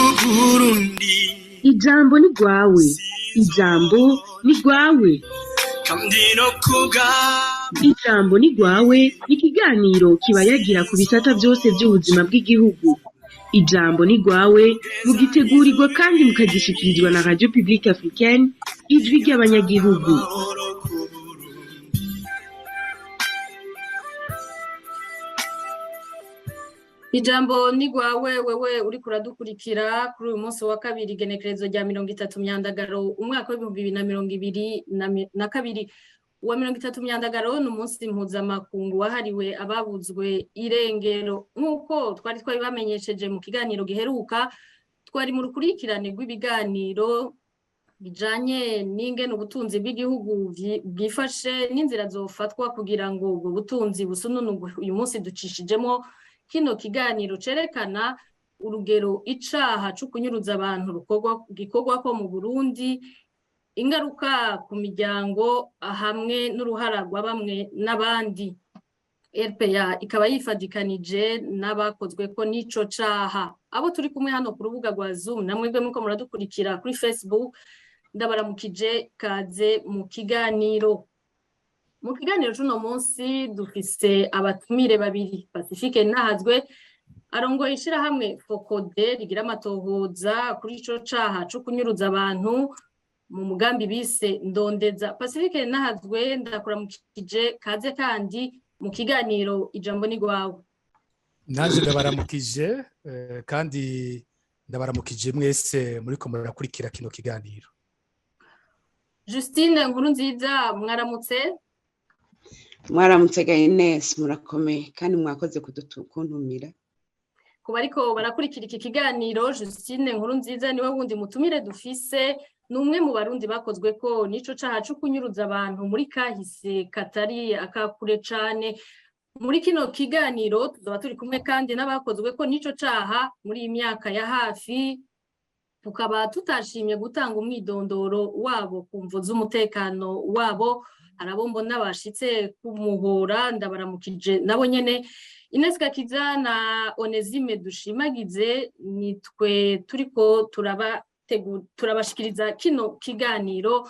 Kugurundi. Ijambo ni rwawe, ijambo ni rwawe. Kandi no kuga. Ijambo ni rwawe ni ikiganiro kibayagira ku bisata byose by'ubuzima bw'igihugu. Ijambo ni rwawe mugitegurirwa kandi mukagishikirizwa na Radio Publique Africaine, Ijwi ry'Abanyagihugu. Amahoro ku Burundi. Ijambo ni rwawe, wewe uriko uradukurikira kuri uyu munsi wa kabiri, igenekerezo rya 30 Myandagaro, umwaka w'2022. Uwa 30 Myandagaro ni umunsi mpuzamakungu wahariwe ababuzwe irengero. Nk'uko twari twabibamenyesheje mu kiganiro giheruka, twari mu rukurikirane rw'ibiganiro bijanye n'ingene ubutunzi bw'igihugu bwifashe n'inzira zofatwa kugira ngo ubwo butunzi busununurwe. Uyu munsi ducishijemo kino kiganiro cerekana urugero icaha co kunyuruza abantu gikorwako mu Burundi, ingaruka ku miryango hamwe n'uruhara rwa bamwe n'abandi. RPA ikaba yifadikanije n'abakozweko n'ico caha. Abo turi kumwe hano ku rubuga rwa Zoom, namwebwe muko muradukurikira kuri Facebook, ndabaramukije, kaze mu kiganiro. Mu kiganiro c'uno munsi dufise abatumire babiri. Pacifique Nahazwe arongoye ishirahamwe Focode rigira amatohoza kuri ico caha co kunyuruza abantu mu mugambi bise Ndondeza. Pacifique Nahazwe, ndakuramukije, kaze kandi mu kiganiro Ijambo ni rwawe. Naje ndabaramukije, kandi ndabaramukije mwese muriko murakurikira kino kiganiro. Justine Nkurunziza, mwaramutse. Mwaramutse Ines, murakomeye kandi mwakoze kuntumira. Ku bariko barakurikira iki kiganiro, Justine Nkurunziza niwe wundi mutumire dufise, ni umwe mu Barundi bakozwe ko n'ico caha co kunyuruza abantu muri kahise katari akakure cane. Muri kino kiganiro tuzoba turi kumwe kandi n'abakozwe ko n'ico caha muri iyi myaka ya hafi, tukaba tutashimye gutanga umwidondoro wabo ku mvo z'umutekano wabo. Hari abo mbona bashitse kumuhora, ndabaramukije nabo nyene. Ines Gakiza na Onesime Dushimagize nitwe turiko turabashikiriza kino kiganiro.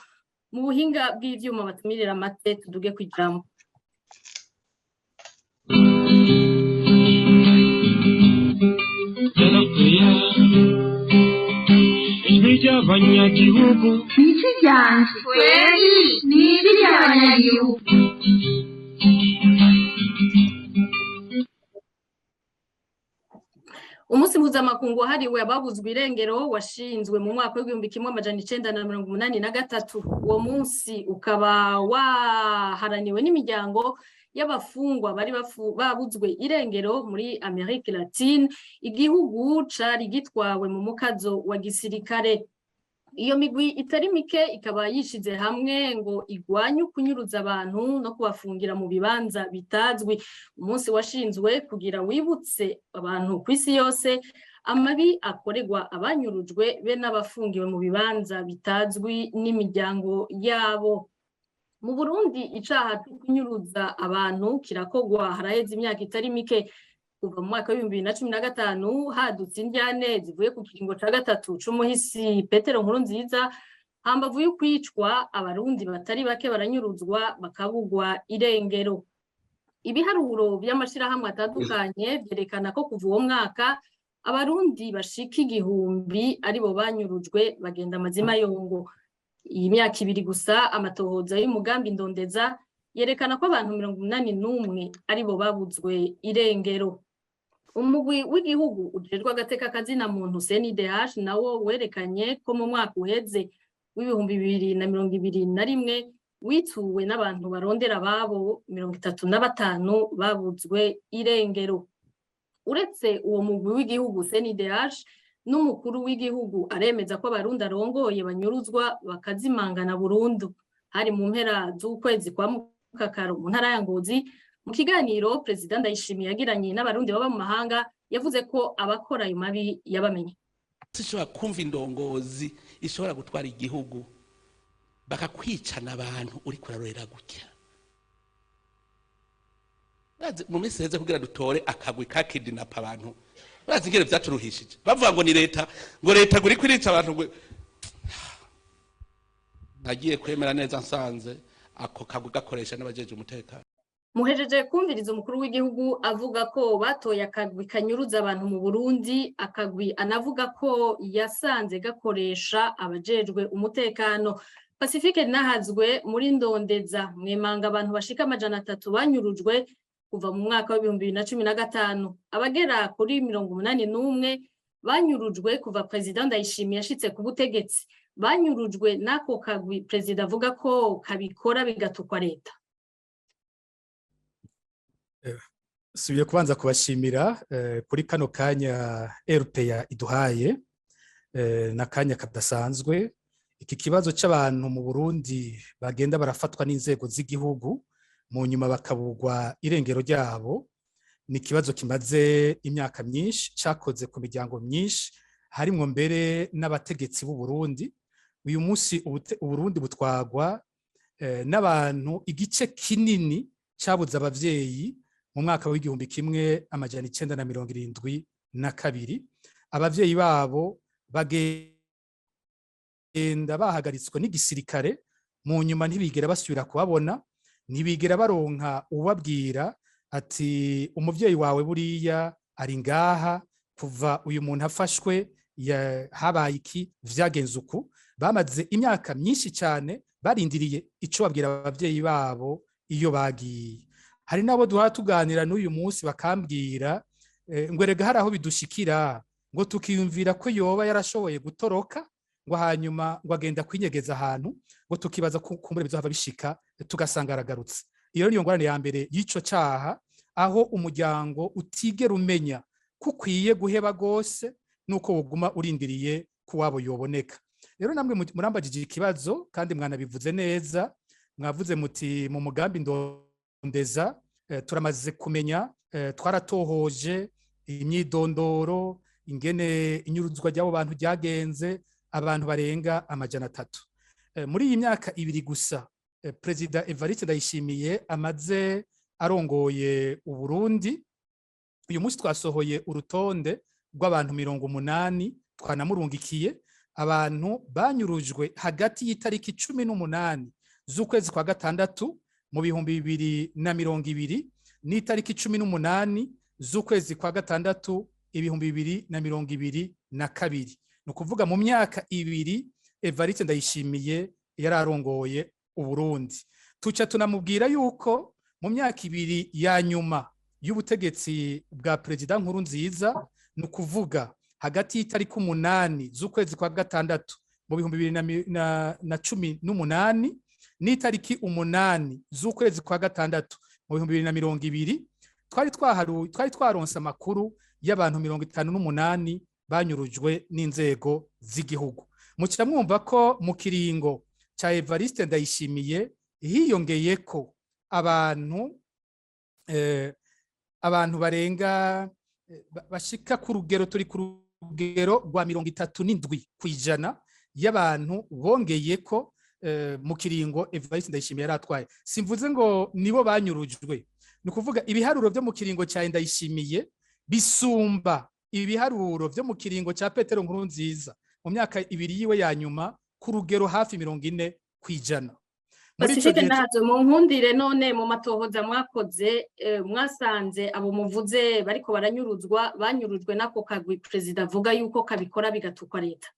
Mu buhinga bw'ivyuma batumirira amate, tuduge kwijambo. RPA, Ijwi ry'Abanyagihugu. Ijwi ryanje kweli ni ijwi ry'abanyagihugu. Umunsi mpuzamakungu wahariwe ababuzwe irengero washinzwe mu mwaka w'1983. Uwo munsi ukaba waharaniwe n'imiryango y'abafungwa bari babuzwe irengero muri Amerika Latine, igihugu cari gitwawe mu mukazo wa gisirikare. Iyo migwi itari mike ikaba yishize hamwe ngo igwanye ukunyuruza abantu no kubafungira mu bibanza bitazwi. Umunsi washinzwe kugira wibutse abantu kw'isi yose amabi akorerwa abanyurujwe be n'abafungiwe mu bibanza bitazwi n'imiryango yabo. Mu Burundi icaha co kunyuruza abantu kirakogwa haraheze imyaka itari mike. Kuva mu mwaka w'2015 hadutse indyane zivuye ku kiringo ca gatatu c'umuhisi Petero Nkurunziza, hambavu y'ukwicwa Abarundi batari bake baranyuruzwa bakabugwa irengero. Ibiharuro vy'amashirahamwe atandukanye vyerekana ko kuva uwo mwaka Abarundi bashika 1000 aribo banyurujwe bagenda amazima yongo. Iyi myaka ibiri gusa amatohoza y'umugambi Ndondeza yerekana ko abantu 81 aribo babuzwe irengero. Umugwi w'igihugu ujejwe agateka kazina muntu CNIDH nawo werekanye ko mu mwaka uheze w'2021 wituwe n'abantu barondera ababo 35 babuzwe irengero. Uretse uwo mugwi w'igihugu CNIDH, n'umukuru w'igihugu aremeza ko Abarundi arongoye banyuruzwa bakazimangana burundu. Hari mu mpera z'ukwezi kwa Mukakaro mu ntara ya Ngozi, mu kiganiro Perezida Ndayishimiye yagiranye n'Abarundi baba mu mahanga, yavuze ko abakora ayo mabi yabamenye. Sinshobora kumva indongozi ishobora gutwara igihugu bakakwicana abantu uri kurarorera gutya. Mu minsi iheze kugira dutore akagwi ka kidnap abantu Urazi ingene vyaturuhishije, bavuga ngo ni leta, ngo leta ngo iriko irica abantu, ngo nagiye kwemera neza nsanze ako kagwi gakoresha n'abajeje umutekano. Muhejeje kumviriza umukuru w'igihugu avuga ko batoye akagwi kanyuruza abantu mu Burundi, akagwi anavuga ko yasanze gakoresha abajejwe umutekano. Pacifique Nahazwe, muri Ndondeza mwemanga abantu bashika 300 banyurujwe kuva mu mwaka wa 2015. Abagera kuri 81 banyurujwe kuva Perezida Ndayishimiye yashitse ku butegetsi, banyurujwe n'ako kagwi Perezida avuga ko kabikora bigatukwa leta. Subiye kubanza kubashimira kuri kano kanya RPA iduhaye, n'akanya kadasanzwe. Iki kibazo c'abantu mu Burundi bagenda barafatwa n'inzego z'igihugu, mu nyuma bakabugwa irengero ryabo, ni ikibazo kimaze imyaka myinshi, cakoze ku miryango myinshi, harimwo mbere n'abategetsi b'u Burundi. Uyu munsi Uburundi butwagwa n'abantu igice kinini cabuze abavyeyi mu mwaka wa 1972. Abavyeyi babo bagenda bahagaritswe n'igisirikare, mu nyuma ntibigera basubira kubabona, ntibigera baronka ubabwira ati: "Umuvyeyi wawe buriya ari ngaha, kuva uyu muntu afashwe habaye iki, vyagenze uku." Bamaze imyaka myinshi cyane barindiriye ico babwira abavyeyi babo iyo bagiye. Hari n'abo duhora tuganira n'uyu munsi bakambwira ngo: "Erega hari aho bidushikira ngo tukiyumvira ko yoba yarashoboye gutoroka, ngo hanyuma ngo agenda kwinyegeza ahantu, ngo tukibaza ko kumbure bizohava bishika tugasanga aragarutse." Iyo niyo ngorane ya mbere y'ico caha, aho umuryango utigera umenya ko ukwiye guheba gose nuko woguma urindiriye ko wabo yoboneka. Rero namwe murambajije ikibazo kandi mwanabivuze neza. Mwavuze muti: "Mu mugambi Ndondeza turamaze kumenya, twaratohoje imyidondoro, ingene inyuruzwa ry'abo bantu ryagenze, abantu barenga 300." Muri iyi myaka 2 gusa Perezida Evariste Ndayishimiye amaze arongoye Uburundi, uyu munsi twasohoye urutonde rw'abantu 80 twanamurungikiye, abantu banyurujwe hagati y'itariki 18 z'ukwezi kwa gatandatu mu 2020 n'itariki 18 z'ukwezi kwa gatandatu 2022. Ni ukuvuga mu myaka 2 Evariste Ndayishimiye yari arongoye Uburundi. Tuca tunamubwira yuko mu myaka 2 ya nyuma y'ubutegetsi bwa Perezida Nkurunziza, ni ukuvuga hagati y'itariki 8 z'ukwezi kwa gatandatu mu 2018 n'itariki 8 z'ukwezi kwa gatandatu mu 2020, twari twaronse amakuru y'abantu 58 banyurujwe n'inzego z'igihugu. Muca mwumva ko mu kiringo ca Evariste Ndayishimiye hiyongeye ko abantu barenga bashika ku rugero, turi ku rugero rwa 37% y'abantu bongeye ko mu kiringo Evariste Ndayishimiye yaratwaye. Simvuze ngo nibo banyurujwe, ni ukuvuga ibiharuro byo mu kiringo cya Ndayishimiye bisumba ibiharuro byo mu kiringo cya Petero Nkurunziza mu myaka 2 yiwe ya nyuma ku rugero hafi 40%. Pacifique Nazo, mu nkundire, none mu matohoza mwakoze mwasanze abo muvuze bariko baranyuruzwa banyurujwe n'ako kagwi Perezida avuga yuko kabikora bigatukwa leta?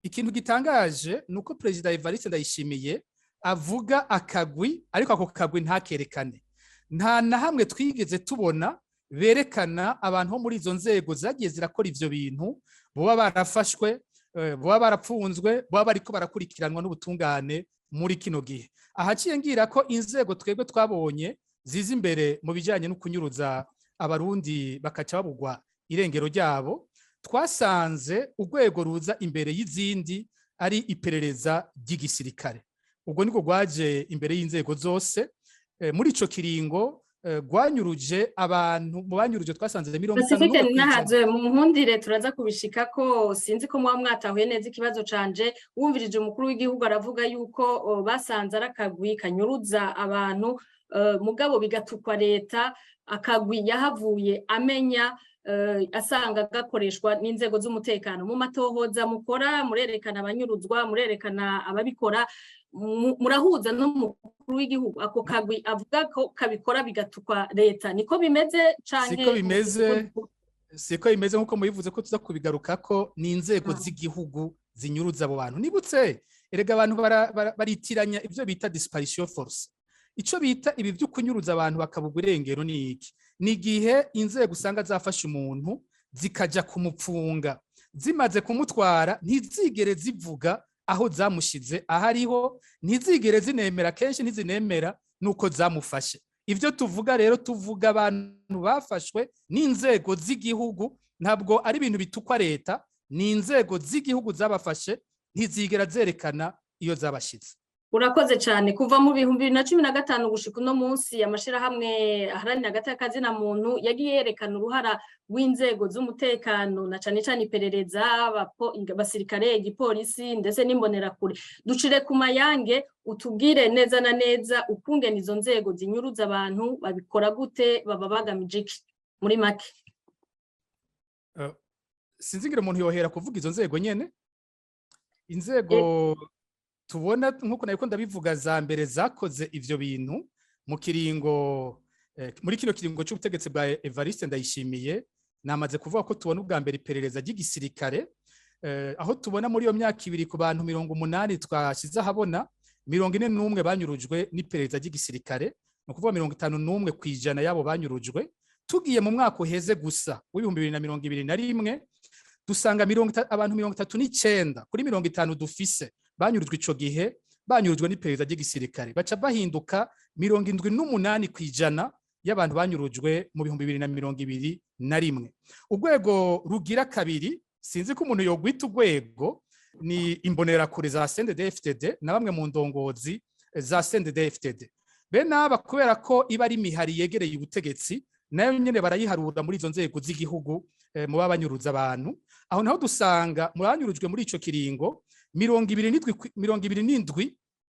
Ikintu gitangaje ni uko Perezida Evariste Ndayishimiye avuga akagwi, ariko ako kagwi ntakerekane. Nta na hamwe twigeze tubona berekana abantu bo muri izo nzego zagiye zirakora ivyo bintu boba barafashwe, boba barapfunzwe, boba bariko barakurikiranwa n'ubutungane muri kino gihe. Ahaciye ngira ko inzego twebwe twabonye ziza imbere mu bijanye no kunyuruza Abarundi bakaca babugwa irengero ryabo, twasanze urwego ruza imbere y'izindi ari iperereza ry'igisirikare. Ubwo niko rwaje imbere y'inzego zose muri ico kiringo, rwanyuruje abantu, mu banyuruje twasanze 50. Pacifique Nahaze, mu nkundire turaza kubishika ko sinzi ko muba mwatahuye neza ikibazo canje. Wumvirije umukuru w'igihugu aravuga yuko basanze ari akagwi kanyuruza abantu, mugabo bigatukwa leta, akagwi yahavuye amenya. Asanga gakoreshwa n'inzego z'umutekano. Mu matohoza mukora, murerekana abanyuruzwa, murerekana ababikora, murahuza n'umukuru w'igihugu. Ako kagwi avuga ko kabikora bigatukwa leta, niko bimeze canke? Siko bimeze, siko bimeze nk'uko mubivuze ko tuza kubigarukako. Ni inzego z'igihugu zinyuruza abo bantu. Nibutse erega, abantu baritiranya ibyo bita disparition forcée. Ico bita ibi byo kunyuruza abantu bakabugwa irengero ni iki? Ni igihe inzego usanga zafashe umuntu, zikaja kumupfunga, zimaze kumutwara ntizigere zivuga aho zamushize ahariho, ntizigere zinemera, kenshi ntizinemera nuko zamufashe. Ibyo tuvuga rero, tuvuga abantu bafashwe n'inzego z'igihugu. Ntabwo ari ibintu bitukwa leta, ni inzego z'igihugu zabafashe, ntizigera zerekana iyo zabashize. Urakoze cyane. Kuva mu 2015 gushika uno munsi, amashirahamwe aharanira agateka na muntu yagiye yerekana uruhara rw'inzego z'umutekano, na cane cane iperereza, abasirikare, igipolisi ndetse n'imbonerakure. Ducire ku mayange, utubwire neza na neza ukungene izo nzego zinyuruza abantu, babikora gute, baba bagamije iki muri make? Sinzi ngira umuntu yohera kuvuga izo nzego nyene. Inzego tubona, nk'uko nabiko ndabivuga, za mbere zakoze ivyo bintu mu kiringo, muri kino kiringo c'ubutegetsi bwa Evariste Ndayishimiye, namaze kuvuga ko tubona ubwa mbere iperereza ry'igisirikare, aho tubona muri iyo myaka 2, ku bantu 80 twashize ahabona, 41 banyurujwe n'iperereza ry'igisirikare, ni ukuvuga 51% y'abo banyurujwe. Tugiye mu mwaka uheze gusa w'2021, dusanga abantu 39 kuri 50 dufise banyurujwe ico gihe banyurujwe n'iperereza ry'igisirikare, baca bahinduka 78% y'abantu banyurujwe mu 2021. Urwego rugira kabiri, sinzi ko umuntu yogwita urwego, ni imbonerakure za CNDD-FDD na bamwe mu ndongozi za CNDD-FDD. Bene aba, kubera ko iba ari imihari yegereye ubutegetsi, nayo nyene barayiharura muri izo nzego z'igihugu mu banyuruza abantu. Aho naho dusanga mu banyurujwe muri ico kiringo, 27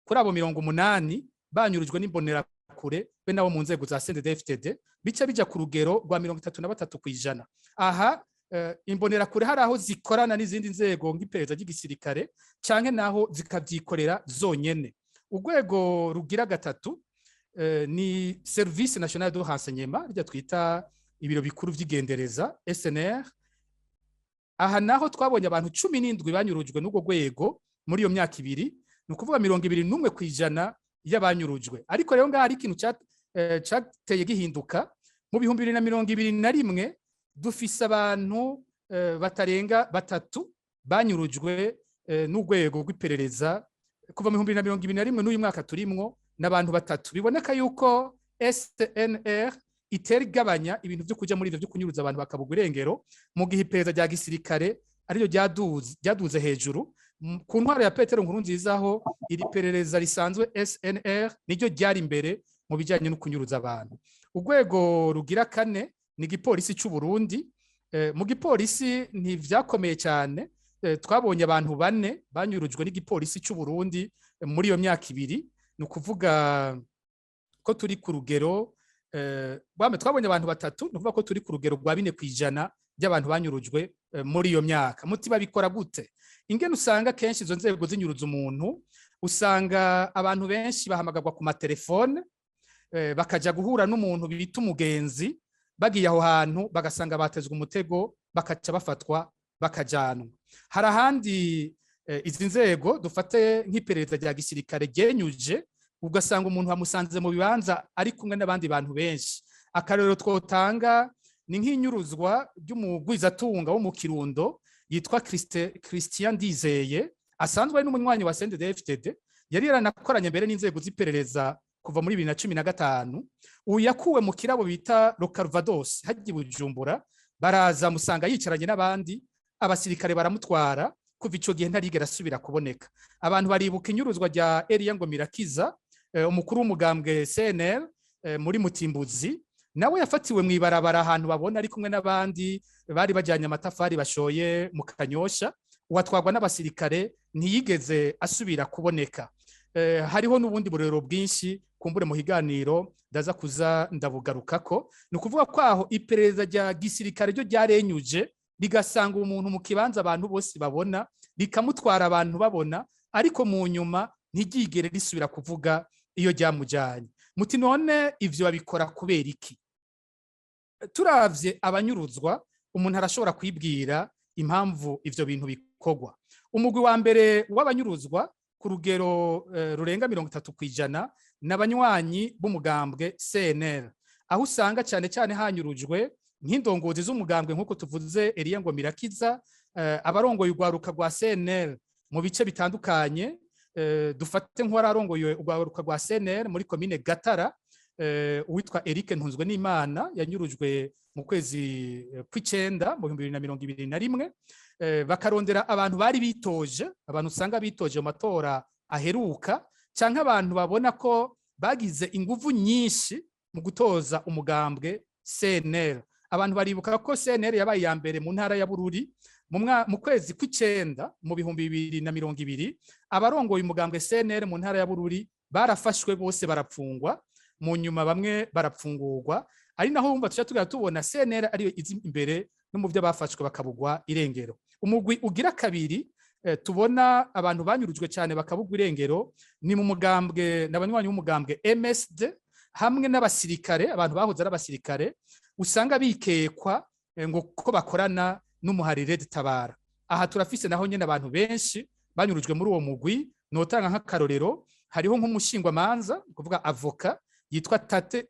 kuri abo 80 banyurujwe n'imbonerakure be nabo mu nzego za CNDD-FDD, bica bija ku rugero rwa 33%. Aha imbonerakure hari aho zikorana n'izindi nzego nk'iperereza ry'igisirikare, canke naho zikavyikorera zonyene. Urwego rugira gatatu ni Service National de Renseignement, rya twita ibiro bikuru vy'igendereza, SNR. Aha naho twabonye abantu 17 banyurujwe n'urwo rwego muri iyo myaka 2, ni ukuvuga 21% y'abanyurujwe. Ariko rero ngaha hari ikintu cateye gihinduka. Mu 2021 dufise abantu batarenga batatu banyurujwe n'urwego rw'iperereza. Kuva mu 2021 n'uyu mwaka turimwo, n'abantu batatu. Biboneka yuko SNR itera igabanya ibintu byo kuja muri ivyo byo kunyuruza abantu bakabugwa irengero, mu gihe iperereza rya gisirikare ariyo ryaduze hejuru. Ku ntwaro ya Petero Nkurunziza aho iri perereza risanzwe SNR niryo ryari imbere mu bijyanye no kunyuruza abantu. Urwego rugira kane ni igipolisi cy'u Burundi. Mu gipolisi ntivyakomeye cyane. Twabonye abantu bane banyurujwe n'igipolisi cy'u Burundi muri iyo myaka 2, ni ukuvuga ko turi ku rugero twabonye abantu batatu, ni ukuvuga ko turi ku rugero rwa 4% by'abantu banyurujwe muri iyo myaka. Muti babikora gute? Ingene usanga kenshi izo nzego zinyuruza umuntu, usanga abantu benshi bahamagarwa ku matelefone, bakaja guhura n'umuntu bita umugenzi. Bagiye aho hantu bagasanga batezwe umutego, bakaca bafatwa, bakajanwa. Hari ahandi izi nzego, dufate nk'iperereza rya gisirikare, ryenyuje, ugasanga umuntu bamusanze mu bibanza ari kumwe n'abandi bantu benshi. Akarorero twotanga ni nk'inyuruzwa ry'umugwizatunga wo mu Kirundo yitwa Christian Ndizeye, asanzwe ari n'umunywanyi wa CNDD-FDD, yari yaranakoranye mbere n'inzego z'iperereza kuva muri 2015. Uyu yakuwe mu kirabo bita Calvados hagiye Bujumbura, baraza musanga yicaranye n'abandi, abasirikare baramutwara. Kuva ico gihe ntarigera asubira kuboneka. Abantu baribuka inyuruzwa rya Elia Ngomirakiza, umukuru w'umugambwe CNL muri Mutimbuzi. Nawe yafatiwe mu ibarabara ahantu babona ari kumwe n'abandi bari bajyanye amatafari bashoye mu Kanyosha, uwatwarwa n'abasirikare, ntiyigeze asubira kuboneka. Hariho n'ubundi burero bwinshi, kumbure mu higaniro ndaza kuza ndabugarukako. Ni ukuvuga ko aho iperereza rya gisirikare ryo ryarenyuje, rigasanga umuntu mu kibanza abantu bose babona, rikamutwara abantu babona, ariko mu nyuma ntiryigere risubira kuvuga iyo ryamujyanye. Muti none ivyo babikora kubera iki? Turavye abanyuruzwa, umuntu arashobora kwibwira impamvu ivyo bintu bikorwa. Umugwi wa mbere w'abanyuruzwa ku rugero rurenga 30% n'abanywanyi b'umugambwe CNL, aho usanga cyane cyane hanyurujwe nk'indongozi z'umugambwe, nk'uko tuvuze Eliya Ngomirakiza, abarongoye urwaruka rwa CNL mu bice bitandukanye. Dufate nk'uwararongoye urwaruka rwa CNL muri komine Gatara, uwitwa Eric Ntunzwe n'Imana, yanyurujwe mu kwezi kw'icenda mu 2021. Bakarondera abantu bari bitoje, abantu usanga bitoje mu matora aheruka, canke abantu babona ko bagize inguvu nyinshi mu gutoza umugambwe CNL. Abantu baribuka ko CNL yabaye iya mbere mu ntara ya Bururi mu kwezi kw'icenda mu 2020. Abarongoye umugambwe CNL mu ntara ya Bururi barafashwe bose, barapfungwa, mu nyuma bamwe barapfungurwa. Ari naho wumva tuca tugera tubona CNL ariyo izi imbere no mu byo bafashwe bakabugwa irengero. Umugwi ugira kabiri tubona abantu banyurujwe cyane bakabugwa irengero ni mu mugambwe, n'abanywanyi b'umugambwe MSD, hamwe n'abasirikare, abantu bahoze ari abasirikare usanga bikekwa ngo ko bakorana n'umuhari Red Tabara. Aha turafise naho nyene abantu benshi banyurujwe muri uwo mugwi. Notanga nk'akarorero, hariho nk'umushingwamanza, kuvuga avoka, yitwa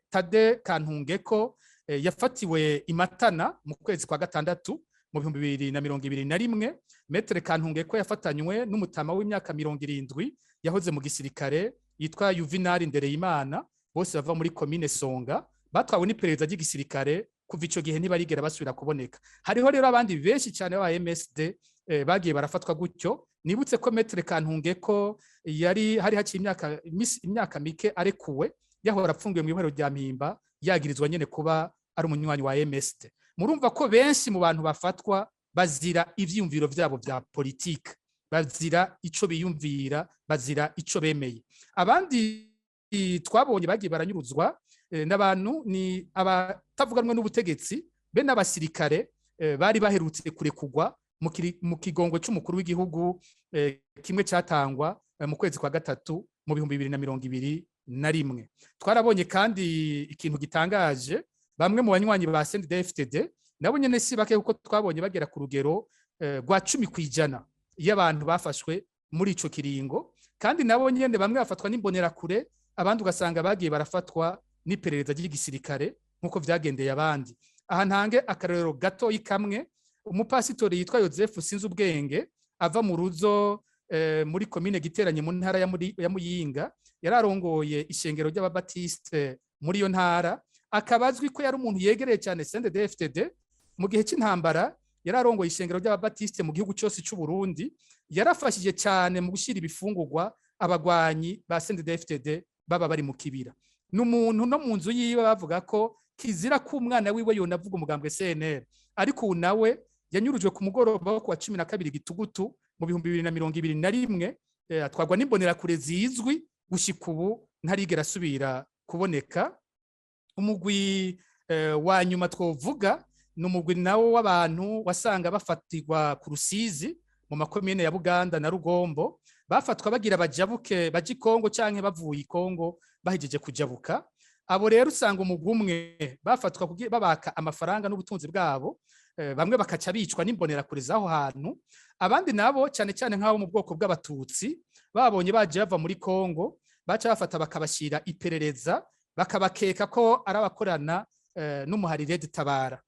Tade Kantungeko, yafatiwe imatana mu kwezi kwa gatandatu mu 2021. Maître Kantungeko yafatanywe n'umutama w'imyaka 70 yahoze mu gisirikare yitwa Juvenal Ndereyimana, bose bava muri komine Songa. Batwawe n'iperereza ry'igisirikare, kuva ico gihe ntibarigera basubira kuboneka. Hariho rero abandi benshi cyane ba MSD bagiye barafatwa gutyo. Nibutse ko Maître Kantungeko yari hari haciye imyaka mike arekuwe, yahora apfungiwe mu ibohero rya Mpimba, yagirizwa nyene kuba ari umunywanyi wa MSD. Murumva ko benshi mu bantu bafatwa bazira ivyiyumviro vyabo vya politike, bazira ico biyumvira, bazira ico bemeye. Abandi twabonye bagiye baranyuruzwa n'abantu ni abatavuganwe n'ubutegetsi, be n'abasirikare bari baherutse kurekugwa mu kigongo c'umukuru w'igihugu kimwe cyatangwa mu kwezi kwa gatatu mu 2021. Twarabonye kandi ikintu gitangaje, bamwe mu banywanyi ba CNDD-FDD nabo nyene si bake, kuko twabonye bagera ku rugero rwa 10% y'abantu bafashwe muri ico kiringo. Kandi nabo nyene bamwe bafatwa n'imbonerakure, abandi ugasanga bagiye barafatwa n'iperereza ry'igisirikare nk'uko vyagendeye abandi. Aha ntange akarorero gatoyi kamwe: umupasitori yitwa Joseph Sinzubwenge, ava mu Ruzo muri komine Giteranye mu ntara ya Muyinga, yararongoye ishengero ry'ababatiste muri iyo ntara, akaba azwi ko yari umuntu yegereye cyane CNDD-FDD. Mu gihe cy'intambara yararongoye ishengero ry'ababatiste mu gihugu cyose cy'u Burundi, yarafashije cyane mu gushyira ibifungurwa abagwanyi ba CNDD-FDD baba bari mu kibira. N'umuntu no mu nzu yiwe bavuga ko kizira ko umwana wiwe yonavuga umugambwe CNL. Ariko ubu nawe yanyurujwe ku mugoroba wo kuwa 12 Gitugutu mu 2021, atwarwa n'imbonerakure zizwi, gushika ubu ntarigera asubira kuboneka. Umugwi wa nyuma twovuga ni umugwi nawo w'abantu wasanga bafatirwa ku Rusizi mu makomine ya Buganda na Rugombo, bafatwa bagira bajabuke baje i Kongo canke bavuye i Kongo bahejeje kujabuka. Abo rero usanga umugwi umwe bafatwa babaka amafaranga n'ubutunzi bwabo, bamwe bakaca bicwa n'imbonerakure z'aho hantu. Abandi nabo, cyane cyane nk'abo mu bwoko bw'abatutsi, babonye baje bava muri Kongo, baca bafata bakabashyira iperereza, bakabakeka ko ari abakorana n'umuhari Red Tabara.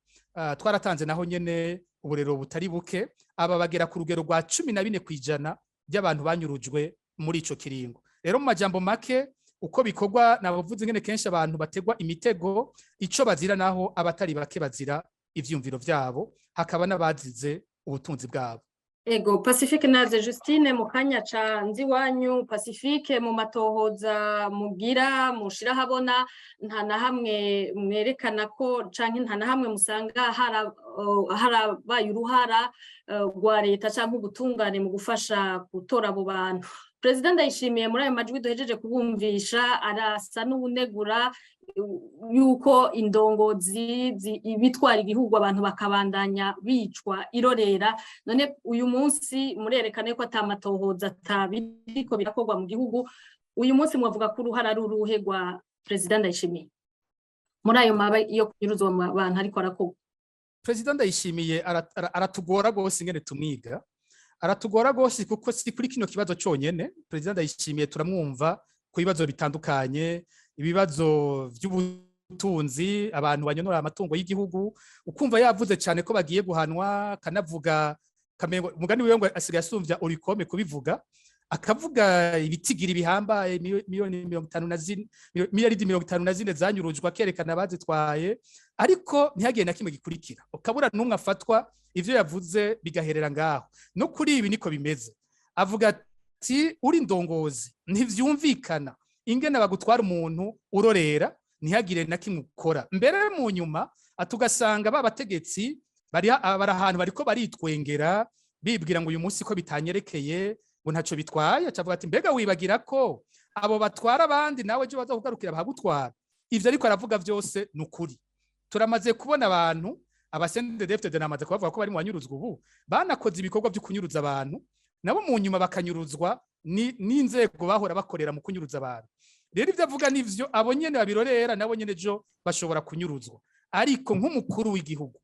Twaratanze naho nyene uburero butari buke. Aba bagera ku rugero rwa 14% by'abantu banyurujwe muri ico kiringo. Rero mu majambo make, uko bikorwa nabavuze ingene kenshi abantu bategwa imitego, ico bazira naho abatari bake bazira ivyumviro vyabo, hakaba n'abazize ubutunzi bwabo. Ego, Pacifique naze Justine mu kanya ca nziwanyu. Pacifique, mu matohoza mugira mushira habona, nta na hamwe mwerekana ko canke nta na hamwe musanga harabaye uruhara rwa leta canke ubutungane mu gufasha gutora abo bantu? Perezida Ndayishimiye, muri ayo majwi duhejeje kubumvisha, arasa n'uwunegura yuko indongozi bitwara igihugu, abantu bakabandanya bicwa irorera. None uyu munsi murerekane ko atamatohoza, atabiriko birakorwa mu gihugu. Uyu munsi mwavuga ko uruhara ari uruhe rwa Perezida Ndayishimiye muri ayo mabi yo kunyuruzwa abantu ariko arakorwa? Perezida Ndayishimiye aratugora rwose ingene tumwiga, aratugora rwose, kuko si kuri kino kibazo cyonyene. Perezida Ndayishimiye turamwumva ku bibazo bitandukanye, ibibazo by'ubutunzi, abantu banyonora amatungo y'igihugu, ukumva yavuze cyane ko bagiye guhanwa, akanavuga umugani wiwe ngo asigaye asumvya Olucome kubivuga, akavuga ibitigiri bihambaye, miliyoni 54, miliyaridi 54 zanyurujwe, akerekana abazitwaye, ariko ntihagire na kimwe gikurikira, ukabura n'umwe afatwa, ivyo yavuze bigaherera ngaho. No kuri ibi niko bimeze. Avuga ati uri ndongozi, ntivyumvikana ingene bagutwara umuntu urorera, ntihagire na kimwe ukora. Mbere mu nyuma atugasanga ba bategetsi bari ahantu bariko baritwengera, bibwira ngo uyu munsi ko bitanyerekeye, ngo ntaco bitwaye. Acavuga ati mbega wibagira ko abo batwara abandi nawe ejo bazokugarukira bahagutwara? Ivyo ariko aravuga vyose ni ukuri. Turamaze kubona abantu aba CNDD-FDD, namaze kubavuga ko bari mu banyuruzwa ubu, banakoze ibikorwa vyo kunyuruza abantu, nabo mu nyuma bakanyuruzwa n'inzego bahora bakorera mu kunyuruza abantu. Rero ivyo avuga nivyo, abo nyene babirorera nabo nyene ejo bashobora kunyuruzwa. Ariko nk'umukuru w'igihugu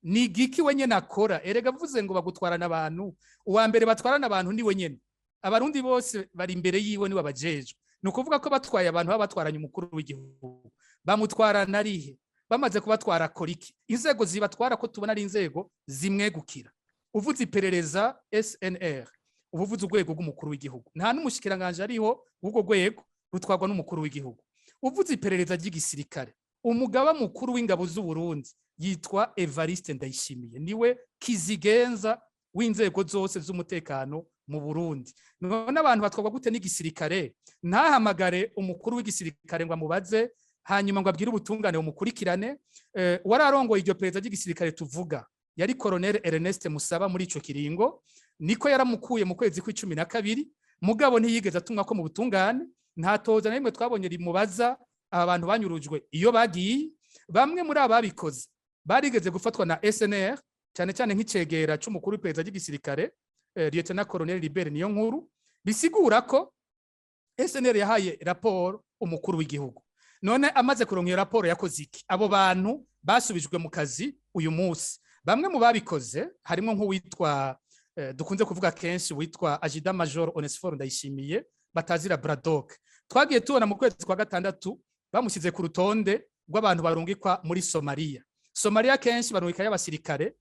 ni igiki we nyene akora? Erega avuze ngo bagutwarana abantu, uwa mbere batwarana abantu ni we nyene. Abarundi bose bari imbere yiwe, niwe abajejwe. Ni ukuvuga ko batwaye abantu baba batwaranye umukuru w'igihugu. Bamutwarana arihe? Bamaze kubatwara akora iki? Inzego zibatwara ko tubona ari inzego zimwegukira? Uvuze iperereza SNR, ubuvuze urwego rw'umukuru w'igihugu. Nta n'umushikiranganje ariho w'urwo rwego, rutwarwa n'umukuru w'igihugu. Uvuze iperereza ry'igisirikare, umugaba mukuru w'ingabo z'u Burundi yitwa Evariste Ndayishimiye, niwe kizigenza w'inzego zose z'umutekano mu Burundi. None abantu batwarwa gute n'igisirikare, ntahamagare umukuru w'igisirikare ngo amubaze, hanyuma ngo abwire ubutungane bumukurikirane? Wararongoye iryo perereza ry'igisirikare tuvuga yari Colonel Ernest Musaba muri ico kiringo, niko yaramukuye mu kwezi kw'12, mugabo ntiyigeze atumwa ko mu butungane. Nta toza na rimwe twabonye rimubaza aba bantu banyurujwe iyo bagiye. Bamwe muri ababikoze barigeze gufatwa na SNR, cyane cyane nk'icegera c'umukuru w'iperereza ry'igisirikare, Lieutenant Colonel Libert Niyonkuru, bisigura ko SNR yahaye raporo umukuru w'igihugu. None amaze kuronka iyo raporo yakoze iki? Abo bantu basubijwe mu kazi uyu munsi. Bamwe mu babikoze harimo nk'uwitwa dukunze kuvuga kenshi, witwa Adjudant Major Onesphore Ndayishimiye batazira Bradok. Twagiye tubona mu kwezi kwa gatandatu bamushyize ku rutonde rw'abantu barungikwa muri Somalia. Somalia kenshi barungikayo abasirikare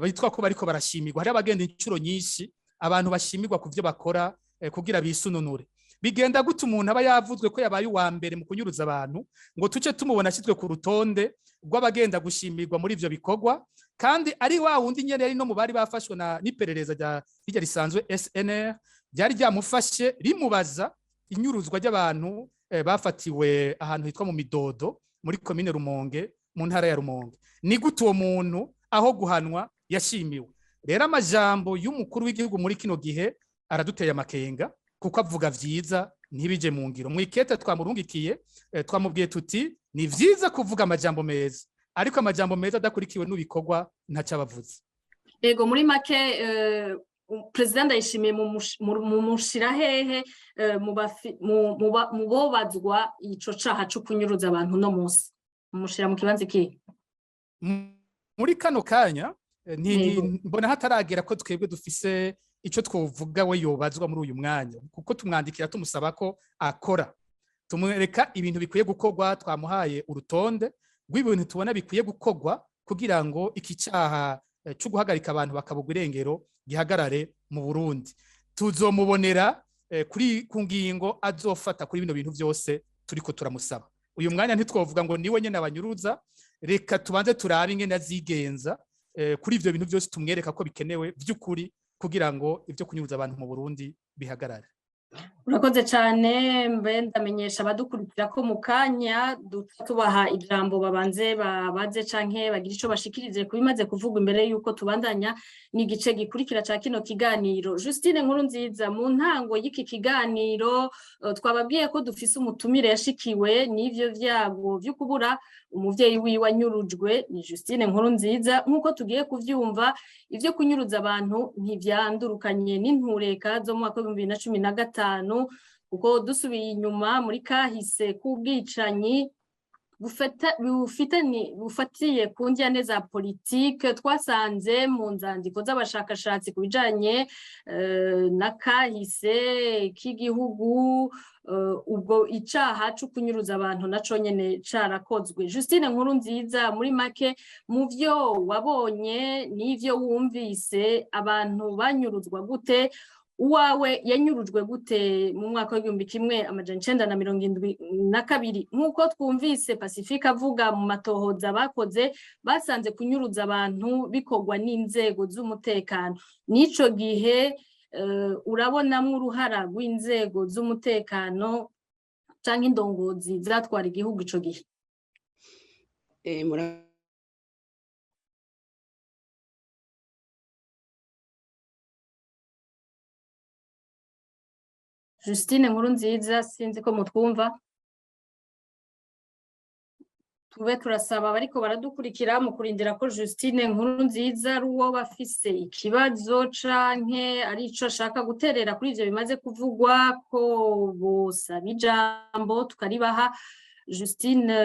bitwa ko bariko barashimirwa. Hari abagenda inshuro nyinshi, abantu bashimirwa ku byo bakora kugira bisununure. Bigenda gute umuntu aba yavuzwe ko yabaye uwa mbere mu kunyuruza abantu, ngo tuce tumubona ashyizwe ku rutonde rw'abagenda gushimirwa muri ivyo bikorwa, kandi ari wa wundi nyene yari no mu bari bafashwe na n'iperereza rya risanzwe SNR, ryari ryamufashe rimubaza inyuruzwa ry'abantu bafatiwe ahantu hitwa mu Midodo muri komine Rumonge mu ntara ya Rumonge? Ni gute uwo muntu aho guhanwa yashimiwe? Rero amajambo y'umukuru w'igihugu muri kino gihe araduteye amakenga, kuko avuga vyiza ntibije mu ngiro. Mwikete twamurungikiye twamubwiye tuti ni vyiza kuvuga amajambo meza, ariko amajambo meza adakurikiwe n'ibikorwa ntacyo abavuze. Ego, muri make Perezida Ndayishimiye mumushira hehe mu bobazwa ico caha co kunyuruza abantu no munsi? Mumushira mu kibanza ikihe? Muri kano kanya mbona hataragera ko twebwe dufise ico twovuga we yobazwa muri uyu mwanya, kuko tumwandikira tumusaba ko akora, tumwereka ibintu bikwiye gukorwa. Twamuhaye urutonde rw'ibintu tubona bikwiye gukorwa kugira ngo iki cyaha cyo guhagarika abantu bakabugwa irengero gihagarare mu Burundi. Tuzomubonera kuri ku ngingo azofata kuri bino bintu byose turiko turamusaba. Uyu mwanya ntitwovuga ngo niwe nyene abanyuruza. Reka tubanze turabe ingene azigenza kuri ivyo bintu byose tumwereka ko bikenewe by'ukuri kugira ngo ibyo kunyuruza abantu mu Burundi bihagarare. Urakoze cyane. Mbe ndamenyesha abadukurikira ko mu kanya duca tubaha ijambo, babanze babaze canke bagire ico bashikirije ku bimaze kuvugwa imbere y'uko tubandanya n'igice gikurikira ca kino kiganiro. Justine Nkurunziza, mu ntango y'iki kiganiro twababwiye ko dufise umutumire yashikiwe n'ivyo vyago vyo kubura umuvyeyi wiwe anyurujwe, ni Justine Nkurunziza. Nk'uko tugiye kuvyumva, ivyo kunyuruza abantu ntivyandurukanye n'intureka zo mu mwaka w'2015, kuko dusubiye inyuma muri kahise k'ubwicanyi bufatiye ku njyane za politike, twasanze mu nzandiko z'abashakashatsi ku bijanye na kahise k'igihugu ubwo icaha co kunyuruza abantu naco nyene carakozwe. Justine Nkurunziza, muri make, mu vyo wabonye n'ivyo wumvise, abantu banyuruzwa gute? Uwawe yanyurujwe gute mu mwaka w'1972? Nk'uko twumvise Pacifique avuga, mu matohoza bakoze basanze kunyuruza abantu bikorwa n'inzego z'umutekano. N'ico gihe urabonamwo uruhara rw'inzego z'umutekano canke indongozi zatwara igihugu ico gihe? Justine Nkurunziza, sinzi ko mutwumva. Tube turasaba bariko baradukurikira, mu kurindira ko Justine Nkurunziza ari uwo bafise ikibazo canke ari ico ashaka guterera kuri ivyo bimaze kuvugwa, ko bosaba ijambo tukaribaha. Justine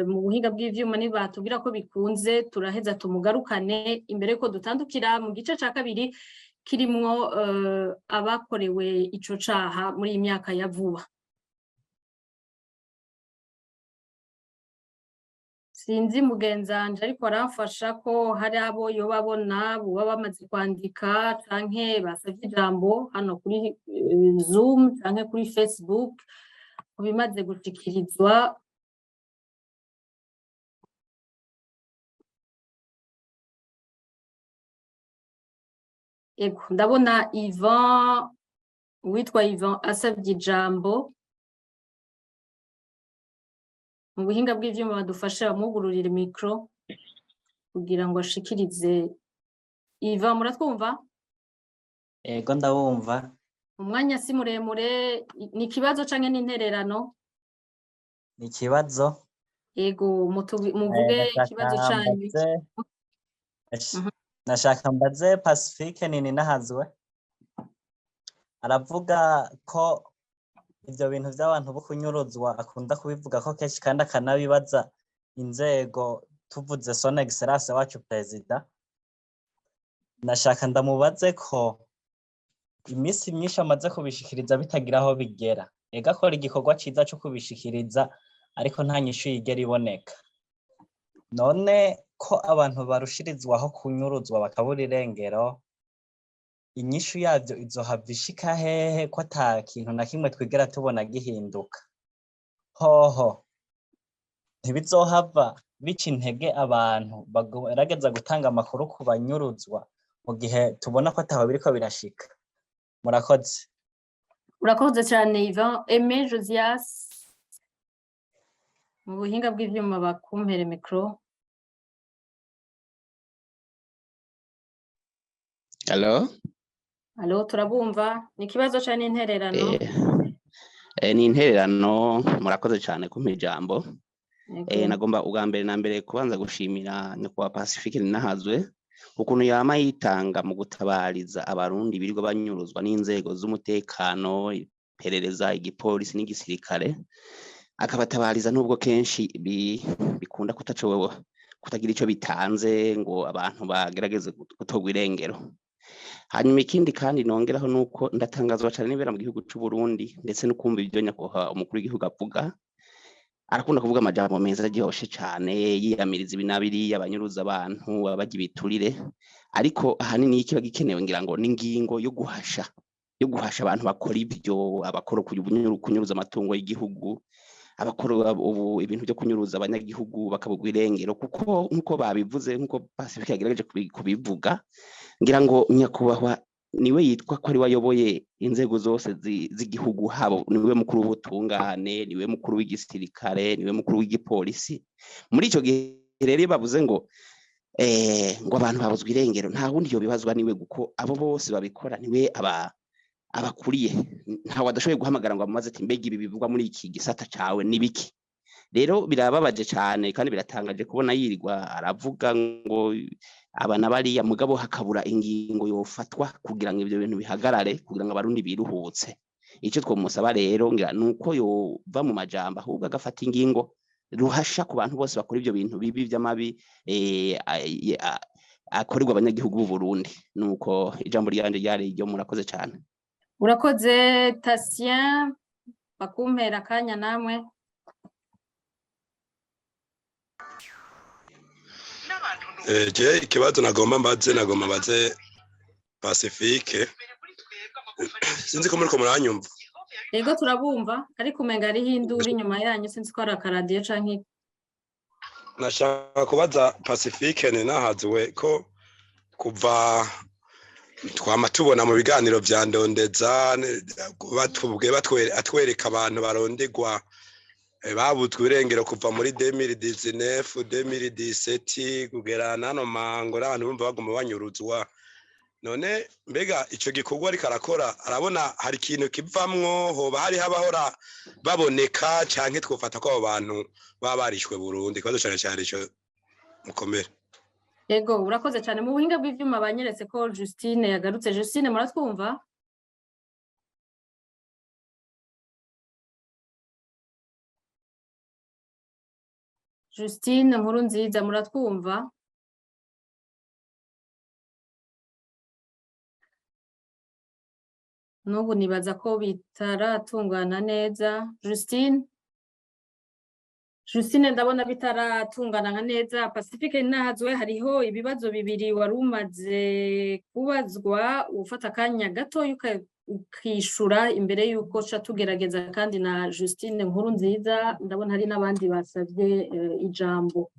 mu buhinga bw'ivyuma nibatubwira ko bikunze, turaheza tumugarukane imbere ko dutandukira mu gice ca kabiri kirimwo abakorewe ico caha muri iyi myaka ya vuba. Sinzi mugenzanje ariko aramfasha ko hari abo yoba abona boba bamaze kwandika canke basavye ijambo hano kuri Zoom canke kuri Facebook ku bimaze gushikirizwa. Ego, ndabona Ivan, uwitwa Ivan asavye ijambo. Mu buhinga bw'ivyuma badufashe bamwugururire micro kugira ngo ashikirize. Ivan, muratwumva? Ego, ndabumva. Umwanya si muremure, ni ikibazo canke n'intererano? Ni ikibazo. Ego, muvuge ikibazo canyu. Nashaka mbaze Pacifique Nininahazwe. Aravuga ko ivyo bintu vy'abantu bo kunyuruzwa akunda kubivuga ko kenshi, kandi akanabibaza inzego, tuvuze Son Excellence wacu Perezida. Nashaka ndamubaze ko iminsi myinshi amaze kubishikiriza bitagira aho bigera. Ega akora igikorwa ciza co kubishikiriza, ariko nta nyishu yigera iboneka. None ko abantu barushirizwaho kunyuruzwa bakabura irengero, inyishu yavyo izohava ishika hehe ko ata kintu na kimwe twigera tubona gihinduka? Hoho ntibizohava bica intege abantu bagerageza gutanga amakuru ku banyuruzwa mu gihe tubona ko ataho biriko birashika? Murakoze. Urakoze cyane, Ivan. Aime Josias, mu buhinga bw'ivyuma bakumpere micro. Hello? Allo, turabumva. Ni ikibazo canke intererano? Ni intererano. Murakoze cyane kumpa ijambo. Yego. Nagomba ubwa mbere na mbere kubanza gushimira nyakubahwa Pacifique Nininahazwe ukuntu yama yitanga mu gutabariza abarundi birirwa banyuruzwa n'inzego z'umutekano, iperereza, igipolisi n'igisirikare, akabatabariza nubwo kenshi bikunda kutagira ico bitanze ngo abantu bagerageze gutorwa irengero. Hanyuma ikindi kandi nongeraho nuko ndatangazwa cyane n'ibera mu gihugu c'u Burundi, ndetse no kumva ibyo nyakubahwa umukuru w'igihugu avuga. Arakunda kuvuga amajambo meza aryoshe cane, yiyamiriza ibi na biriya, abanyuruza abantu, abarya ibiturire, ariko ahanini ikiba gikenewe ngira ngo ni ingingo yo guhasha abantu bakora ibyo, abakora kunyuruza amatungo y'igihugu, abakora ubu ibintu byo kunyuruza abanyagihugu bakabugwa irengero, kuko nkuko babivuze, nkuko Pacifique yagerageje kubivuga, ngira ngo nyakubahwa Niwe yitwa ko ari we ayoboye inzego zose z'igihugu, habo niwe mukuru w'ubutungane, niwe mukuru w'igisirikare, niwe mukuru w'igipolisi. Muri ico gihe rero iyo bavuze ngo ngo abantu babuzwe irengero, nta wundi yobibazwa, niwe, kuko abo bose babikora niwe aba abakuriye. Ntawe adashoboye guhamagara ngo amubaze ati: "Mbega ibi bivugwa muri iki gisata cawe ni biki?" Rero birababaje cane kandi biratangaje kubona yirirwa aravuga ngo aba na bariya, mugabo hakabura ingingo yofatwa kugira ngo ivyo bintu bihagarare, kugira ngo Abarundi biruhutse. Ico twomusaba rero ngira nuko yova mu majambo, ahubwo agafata ingingo ruhasha ku bantu bose bakora ivyo bintu bibi vy'amabi akorerwa abanyagihugu b'u Burundi. Nuko ijambo ryanje ryari iryo. Murakoze cane. Urakoze, Tatien. Bakumpera akanya namwe. Je ikibazo nagomba mbaze Pacifique, sinzi ko muriko muranyumva. Yego, turabumva, ariko umenga hariho induru inyuma yanyu, sinzi ko ari akaradiyo canke iki. Nashaka kubaza Pacifique Ninahaziwe ko kuva twama tubona mu biganiro vya Ndondeza batubwiye atwereka abantu barondegwa, babuzwe irengero kuva muri 2019, 2017 kugera nano mango, n'abantu bumva baguma banyuruzwa. None mbega ico gikorwa ariko arakora, arabona hari ikintu kivamwo? Hoba hariho abahora baboneka, canke twofata ko abo bantu baba barishwe burundu? Ikibazo cane cane ico. Mukomere. Yego, urakoze cyane. Mu buhinga bw'ivyuma banyeretse ko Justine yagarutse. Justine, muratwumva? Justine Nkuru nziza, muratwumva? N'ubu nibaza ko bitaratungana neza. Justine, Justine, ndabona bitaratungana neza. Pacifique Nahazwe, hariho ibibazo bibiri wari umaze kubazwa, ufata akanya gatoya ukishura imbere y'uko ca tugerageza kandi na Justine Nkuru nziza. Ndabona hari n'abandi basabye ijambo.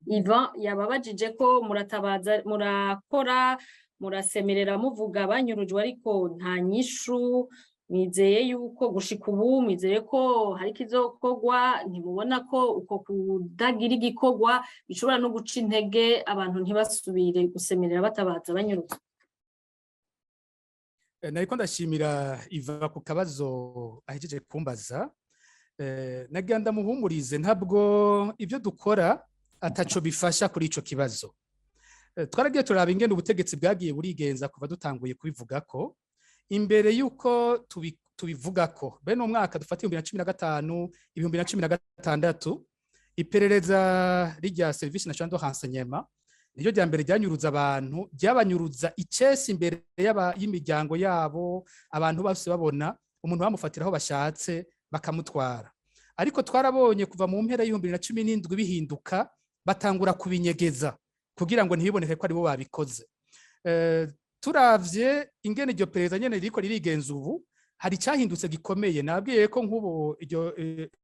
Ivan yababajije ko muratabaza, murakora, murasemerera, muvuga banyurujwe, ariko nta nyishu. Mwizeye yuko gushika ubu, mwizeye ko hari ikizokorwa? Ntimubona ko uko kudagira igikorwa bishobora no guca intege abantu, ntibasubire gusemerera batabaza banyurujwe? Nariko ndashimira Iva ku kabazo ahejeje kumbaza. Nagira ndamuhumurize, ntabwo ibyo dukora ataco bifasha kuri ico kibazo. Twaragiye turaba ingene ubutegetsi bwagiye burigenza kuva dutanguye kubivugako. Imbere yuko tubivugako, bene umwaka dufata 2015, 2016, iperereza rya Service National de Renseignement niryo rya mbere ryanyuruza abantu, ryabanyuruza icesi imbere y'imiryango yabo, abantu bose babona, umuntu bamufatira aho bashatse bakamutwara. Ariko twarabonye kuva mu mpera y'2017 bihinduka, batangura kubinyegeza kugira ngo ntibiboneke ko aribo babikoze. Turavye ingene iryo perereza nyene ririko ririgenza ubu, hari icyahindutse gikomeye. Nabwiye ko nk'ubu iryo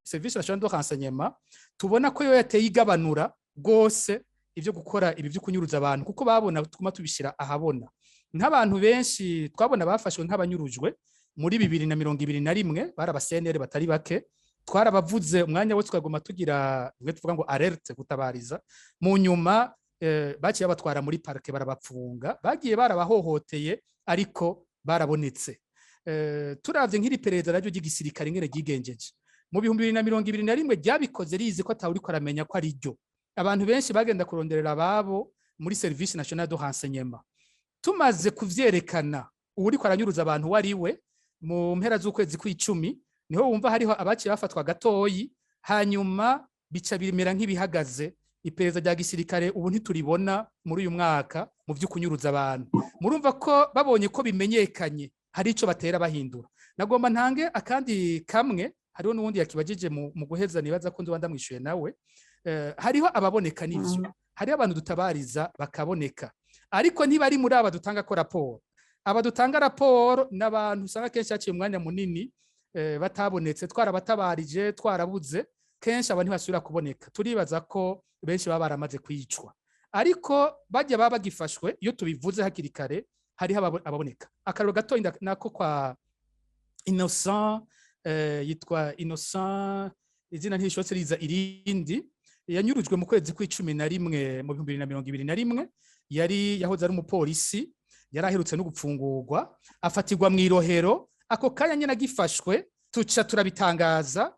Service National de Renseignement tubona ko yo yateye igabanura rwose ibyo gukora ibi byo kunyuruza abantu, kuko babona tuguma tubishyira ahabona. Nk'abantu benshi twabona bafashwe nk'abanyurujwe muri 2021 bari aba CNR batari bake, twarabavuze umwanya wose, twaguma tugira bimwe tuvuga ngo alerte, gutabariza. Mu nyuma baciye babatwara muri parquet, barabapfunga, bagiye barabahohoteye, ariko barabonetse. Turavye nk'iri perereza naryo ry'igisirikare ingene ryigenjeje mu 2021, ryabikoze rizi ko atawuriko aramenya ko ari ryo. Abantu benshi bagenda kuronderera ababo muri Service National de Renseignement. Tumaze kuvyerekana uwuriko aranyuruza abantu wari we, mu mpera z'ukwezi kw'icumi niho wumva hariho abaciye bafatwa gatoyi, hanyuma bica bimera nk'ibihagaze. Iperereza rya gisirikare ubu ntituribona muri uyu mwaka mu vy'ukunyuruza abantu. Murumva ko babonye ko bimenyekanye, hari ico batera bahindura. Nagomba ntange akandi kamwe, hariho n'uwundi yakibajije mu guheza, nibaza ko nzoba ndamwishuye nawe. Hariho ababoneka, n'ivyo, hariho abantu dutabariza bakaboneka, ariko ntibari muri aba dutanga ko raporo. Aba dutanga raporo n'abantu usanga kenshi haciye umwanya munini batabonetse, twarabatabarije, twarabuze. Kenshi aba ntibasubira kuboneka, turibaza ko benshi baba baramaze kwicwa. Ariko bajya baba bagifashwe, iyo tubivuze hakiri kare, hariho ababoneka. Akarorero gatoyi nako kwa Innocent, yitwa Innocent, izina ntishotse riza irindi, yanyurujwe mu kwezi kw'11 mu 2021. Yari yahoze ari umupolisi, yari aherutse no gupfungurwa, afatirwa mu Irohero. Ako kanya nyine agifashwe tuca turabitangaza,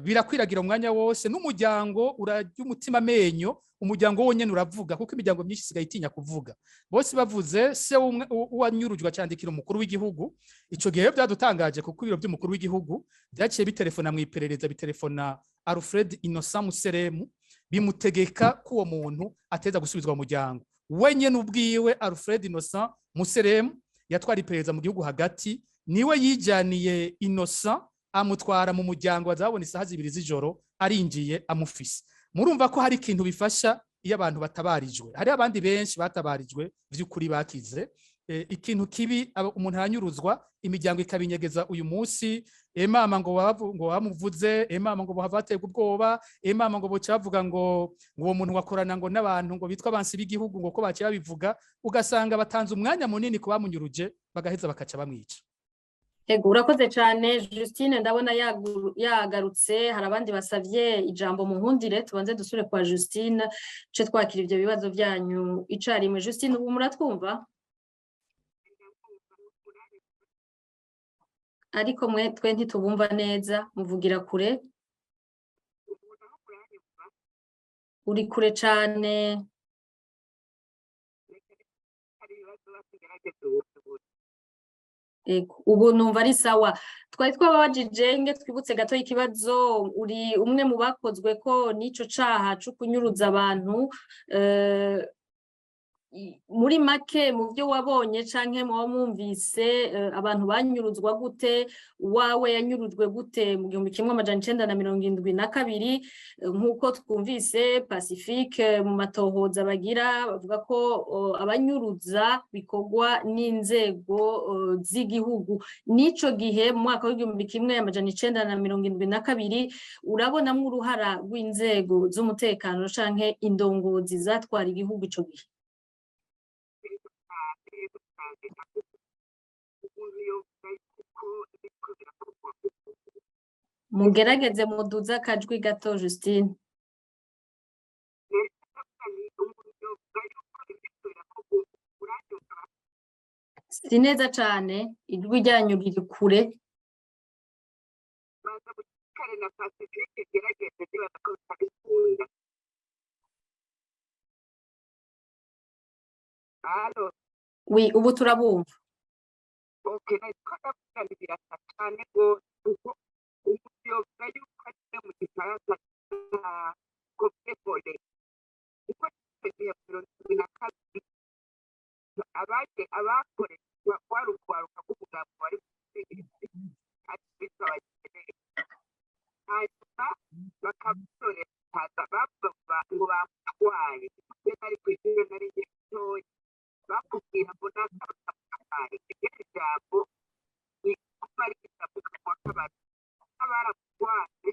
birakwiragira umwanya wose, n'umuryango urarya umutima amenyo. Umuryango wonyene uravuga, kuko imiryango myinshi isigaye itinya kuvuga. Bose bavuze, se uwanyurujwe acandikira umukuru w'igihugu. Ico gihe rero byadutangaje, kuko ibiro by'umukuru w'igihugu byaciye bitelefona mu iperereza, bitelefona Alfred Innocent Museremu, bimutegeka ko uwo muntu ateza gusubizwa mu muryango. Wenyene ubwiwe Alfred Innocent Museremu yatwara iperereza mu gihugu hagati, niwe yijaniye Innocent, amutwara mu muryango. Bazabona isaha 2 z'ijoro arinjiye amufise. Murumva ko hari ikintu bifasha iyo abantu batabarijwe. Hari abandi benshi batabarijwe vy'ukuri bakize. Ikintu kibi, umuntu aranyuruzwa, imiryango ikabinyegeza. Uyu munsi emama ngo ngo bamuvuze, emama ngo bahava baterwa ubwoba, emama ngo boca bavuga ngo uwo muntu wakorana ngo n'abantu ngo bitwa abansi b'igihugu, ngo ko baciye babivuga. Ugasanga batanze umwanya munini ku bamunyuruje, bagaheza bakaca bamwica. Ego, urakoze cyane Justine. Ndabona yagarutse. Hari abandi basavye ijambo, mu nkundire tubanze dusubire kwa Justine, ce twakira ivyo bibazo byanyu icarimwe. Justine, ubu muratwumva? Ariko mwe twe ntitubumva neza, muvugira kure, uri kure cane. Ego, ubu numva ari sawa. Twari twababajije nge twibutse gato ikibazo. Uri umwe mu bakozwe ko n'ico caha co kunyuruza abantu. Muri make, mu byo wabonye canke mu mwumvise, abantu banyuruzwa gute? Wawe yanyurujwe gute mu 1972? Nk'uko twumvise Pacifique, mu matohoza bagira bavuga ko abanyuruza bikorwa n'inzego z'igihugu. N'ico gihe mu mwaka w'1972 urabonamwo uruhara rw'inzego z'umutekano canke indongozi zatwara igihugu ico gihe? Mugerageze muduze akajwi gato, Justine. Si neza cane, ijwi ryanyu riri kure. Oui, ubu turabumva. Okay, nariko ndavuga nti birasa cane gose, kuko umuntu yovuga yuko ari mu gifaransa copier-coller, kuko ico gihe 72 abaje abakoreshwa rwari urwaruka rw'umugabo wari ku butegetsi, ariko bitwa abagenere, hanyuma bakamutorera, bavuga ngo bamutwaye. Kuko nari kw'ishure, nari nkiri mutoya, bakubwira ngo naka bakamutwaye, iryo jambo ni kuba riza mu kanwa k'abantu, baramutwaye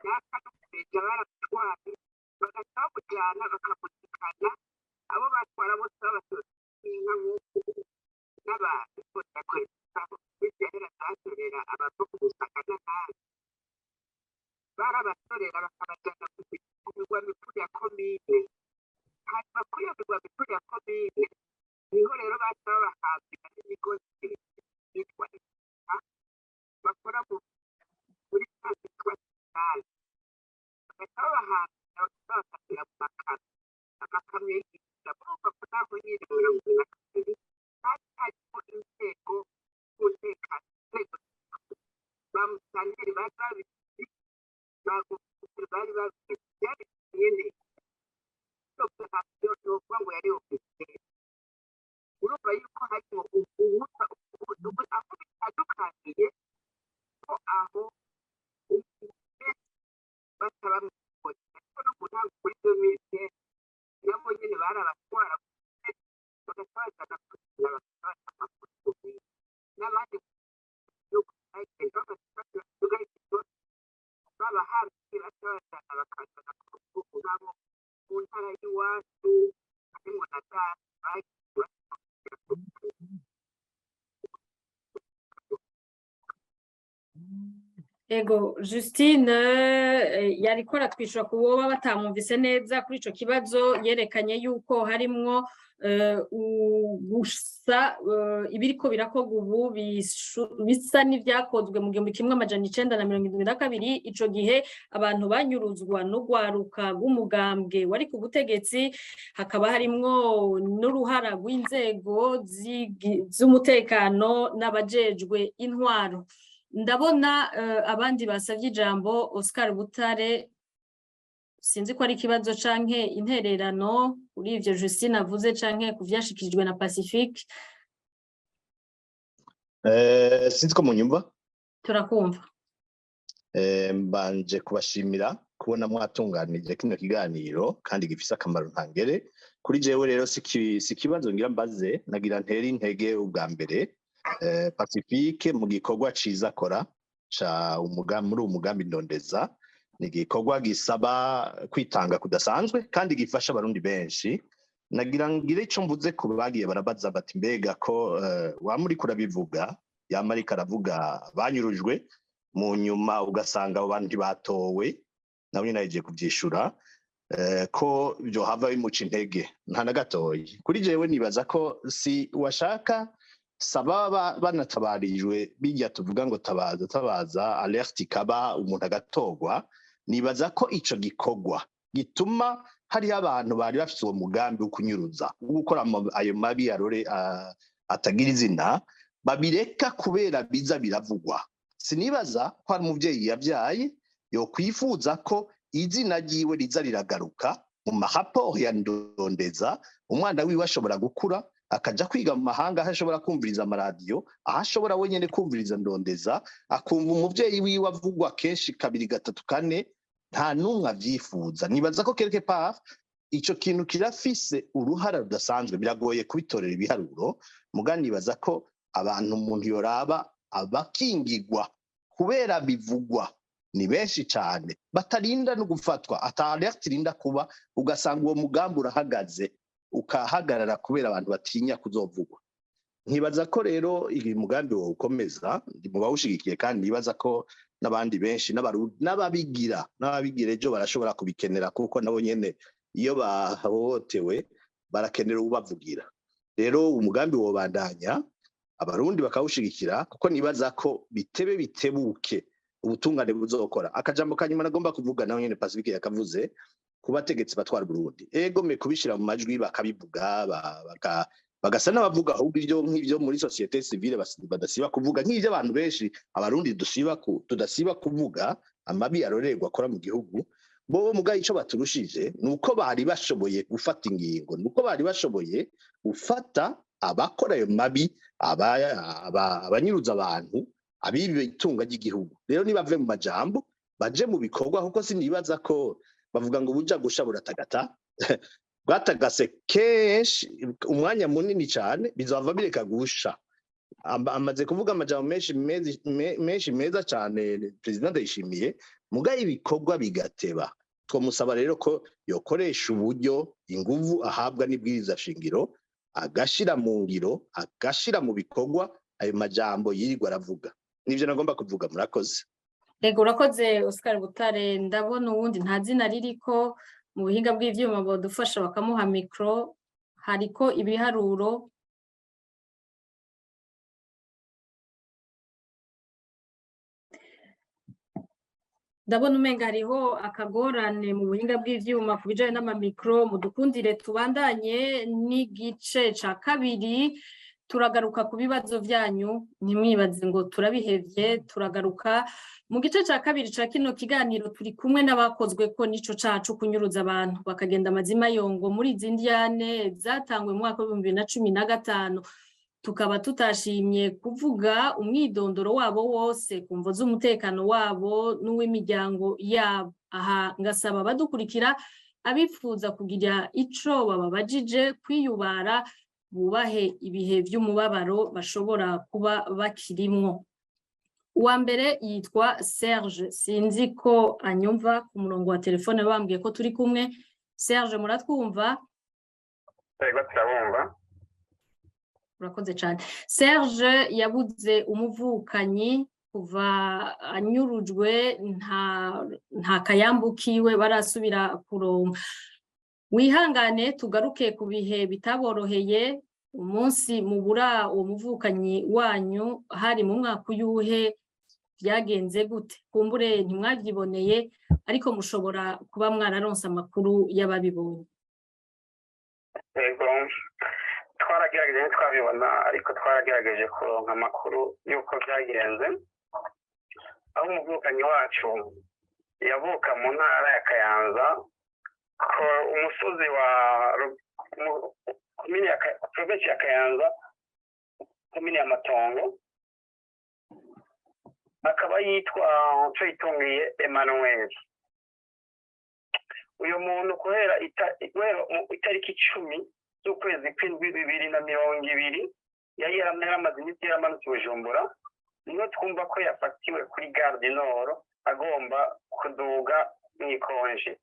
naka n'umubeja baramutwaye, bagaca bamujyana bakamutikana. Abo batwara bose babatoza n'inka, nk'uko n'abantu aho yahera zatorera abava ku butaka n'ahandi, barabatorera bakabajyana ku mirwa mikuru ya komine. Hanyuma kuri iyo mirwa mikuru ya komine niho rero baca babahambira n'imigozi yitwa inka bakora muri santere yitwa sitale, bagaca babahambira, bagaca babafatira mu makamyo, amakamyo y'igitaka. Murumva ko naho nyine 72 hari harimo inzego z'umutekano, inzego ba musitanteri bari babizi, ba guverineri bari babizi, byari nyene opération novuga ngo yari officielle. Urumva yuko harimo ubusa aho bitandukaniye, ko aho baca bamukora, ariko no mu ntango kuri 2015 nabo nyene barabatwara, bagaca bazana kugira bagaca baca amafoto n'abandi babahambiye, baca bazana bakazana ku rugo nabo mu ntara y'iwacu, harimo na data bagiye. Ego, Justine yariko aratwishura ku boba batamwumvise neza kuri ico kibazo. Yerekanye yuko harimwo gusa ibiriko birakorwa ubu bisa n'ivyakozwe mu 1972. Ico gihe abantu banyuruzwa n'urwaruka rw'umugambwe wari ku butegetsi, hakaba harimwo n'uruhara rw'inzego z'umutekano n'abajejwe intwaro. Ndabona abandi basavye ijambo. Oscar Butare, sinzi ko ari ikibazo canke intererano kuri ivyo Justine avuze canke ku vyashikirijwe na Pacifique. Sinzi ko munyumva. Turakumva. Mbanje kubashimira kubona mwatunganije kino kiganiro kandi gifise akamaro ntangere kuri jewe. Rero si ikibazo ngira mbaze, nagira ntere intege ubwa mbere Pacifique mu gikorwa ciza akora ca muri uwo mugambi Ndondeza. Ni igikorwa gisaba kwitanga kudasanzwe kandi gifasha Abarundi benshi. Nagira ngire ico mvuze ku bagiye barabaza bati: mbega ko wama uriko urabivuga, yama ariko aravuga banyurujwe, mu nyuma ugasanga abo bantu ntibatowe? Nawe nyene yagiye kuvyishura ko vyohava bimuca intege. Nta na gatoyi. Kuri jewe nibaza ko si washaka saba banatabarijwe bijya tuvuga ngo tabaza, tabaza, alerte ikaba, umuntu agatorwa. Nibaza ko ico gikorwa gituma hariho abantu bari bafise uwo mugambi wo kunyuruza, wo gukora ayo mabi arore atagira izina, babireka kubera biza biravugwa. Sinibaza ko hari umuvyeyi yavyaye yokwifuza ko izina ryiwe riza riragaruka mu maraporo ya Ndondeza. Umwana wiwe ashobora gukura akaja kwiga mu mahanga, aho ashobora kumviriza amaradiyo, aho ashobora wenyene kumviriza Ndondeza, akumva umuvyeyi wiwe avugwa kenshi, kabiri, gatatu, kane. Nta n'umwe avyifuza. Nibaza ko quelque part ico kintu kirafise uruhara rudasanzwe. Biragoye kubitorera ibiharuro, muga nibaza ko abantu umuntu yoraba abakingigwa kubera bivugwa ni benshi cane, batarinda no gufatwa, ata alerte irinda kuba, ugasanga uwo mugambi urahagaze, ukahagarara kubera abantu batinya kuzovugwa. Nkibaza ko rero iyi mugambi wawukomeza, ndi mu bawushigikiye, kandi nibaza ko n'abandi benshi n'ababigira ejo barashobora kubikenera, kuko nabo nyene iyo bahohotewe barakenera ubavugira. Rero umugambi wobandanya, Abarundi bakawushigikira, kuko nibaza ko bitebe bitebuke ubutungane buzokora. Akajambo kanyuma nagomba kuvuga, naho nyene Pacifique yakavuze, ku bategetsi batwara Burundi, egome kubishira mu majwi bakabivuga, bagasa n'abavuga ahubwo ibyo nk'ibyo muri société civile badasiba kuvuga, nk'ibyo abantu benshi Abarundi dusiba tudasiba kuvuga, amabi arorerwa akora mu gihugu. Bo mugaye ico baturushije ni uko bari bashoboye gufata ingingo, ni uko bari bashoboye gufata abakora ayo mabi, abanyuruza abantu, abiba itunga ry'igihugu. Rero nibave mu majambo baje mu bikorwa, kuko sinibaza ko bavuga ngo buja gusha buratagata. Bwatagase kenshi umwanya munini cyane, bizava bireka gusha. Amaze kuvuga amajambo menshi menshi meza cyane Perezida Ndayishimiye, mugaye ibikorwa bigateba. Twamusaba rero ko yokoresha uburyo, inguvu ahabwa n'ibwiriza shingiro, agashira mu ngiro, agashira mu bikorwa ayo majambo yirirwa aravuga. Nivyo nagomba kuvuga, murakoze. Ego, urakoze Oscar Butare. Ndabona uwundi nta zina ririko. Mu buhinga bw'ivyuma bodufasha bakamuha micro, hariko ibiharuro. Ndabona umenga hariho akagorane mu buhinga bw'ivyuma ku bijanye n'amamikro. Mudukundire tubandanye n'igice ca kabiri, turagaruka ku bibazo vyanyu. Ntimwibaze ngo turabihevye, turagaruka mu gice ca kabiri ca kino kiganiro. Turi kumwe n'abakozwe ko n'ico cacu kunyuruza abantu bakagenda amazima yongo muri izi ndyane zatangwe mu mwaka w'2015, tukaba tutashimye kuvuga umwidondoro wabo wose ku mvo z'umutekano wabo n'uw'imiryango yabo. Aha ngasaba abadukurikira, abifuza kugira ico bababajije, kwiyubara, bubahe ibihe vy'umubabaro bashobora kuba bakirimwo. Uwa mbere yitwa Serge, sinzi ko anyumva ku murongo wa telefone, bambwiye ko turi kumwe. Serge, muratwumva? Yego, turabumva. Urakoze cyane. Serge yabuze umuvukanyi. Kuva anyurujwe nta kayambu kiwe barasubira kuronka. Wihangane, tugaruke ku bihe bitaboroheye. Umunsi mubura uwo muvukanyi wanyu hari mu mwaka uyuhe? Byagenze gute? Kumbure ntimwabyiboneye, ariko mushobora kuba mwararonse amakuru y'ababibonye. Yego, twaragerageje, ntitwabibona, ariko twaragerageje kuronka amakuru y'uko byagenze. Aho umuvukanyi wacu yavuka mu ntara ya Kayanza, ko umusozi wa komine ya provinsi ya Kayanza, komine ya Matongo, akaba yitwa Ncoyitungiye Emmanuel. Uyu muntu guhera mu itariki 10 z'ukwezi kw'indwi 2020 yari yaramaze iminsi yaramanutse i Bujumbura, niho twumva ko yafatiwe kuri Gare du Nord agomba kuduga mu ikonje.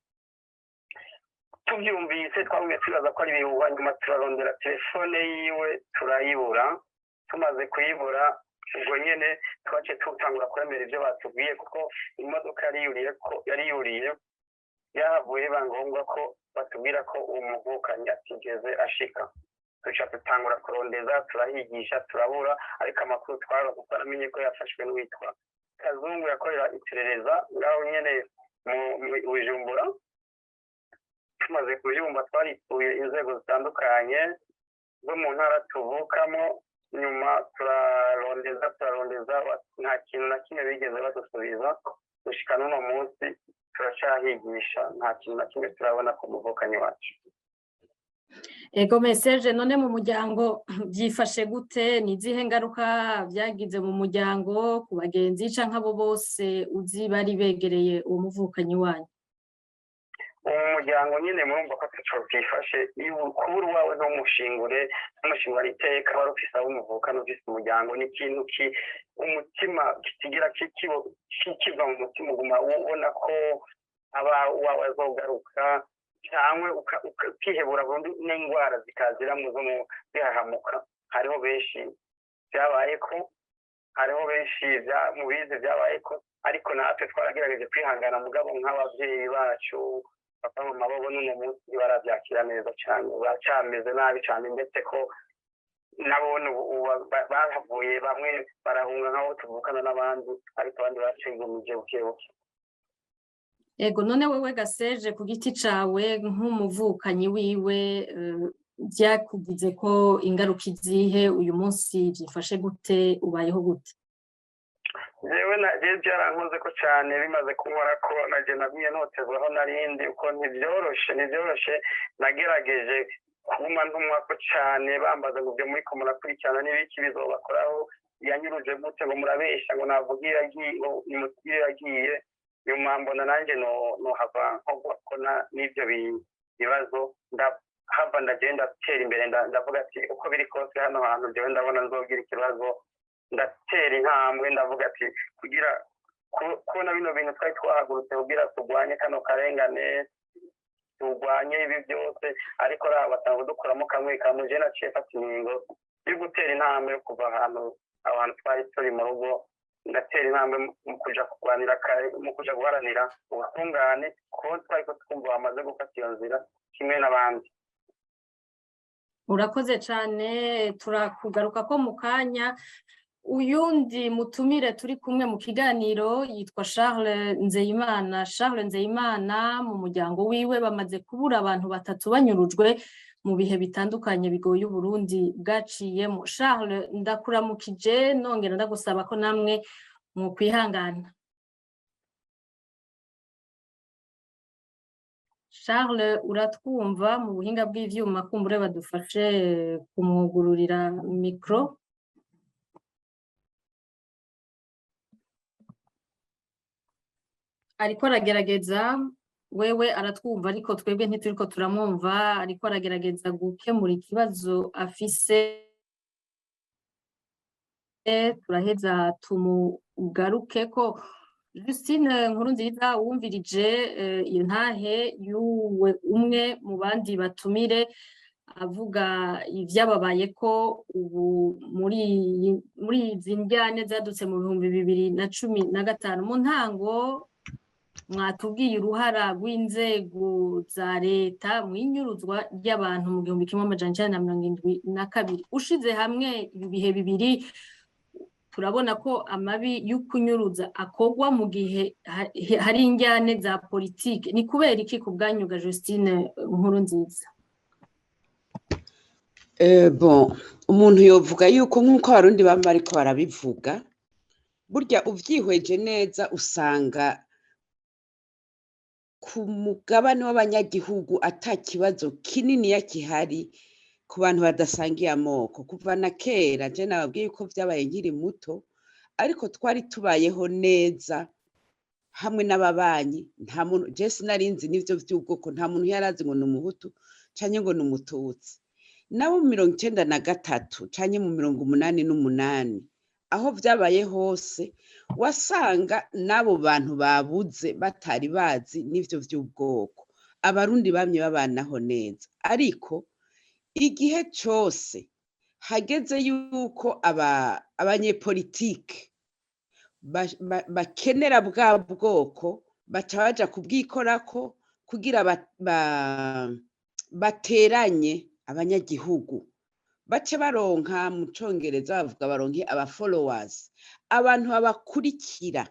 Tubyumvise twagumye twibaza ko ari ibihuha. Nyuma turarondera telefone yiwe turayibura. Tumaze kuyibura, ubwo nyene twaciye tutangura kwemera ibyo batubwiye, kuko imodoka yari yuriye ko yari yuriye byahavuye biba ngombwa ko batubwira ko uwo muvukanyi atigeze ashika. Duca dutangura kurondeza, turahigisha, turabura, ariko amakuru twaronse twaramenye ko yafashwe n'uwitwa Kazungu yakorera iperereza ngaho nyene mu Bujumbura. Tumaze kubyumva twarituye inzego zitandukanye zo mu ntara tuvukamo. Nyuma turarondeza, turarondeza, nta kintu na kimwe bigeze badusubiza. Gushika n'uno munsi turacahigisha, nta kintu na kimwe turabona ku muvukanyi wacu. Ego meseje, none mu muryango byifashe gute? Ni izihe ngaruka byagize mu muryango, ku bagenzi canke abo bose uzi bari begereye uwo muvukanyi wanyu? Uwo muryango nyine murumva ko ataco byifashe. Kubura uwawe ntumushingure, ntumushingure iteka wari ufise abo muvukana, ufise umuryango, ni ikintu ki umutima kitigera kiva mu mutima. Uguma ubona ko aba uwawe azogaruka, cyangwa ukihebura burundu n'indwara zikaziramo zo mu zihahamuka. Hariho benshi byabaye ko, hariho benshi mubizi byabaye ko, ariko natwe twaragerageje kwihangana. Mugabo nk'ababyeyi bacu, papa, mama, bo n'uno munsi ntibarabyakira neza cyane, baracameze nabi cyane, ndetse ko nabo ubu bahavuye bamwe barahunga nk'abo tuvukana n'abandi, ariko abandi bacigumije buke buke. Ego, none wewe Gaseje, ku giti cawe nk'umuvukanyi wiwe, byakugize ko ingaruka izihe? Uyu munsi byifashe gute? Ubayeho gute? Jewe na jewe byarankoze ko cyane. Bimaze kunkora ko naje nagumye notezwa aho narindi, uko ntibyoroshe, ntibyoroshe. Nagerageje kuguma ntumwa ko cyane, bambaza ngo ibyo muriko murakurikirana n'ibiki, bizobakoraho, yanyuruje gute, ngo murabesha, ngo navuga iyo yagiye, ngo nimutubwire iyo yagiye. Nyuma mbona nanjye no nohava nko kona n'ibyo bibazo, ndahava ndagenda ndatera imbere, ndavuga ati uko biri kose hano hantu jewe ndabona nzogira ikibazo. Ndatera intambwe, ndavuga ati kugira kubona bino bintu twari twahagurutse kugira turwanye kano karengane, turwanye ibi byose, ariko raba batanga dukuramo kamwe kamwe. Je naciye mfata ingingo yo gutera intambwe yo kuva ahantu abantu twari turi mu rugo, ndatera intambwe mu kuja kurwanira mu kuja guharanira ubutungane, kuko twari ko twumva bamaze gufata iyo nzira kimwe n'abandi. Urakoze cane, turakugaruka ko mu kanya. Uyundi mutumire turi kumwe mu kiganiro yitwa Charles Nzeyimana. Charles Nzeyimana, mu muryango wiwe bamaze kubura abantu batatu banyurujwe mu bihe bitandukanye bigoye Uburundi bwaciyemo. Charles, ndakuramukije, nongera ndagusaba ko namwe mwokwihangana. Charles, uratwumva? Mu buhinga bw'ivyuma kumbure badufashe kumwugururira micro. Ariko aragerageza, wewe aratwumva ariko twebwe ntituriko turamwumva. Ariko aragerageza gukemura ikibazo afise, turaheza tumugarukeko. Justine Nkurunziza, wumvirije iyo ntahe y'uwe umwe mu bandi batumire, Avuga ivyababaye ko ubu muri izi njyane zadutse mu 2015. Mu ntango mwatubwiye uruhara rw'inzego za leta mu inyuruzwa ry'abantu mu 1972. Ushize hamwe ibi bihe bibiri, turabona ko amabi y'ukunyuruza akorwa mu gihe hari injyane za politike. Ni kubera iki ku bwanyu ga Justine Nkurunziza? Bon, umuntu yovuga yuko nk'uko Abarundi bama bariko barabivuga, burya uvyihweje neza usanga ku mugabane w'abanyagihugu ata kibazo kininiya gihari ku bantu badasangiye amoko. Kuva na kera, je nababwiye yuko vyabaye nkiri muto, ariko twari tubayeho neza hamwe n'ababanyi. Nta muntu, je sinarinzi n'ivyo vy'ubwoko, nta muntu yarazi ngo ni Umuhutu canke ngo ni Umututsi. Nabo mu 93 canke mu 88, aho vyabaye hose, wasanga n'abo bantu babuze batari bazi n'ivyo vy'ubwoko. Abarundi bamye babanaho neza, ariko igihe cose hageze yuko abanyepolitike bakenera bwa bwoko, baca baja kubwikorako kugira bateranye abanyagihugu, bace baronka, mu Congereza bavuga baronke aba followers, abantu babakurikira.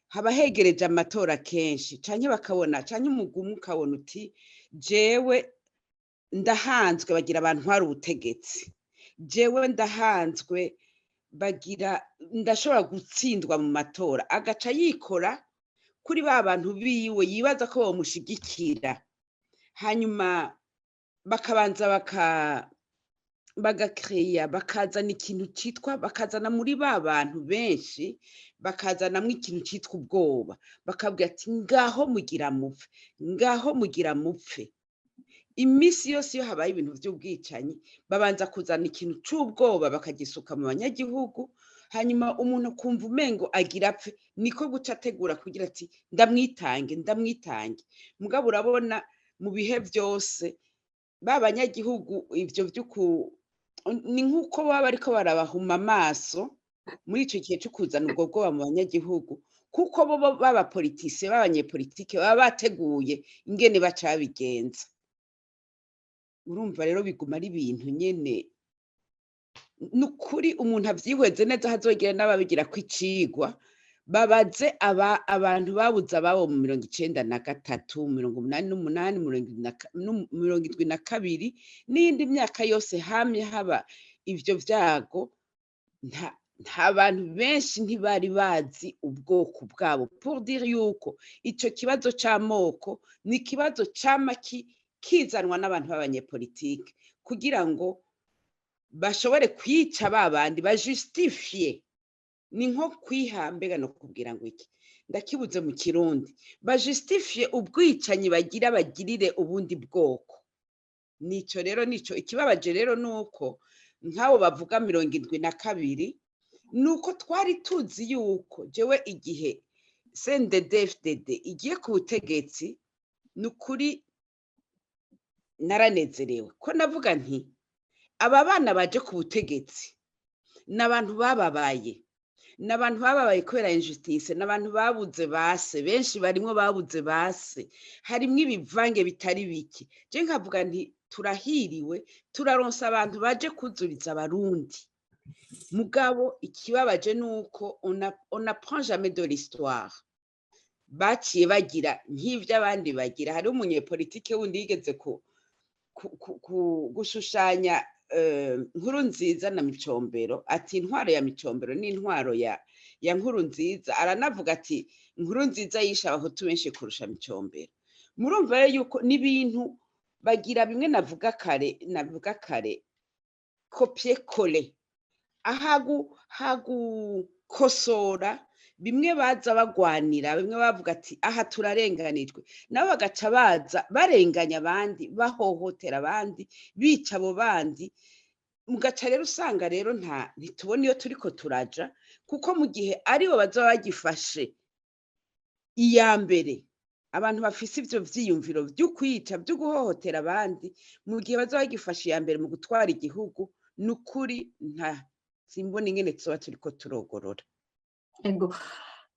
Haba hegereje amatora kenshi, canke bakabona, canke umugwi ukabona uti: "Jewe ndahanzwe, bagira bantware ubutegetsi, jewe ndahanzwe, bagira ndashobora gutsindwa mu matora." Agaca yikora kuri ba bantu biwe yibaza ko bomushigikira, hanyuma bakabanza bagakeya, bakazana ikintu citwa, bakazana muri ba bantu benshi, bakazanamwo ikintu citwa ubwoba, bakabwira ati: "Ngaho mugira mupfe, ngaho mugira mupfe." Iminsi yose iyo habaye ibintu vy'ubwicanyi, babanza kuzana ikintu c'ubwoba, bakagisuka mu banyagihugu, hanyuma umuntu akumva umengo agira apfe, niko guca ategura kugira ati: "Ndamwitange, ndamwitange." Mugabo urabona mu bihe vyose ba banyagihugu, ivyo vy'uku ni nk'uko baba bariko barabahuma amaso muri ico gihe co kuzana ubwo bwoba mu banyagihugu, kuko bo b'abapolitisiye, b'abanyepolitike baba bateguye ingene baca babigenza. Urumva rero biguma ari ibintu nyene. Ni ukuri umuntu avyihweze neza, hazogera n'ababigirako icigwa, babaze abantu babuze ababo mu 93, 88, 72 n'iyindi myaka yose hamye haba ivyo vyago, nta bantu benshi ntibari bazi ubwoko bwabo. Pour dire yuko ico kibazo c'amoko ni ikibazo cama kizanwa n'abantu b'abanyepolitike kugira ngo bashobore kwica ba bandi, bajustifie. Ni nko kwiha, mbega no kubwira ngo iki, ndakibuze mu Kirundi, bajustifie ubwicanyi bagira bagirire ubundi bwoko. Nico rero, nico ikibabaje rero, nuko nk'abo bavuga 72, nuko twari tuzi yuko, jewe igihe CNDD-FDD igiye ku butegetsi, ni ukuri naranezerewe, ko navuga nti: "Aba bana baje ku butegetsi ni abantu bababaye, ni abantu bababaye kubera injustice, ni abantu babuze base, benshi barimwo babuze base, harimwo ibivange bitari bike." Je nkavuga nti: "Turahiriwe, turaronsa abantu baje kuzuriza Abarundi." Mugabo ikibabaje nuko on apprend jamais de l'histoire. Baciye bagira nk'ivyo abandi bagira. Hariho umunyepolitike wundi yigeze ku gushushanya Nkurunziza na Micombero, ati: "Intwaro ya Micombero n'intwaro ya Nkurunziza." Aranavuga ati: "Nkurunziza yishe Abahutu benshi kurusha Micombero." Murumva rero yuko n'ibintu bagira bimwe navuga kare, copier coller, ahagu hagukosora bimwe baza bagwanira, bimwe bavuga ati: "Aha turarenganijwe," nabo bagaca baza barenganya abandi, bahohotera abandi, bica abo bandi. Mugaca rero usanga rero nta ntitubona iyo turiko turaja, kuko mu gihe aribo bazoba bagifashe iya mbere, Abantu bafise ivyo vyiyumviro vyo kwica, vyo guhohotera abandi, mu gihe bazoba bagifashe iya mbere mu gutwara igihugu, ni ukuri nta simbona ingene tuzoba turiko turogorora. Ego.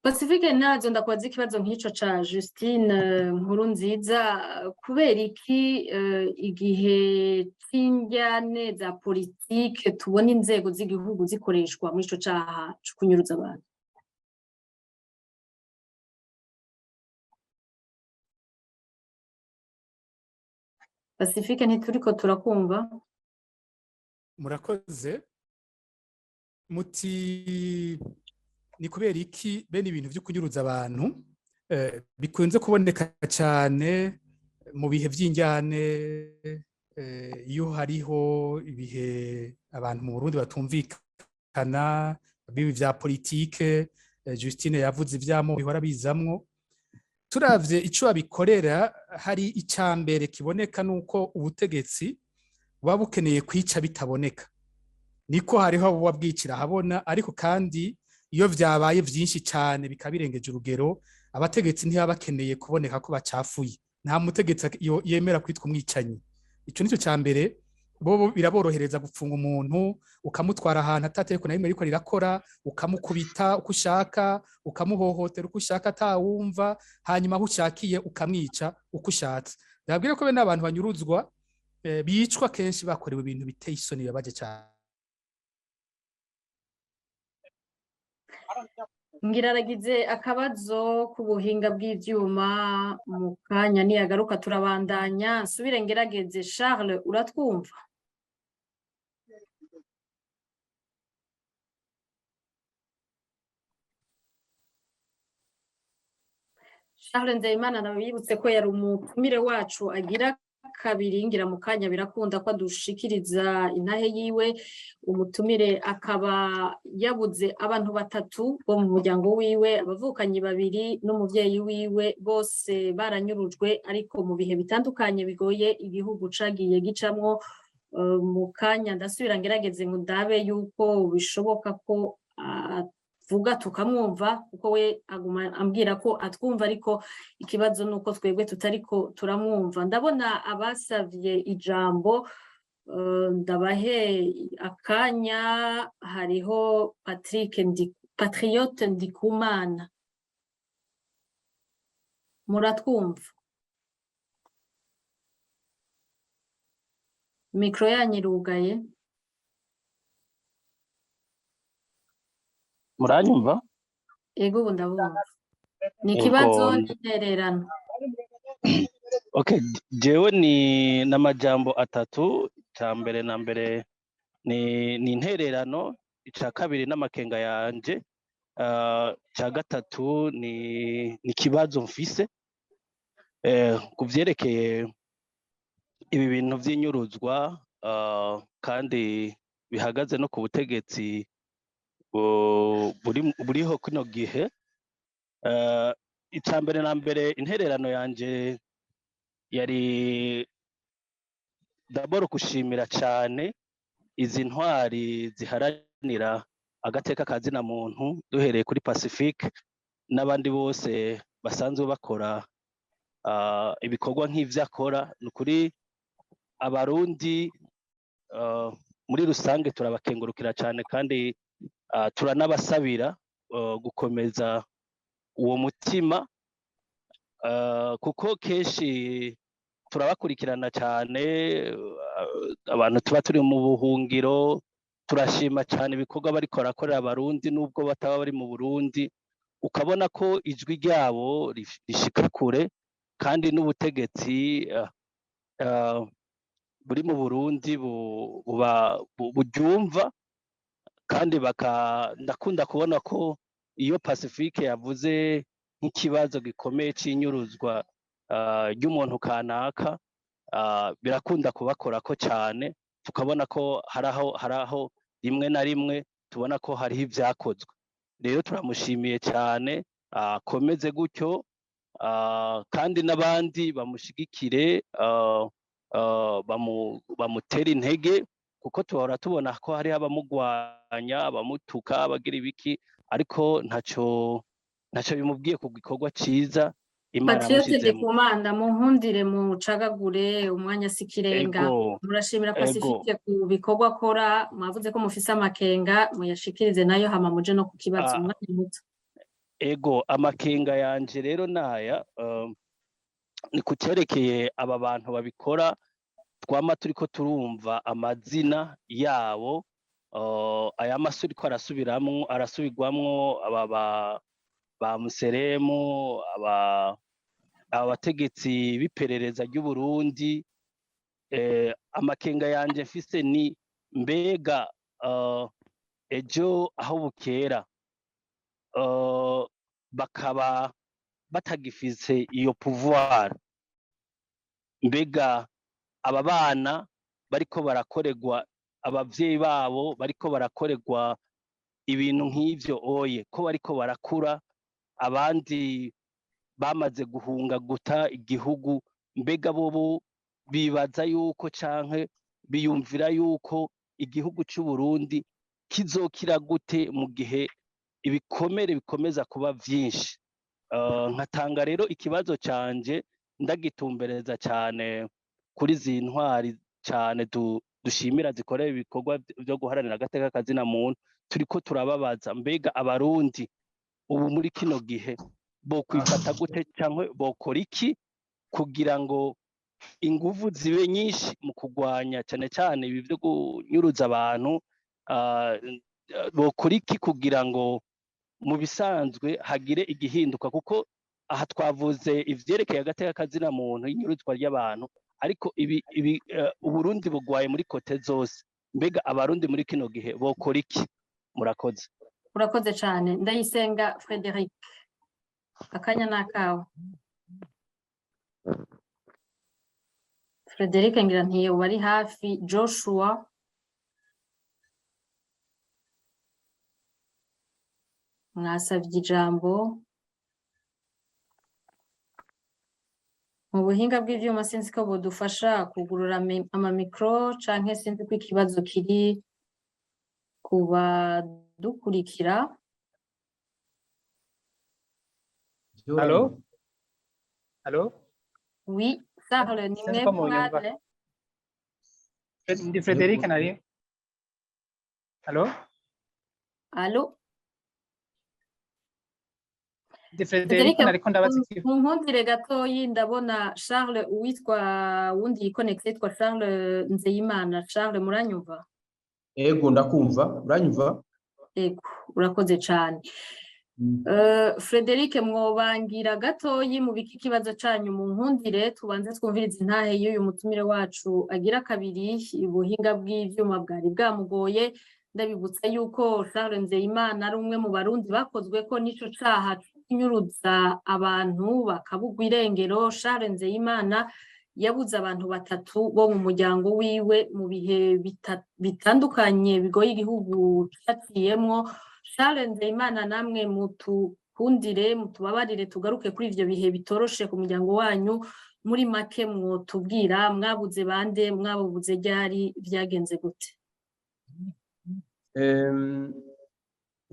Pacifique nazo ndakubaza ikibazo nk'ico ca Justine Nkurunziza, kubera iki igihe c'indyane za politike tubona inzego z'igihugu zikoreshwa muri ico caha co kunyuruza abantu? Pacifique, ntituriko turakumva. Murakoze. Muti ni kubera iki bene ibintu byo kunyuruza abantu bikunze kuboneka cyane mu bihe by'injyane, iyo hariho ibihe abantu mu Burundi batumvikana bibi vya politike? Justine yavuze ivyamo bihora bizamwo. Turavye ico babikorera, hari icambere kiboneka nuko ubutegetsi buba bukeneye kwica bitaboneka, niko hariho abo bwicira habona, ariko kandi iyo vyabaye vyinshi cyane bikabirengeje urugero, abategetsi ntibaba bakeneye kuboneka ko bacafuye. Nta mutegetsi yemera kwitwa umwicanyi. Ico nico ca mbere. Bo biraborohereza gupfunga umuntu, ukamutwara ahantu atategeko na rimwe riko rirakora, ukamukubita uko ushaka, ukamuhohotera uko ushaka atawumva, hanyuma aho ushakiye ukamwica uko ushatse. Ndababwira ko bene abantu banyuruzwa, bicwa kenshi bakorewe ibintu biteye isoni bibabaje cyane. Ngira aragize akabazo k'ubuhinga bw'ivyuma, mu kanya niyagaruka turabandanya. Nsubire ngerageze. Charles, uratwumva? Charles Nzeyimana, nabibutse ko yari umutumire wacu agira kabiri, ngira mu kanya birakunda ko adushikiriza intahe yiwe. Umutumire akaba yabuze abantu batatu bo mu muryango wiwe, abavukanyi babiri n'umuvyeyi wiwe, bose baranyurujwe ariko mu bihe bitandukanye bigoye igihugu cagiye gicamwo. Mu kanya ndasubira ngerageze ngo ndabe yuko bishoboka ko avuga tukamwumva, kuko we aguma ambwira ko atwumva, ariko ikibazo nuko twebwe tutariko turamwumva. Ndabona abasavye ijambo, ndabahe akanya. Hariho Patrick Patriote Ndikumana, muratwumva? Mikro yanyu irugaye. Muranyumva? Ego, ubu ndabumva. Ni Ego. ikibazo n'intererano. Okay, jewe ni n'amajambo atatu. Icya mbere na mbere ni intererano, icya kabiri n'amakenga yanje, icya gatatu ni ikibazo mfise ku vyerekeye ibi bintu vy'inyuruzwa, kandi bihagaze no ku butegetsi buriho kino gihe. Icya mbere na mbere, intererano yanje yari d'abord gushimira cyane izi ntwari ziharanira agateka ka zina muntu, duhereye kuri Pacifique n'abandi bose basanzwe bakora ibikorwa nk'ivyo akora. Ni ukuri Abarundi muri rusange turabakengurukira cyane, kandi turanabasabira gukomeza uwo mutima, kuko kenshi turabakurikirana cyane. Abantu tuba turi mu buhungiro turashima cyane ibikorwa bariko barakorera Abarundi, nubwo bataba bari mu Burundi, ukabona ko ijwi ryabo rishika kure, kandi n'ubutegetsi buri mu Burundi buryumva, kandi ndakunda kubona ko iyo Pacifique yavuze nk'ikibazo gikomeye c'inyuruzwa ry'umuntu kanaka, birakunda kubakorako cyane, tukabona ko haraho rimwe na rimwe tubona ko hariho ivyakozwe. Rero turamushimiye cyane, akomeze gutyo, kandi n'abandi bamushigikire, bamutere intege, kuko tuhora tubona ko hariho abamugwanya, abamutuka, abagira ibiki, ariko ntaco bimubwiye ku gikorwa ciza. Imana Patriote yamushizemo. Ndikumana, munkundire mucagagure, umwanya si ikirenga. Ego. Murashimira Ego. Pacifique ku bikorwa akora, mwavuze ko mufise amakenga, muyashikirize nayo hama muje no ku kibazo. Umwanya muto. Ego, amakenga yanje rero naya ni ku cerekeye aba bantu babikora twama turiko turumva amazina yabo, aya maso uriko arasubiramwo arasubirwamwo, aba ba Museremu, aba bategetsi b'iperereza ry'u Burundi. Amakenga yanje mfise ni mbega ejo aho bukera bakaba batagifise iyo pouvoir, mbega aba bana bariko barakorerwa, abavyeyi babo bariko barakorerwa ibintu nk'ivyo oye, ko bariko barakura, abandi bamaze guhunga guta igihugu, mbega bobo bibaza yuko canke biyumvira yuko igihugu c'u Burundi kizokira gute mu gihe ibikomere bikomeza kuba vyinshi? Nkatanga rero ikibazo canje ndagitumbereza cane kuri izi ntwari cane dushimira zikorera ibikorwa vyo guharanira agateka kazina muntu. Turiko turababaza, mbega abarundi ubu muri kino gihe bokwifata gute canke bokora iki kugira ngo inguvu zibe nyinshi mu kurwanya cane cane ibi vyo kunyuruza abantu? Bokora iki kugira ngo mu bisanzwe hagire igihinduka? Kuko aha twavuze ivyerekeye agateka kazina muntu, inyuruzwa ry'abantu, ariko ibi Uburundi bugwaye muri côté zose. Mbega abarundi muri kino gihe bokora iki? Murakoze. Urakoze cane. Ndayisenga Frederic, akanya ni akawe. Frederic ngira ntiyoba ari hafi. Joshua, mwasavye ijambo. Mu buhinga bw'ivyuma sinzi ko bodufasha kugurura amamikro, canke sinzi ko ikibazo kiri kubadukurikira. Allô? Allô? Oui, Charles, ni Sinzi ko mwebwe munyumva. mwale. Ndi Frederic nari. Allô? Allô? Ndi Frederic Frederic, nariko ndabaza ikibazo. Munkundire gatoyi, ndabona Charles uwitwa wundi yikonekise yitwa Charles Nzeyimana. Charles, muranyumva? Ego, ndakumva. Uranyumva? Ego, urakoze cane. Frederic, mwobangira gatoyi mubike ikibazo canyu, mu nkundire tubanze twumvirize intahe y'uyu mutumire wacu agira kabiri. Ubuhinga bw'ivyuma bwari bwamugoye. Ndabibutsa yuko Charles Nzeyimana ari umwe mu barundi bakozweko n'ico caha co kunyuruza abantu bakabugwa irengero. Charles Nzeyimana yabuze abantu batatu bo mu muryango wiwe mu bihe bitandukanye bigoye igihugu caciyemwo. Charles Nzeyimana, namwe mutukundire, mutubabarire tugaruke kuri ivyo bihe bitoroshe ku muryango wanyu. Muri make mwotubwira mwabuze bande, mwabubuze ryari, vyagenze gute?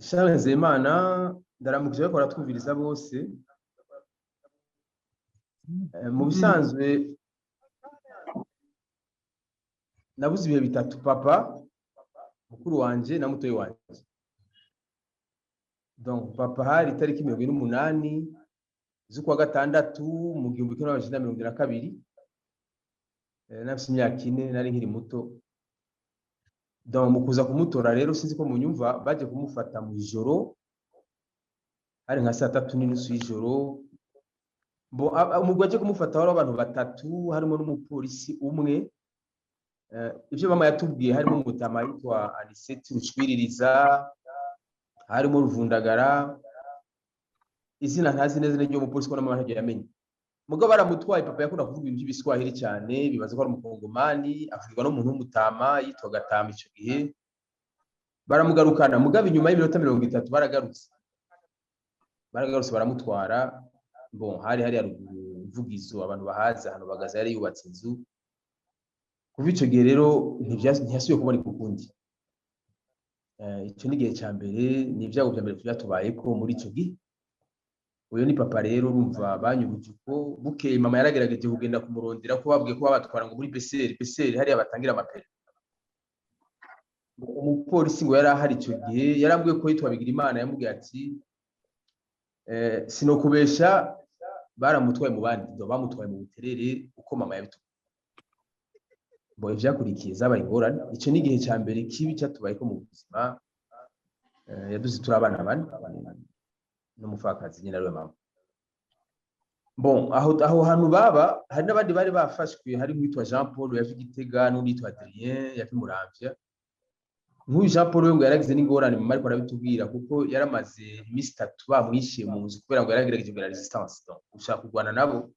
Charles Nzeyimana, ndaramukije bariko baratwumviriza bose. Mu bisanzwe nabuze ibihe bitatu: papa, mukuru wanje na mutoyi wanje. Donc papa hari itariki 48 z'ukwa gatandatu mu 1972. Nafise imyaka 4, nari nkiri muto. Donc mu kuza kumutora rero, sinzi ko munyumva, baje kumufata mu ijoro, hari nka saa 3:30 y'ijoro. Bo umugwi waje kumufata wari abantu batatu, harimo n'umupolisi umwe. Ivyo mama yatubwiye, harimo umutama yitwa Aniseti Rushwiririza, harimo Ruvundagara, izina ntazi neza n'iryo mupolisi ko na mama ntaryo yamenye. Mugabo baramutwaye. Papa yakunda kuvuga ibintu by'ibiswahili cyane, bibaza ko ari umukongomani, avugirwa n'umuntu w'umutama yitwa Gatama ico gihe. Baramugarukana, mugabo inyuma y'iminota 30 baragarutse baramutwara. Bon, hari haruguru Mvugizo, abantu bahaza ahantu Bagaza yari yubatse inzu. Kuva ico gihe rero ntiyasubiye kuboneka ukundi. Ico ni igihe ca mbere, ni ibyago vya mbere vyatubayeko muri ico gihe. Uyu ni papa rero. Urumva banyuruje uko, bukeye mama yaragerageje kugenda kumurondera, ko babwiye ko babatwara ngo muri BCR, BCR hariya batangira amapera. Umupolisi ngo yari ahari icyo gihe yarambwiye ko yitwa Bigirimana, yamubwiye ati sinokubesha, baramutwaye mu bandi, bamutwaye mu Buterere uko mama yabitubwiye. Bo ivyakurikiye zabaye ingorane. Ico ni igihe ca mbere kibi cyatubayeko mu buzima. Yaduze turi abana bane n'umupfakazi nyine ariwe mama. Bon, aho hantu baba hari n'abandi bari bafashwe, hari nk'uwitwa Jean Paul yava i Gitega n'undi yitwa Adrien yava i Muramvya. Nk'uyu Jean Paul we ngo yaragize n'ingorane, mama ariko arabitubwira, kuko yaramaze iminsi 3 bamwishiye mu nzu kubera ngo yaragerageje kugira résistance, donc gushaka kurwana nabo,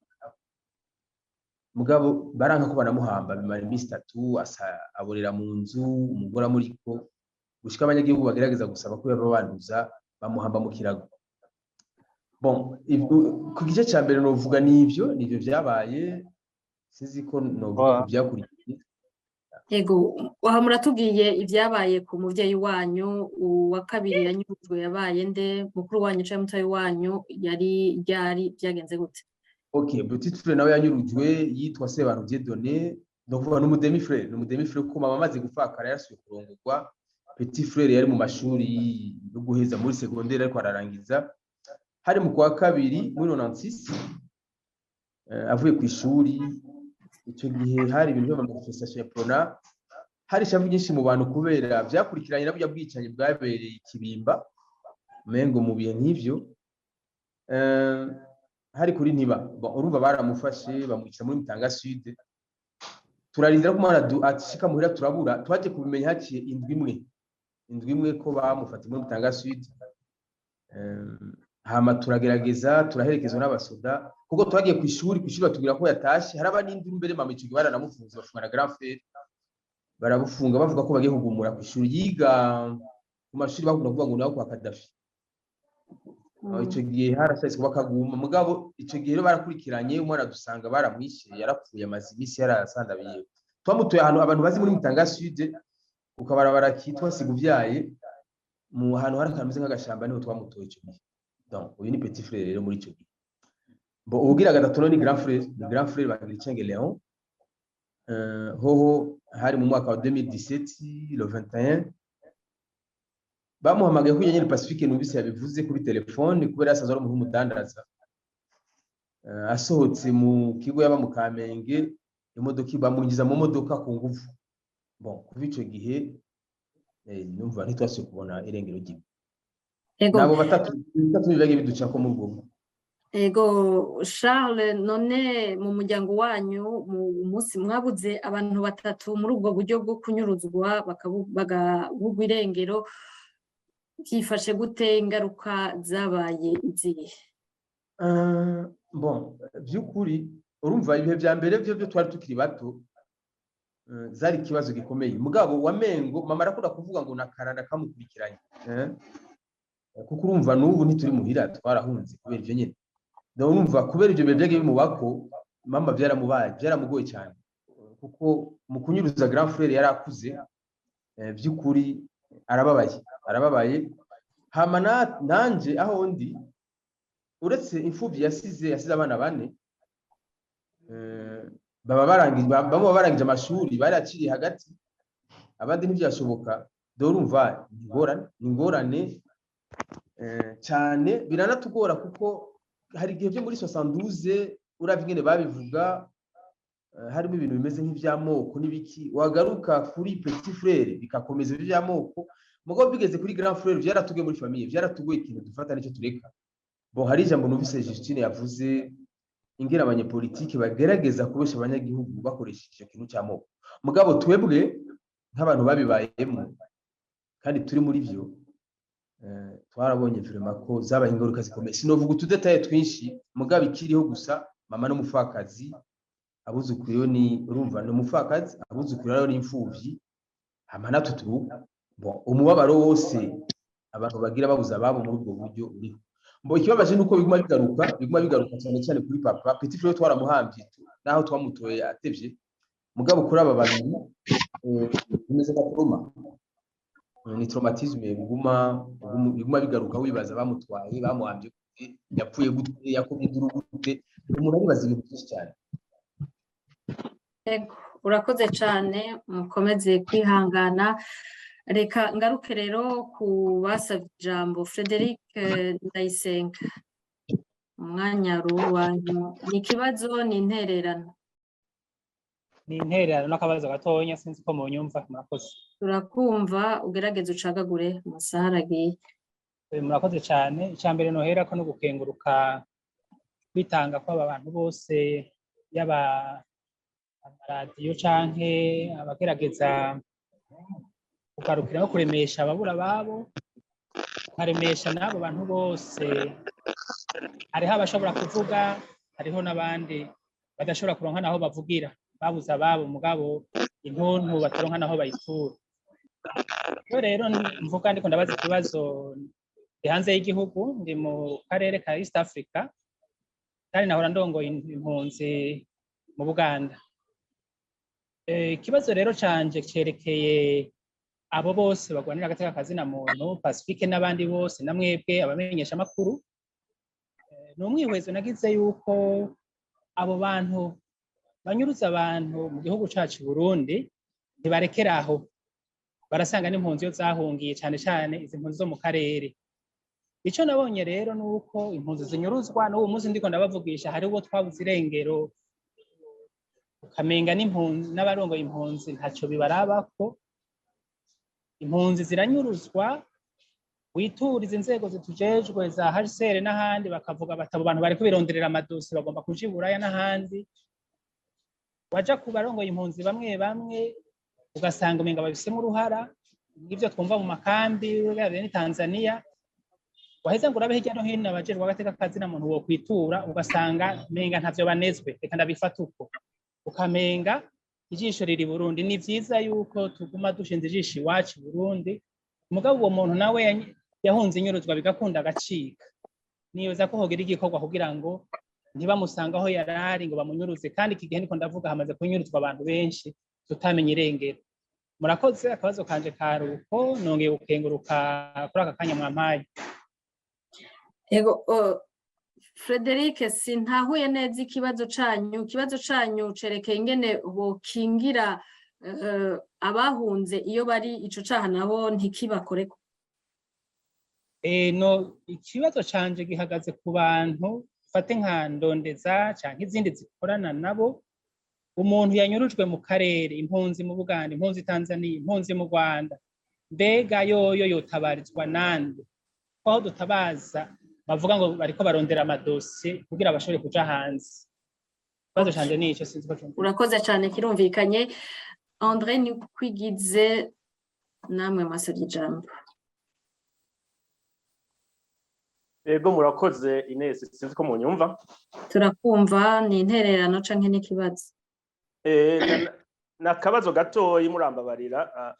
mugabo baranka ko banamuhamba. Bimara iminsi 3 asa aborera mu nzu, umugore amuriko, gushika abanyagihugu bagerageza gusaba ko yaba banduza, bamuhamba mu kirago. Bon, ku gice cya mbere novuga nivyo vyabaye. Sinzi ko novuga ku byakurikiye. Yego, aha muratubwiye ibyabaye ku muvyeyi wanyu. Uwa kabiri yanyurujwe yabaye nde? Mukuru wanyu canke mutoyi wanyu yari ryari, byagenze gute? Ok, petit frère nawe yanyurujwe yitwa Sebantu Dieudonné, ndavuga n'umu demi frère, n'umu demi frère, kuko mama amaze gupfakara yarasubiye kurongorwa. Petit frère yari mu mashuri yo guheza muri secondaire, ariko ararangiza. Hari mu kwa kabiri muri 96, avuye ku ishuri. Icyo gihe hari ibintu by'ama manifestation ya Uprona, hari ishavu nyinshi mu bantu kubera byakurikiranye na burya bwicanyi bwabereye Ikibimba, mengo mu bihe nk'ivyo. Hari kuri ntiba. Bon, urumva baramufashe bamwica muri Mutanga Sud. Turarindira ko umwana ashika muhira, turabura. Twaje kubimenya haciye indwi imwe ko bamufata muri Mutanga Sud. Hama turagerageza, turaherekezwa n'abasoda, kuko twagiye ku ishuri batubwira ko yatashe. Haraba n'induru mbere. Mama ico gihe baranamufunze, bafunga na grand frère, barabufunga bavuga ko bagiye kugumura ku ishuri yiga, ku mashuri bakunda kuvuga ngo naho kwa Kadafi. Aho ico gihe harashatse kuba kaguma, mugabo ico gihe rero barakurikiranye umwana, dusanga baramwishe, yarapfuye, amaze iminsi yarasandabiye. Twamutuye ahantu abantu bazi muri Mutanga Sud, ku kabarabara kitwa Siguvyaye, mu hantu hari akantu kameze nk'agashamba, niho twamutoye ico gihe. Donc uyu ni petit frère rero muri ico gihe. Bo ubugira gatatu ni grand frère, ni grand frère Bagiricenge Léon. Hoho hari mu mwaka wa 2017, le 21, bamuhamagaye ko nyene Pacifique numvise yabivuze kuri telefone, kubera yasanzwe ari umuntu w'umudandaza. Asohotse mu kigo yaba mu Kamenge, imodoka bamwinjiza mu modoka ku nguvu. Bon, kuva ico gihe numva ntitwasubiye kubona irengero ryiwe. Nabo batatu bibagiye biducako muri ubwo buryo. Ego Charles, none mu muryango wanyu mu munsi mwabuze abantu batatu muri ubwo buryo bwo kunyuruzwa, bakabugwa irengero, byifashe gute? Ingaruka zabaye izihe? Bon, by'ukuri urumva ibihe vya mbere byo twari tukiri bato, zari ikibazo gikomeye. Mugabo wamengo mama arakunda kuvuga ngo nakaranda kamukurikiranye, kuko urumva n'ubu ntituri muhira, twarahunze kubera ivyo nyene. Donc urumva kubera ivyo bihe vyagiye bimubako, mama vyaramubaye, vyaramugoye cyane, kuko mu kunyuruza grand frère yari akuze. By'ukuri arababaye, arababaye. Hama nanje aho ndi, uretse imfuvyi yasize abana bane, baba barangije, bamwe baba barangije amashuri, baraciriye hagati, abandi ntivyashoboka. Dore urumva ni ingorane, ni ingorane cyane. Biranatugora kuko hari igihe byo muri 72, uravye ingene babivuga, harimo ibintu bimeze nk'ivy'amoko n'ibiki. Wagaruka kuri petit frère bikakomeza ivy'amoko, mugabo bigeze kuri grand frère vyaratugoye. Muri famille vyaratugoye, ikintu dufata nicyo tureka. Bon, hari ijambo numvise Justine yavuze, ingene abanyepolitiki bagerageza kubesha abanyagihugu bakoresheje icyo kintu cy'amoko. Mugabo twebwe nk'abantu babibayemo kandi turi muri vyo, twarabonye vraiment ko zabaye ingaruka zikomeye. Sinovuga utu détails twinshi, mugabo ikiriho gusa, mama n'umupfakazi, abuzukuru yo ni, urumva ni umupfakazi, abuzukuru rero ni imfuvyi, hama natwe turi. Bon, umubabaro wose abantu bagira babuza ababo muri ubwo buryo uriho. Mbo ikibabaje nuko biguma bigaruka, biguma bigaruka cyane cyane kuri papa. Petit frère twaramuhamvye naho twamutoye atevye, mugabo kuri aba babiri bimeze nka trauma, ni traumatisme biguma bigaruka, wibaza bamutwaye, bamuhamvye gute. Yapfuye gute? Yakomye induru gute? Umuntu aribaza ibintu byinshi cyane. Ego, urakoze cyane, mukomeze kwihangana. Reka ngaruke rero ku basabye ijambo. Frederic Ndayisenga, umwanya wanyu, ni ikibazo, ni intererano? Ni intererano n'akabazo gatonya, sinzi ko munyumva. Murakoze. Turakumva, ugerageze ucagagure, amasaha aragiye. Murakoze cyane. Icya mbere noherako no gukenguruka kwitanga kw'aba bantu bose, yaba amaradiyo canke abagerageza kugarukira no kuremesha ababura ababo, ukaremesha n'abo bantu bose. Hariho abashobora kuvuga, hariho n'abandi badashobora kuronka naho bavugira, babuze ababo mugabo intuntu bataronka naho bayitura. Iyo rero mvuga ndiko ndabaza ikibazo, ndi hanze y'igihugu, ndi mu karere ka East Africa, kandi nahora ndongoye impunzi mu Buganda. Ikibazo rero canje cerekeye abo bose bagwanira agateka kazina muntu, Pacifique n'abandi bose, na mwebwe abamenyesha amakuru. Ni umwihwezo nagize yuko abo bantu banyuruza abantu mu gihugu cacu i Burundi ntibarekera aho, barasanga n'impunzi iyo zahungiye, cane cane izi mpunzi zo mu karere. Ico nabonye rero ni uko impunzi zinyuruzwa. N'uwo munsi ndiko ndabavugisha, hari uwo twabuze irengero, ukamenga n'impunzi n'abarongoye impunzi ntaco bibarabako. Impunzi ziranyuruzwa, wituriza inzego zitujejwe za HCR n'ahandi, bakavuga bati abo bantu bariko bironderera amadosiye, bagomba kuja i Buraya n'ahandi. Waja ku barongoye impunzi bamwe bamwe, ugasanga umenga babifisemwo uruhara, nk'ivyo twumva mu makambi uravye ni Tanzania. Waheza ngo urabe hirya no hino abajejwe agateka kazina muntu wokwitura, ugasanga umenga ntavyo banezwe. Reka ndabifata uko, ukamenga ijisho riri Burundi. Ni vyiza yuko tuguma dushinze ijisho iwacu i Burundi, mugabo uwo muntu nawe yahunze inyuruzwa bigakunda agacika, nibaza ko hogira igikorwa kugira ngo ntibamusanga aho yarari ngo bamunyuruze. Kandi iki gihe niko ndavuga hamaze kunyuruzwa abantu benshi tutamenye irengero. Murakoze, akabazo kanje karuko. Nongeye gukenguruka kuri aka kanya mwampaye. Ego, Frederic, sintahuye neza ikibazo canyu. Ikibazo canyu cerekeye ingene bokingira abahunze iyo bari, ico caha nabo ntikibakoreko? No, ikibazo canje gihagaze ku bantu, fate nka Ndondeza canke izindi zikorana nabo. Umuntu yanyurujwe mu karere, impunzi mu Buganda, impunzi Tanzania, impunzi mu Rwanda, mbega yoyo yotabarizwa nande? Ko aho dutabaza bavuga ngo bariko barondera amadosiye kugira bashobore kuja hanze. Ikibazo canje nico, sinzi ko cumvikana. Urakoze cane, kirumvikanye. André Nikwigize, namwe mwasabye ijambo. Ego, murakoze Ines, sinzi ko munyumva. Turakumva. Ni intererano canke n'ikibazo? Nakabazo gatoyi, murambabarira.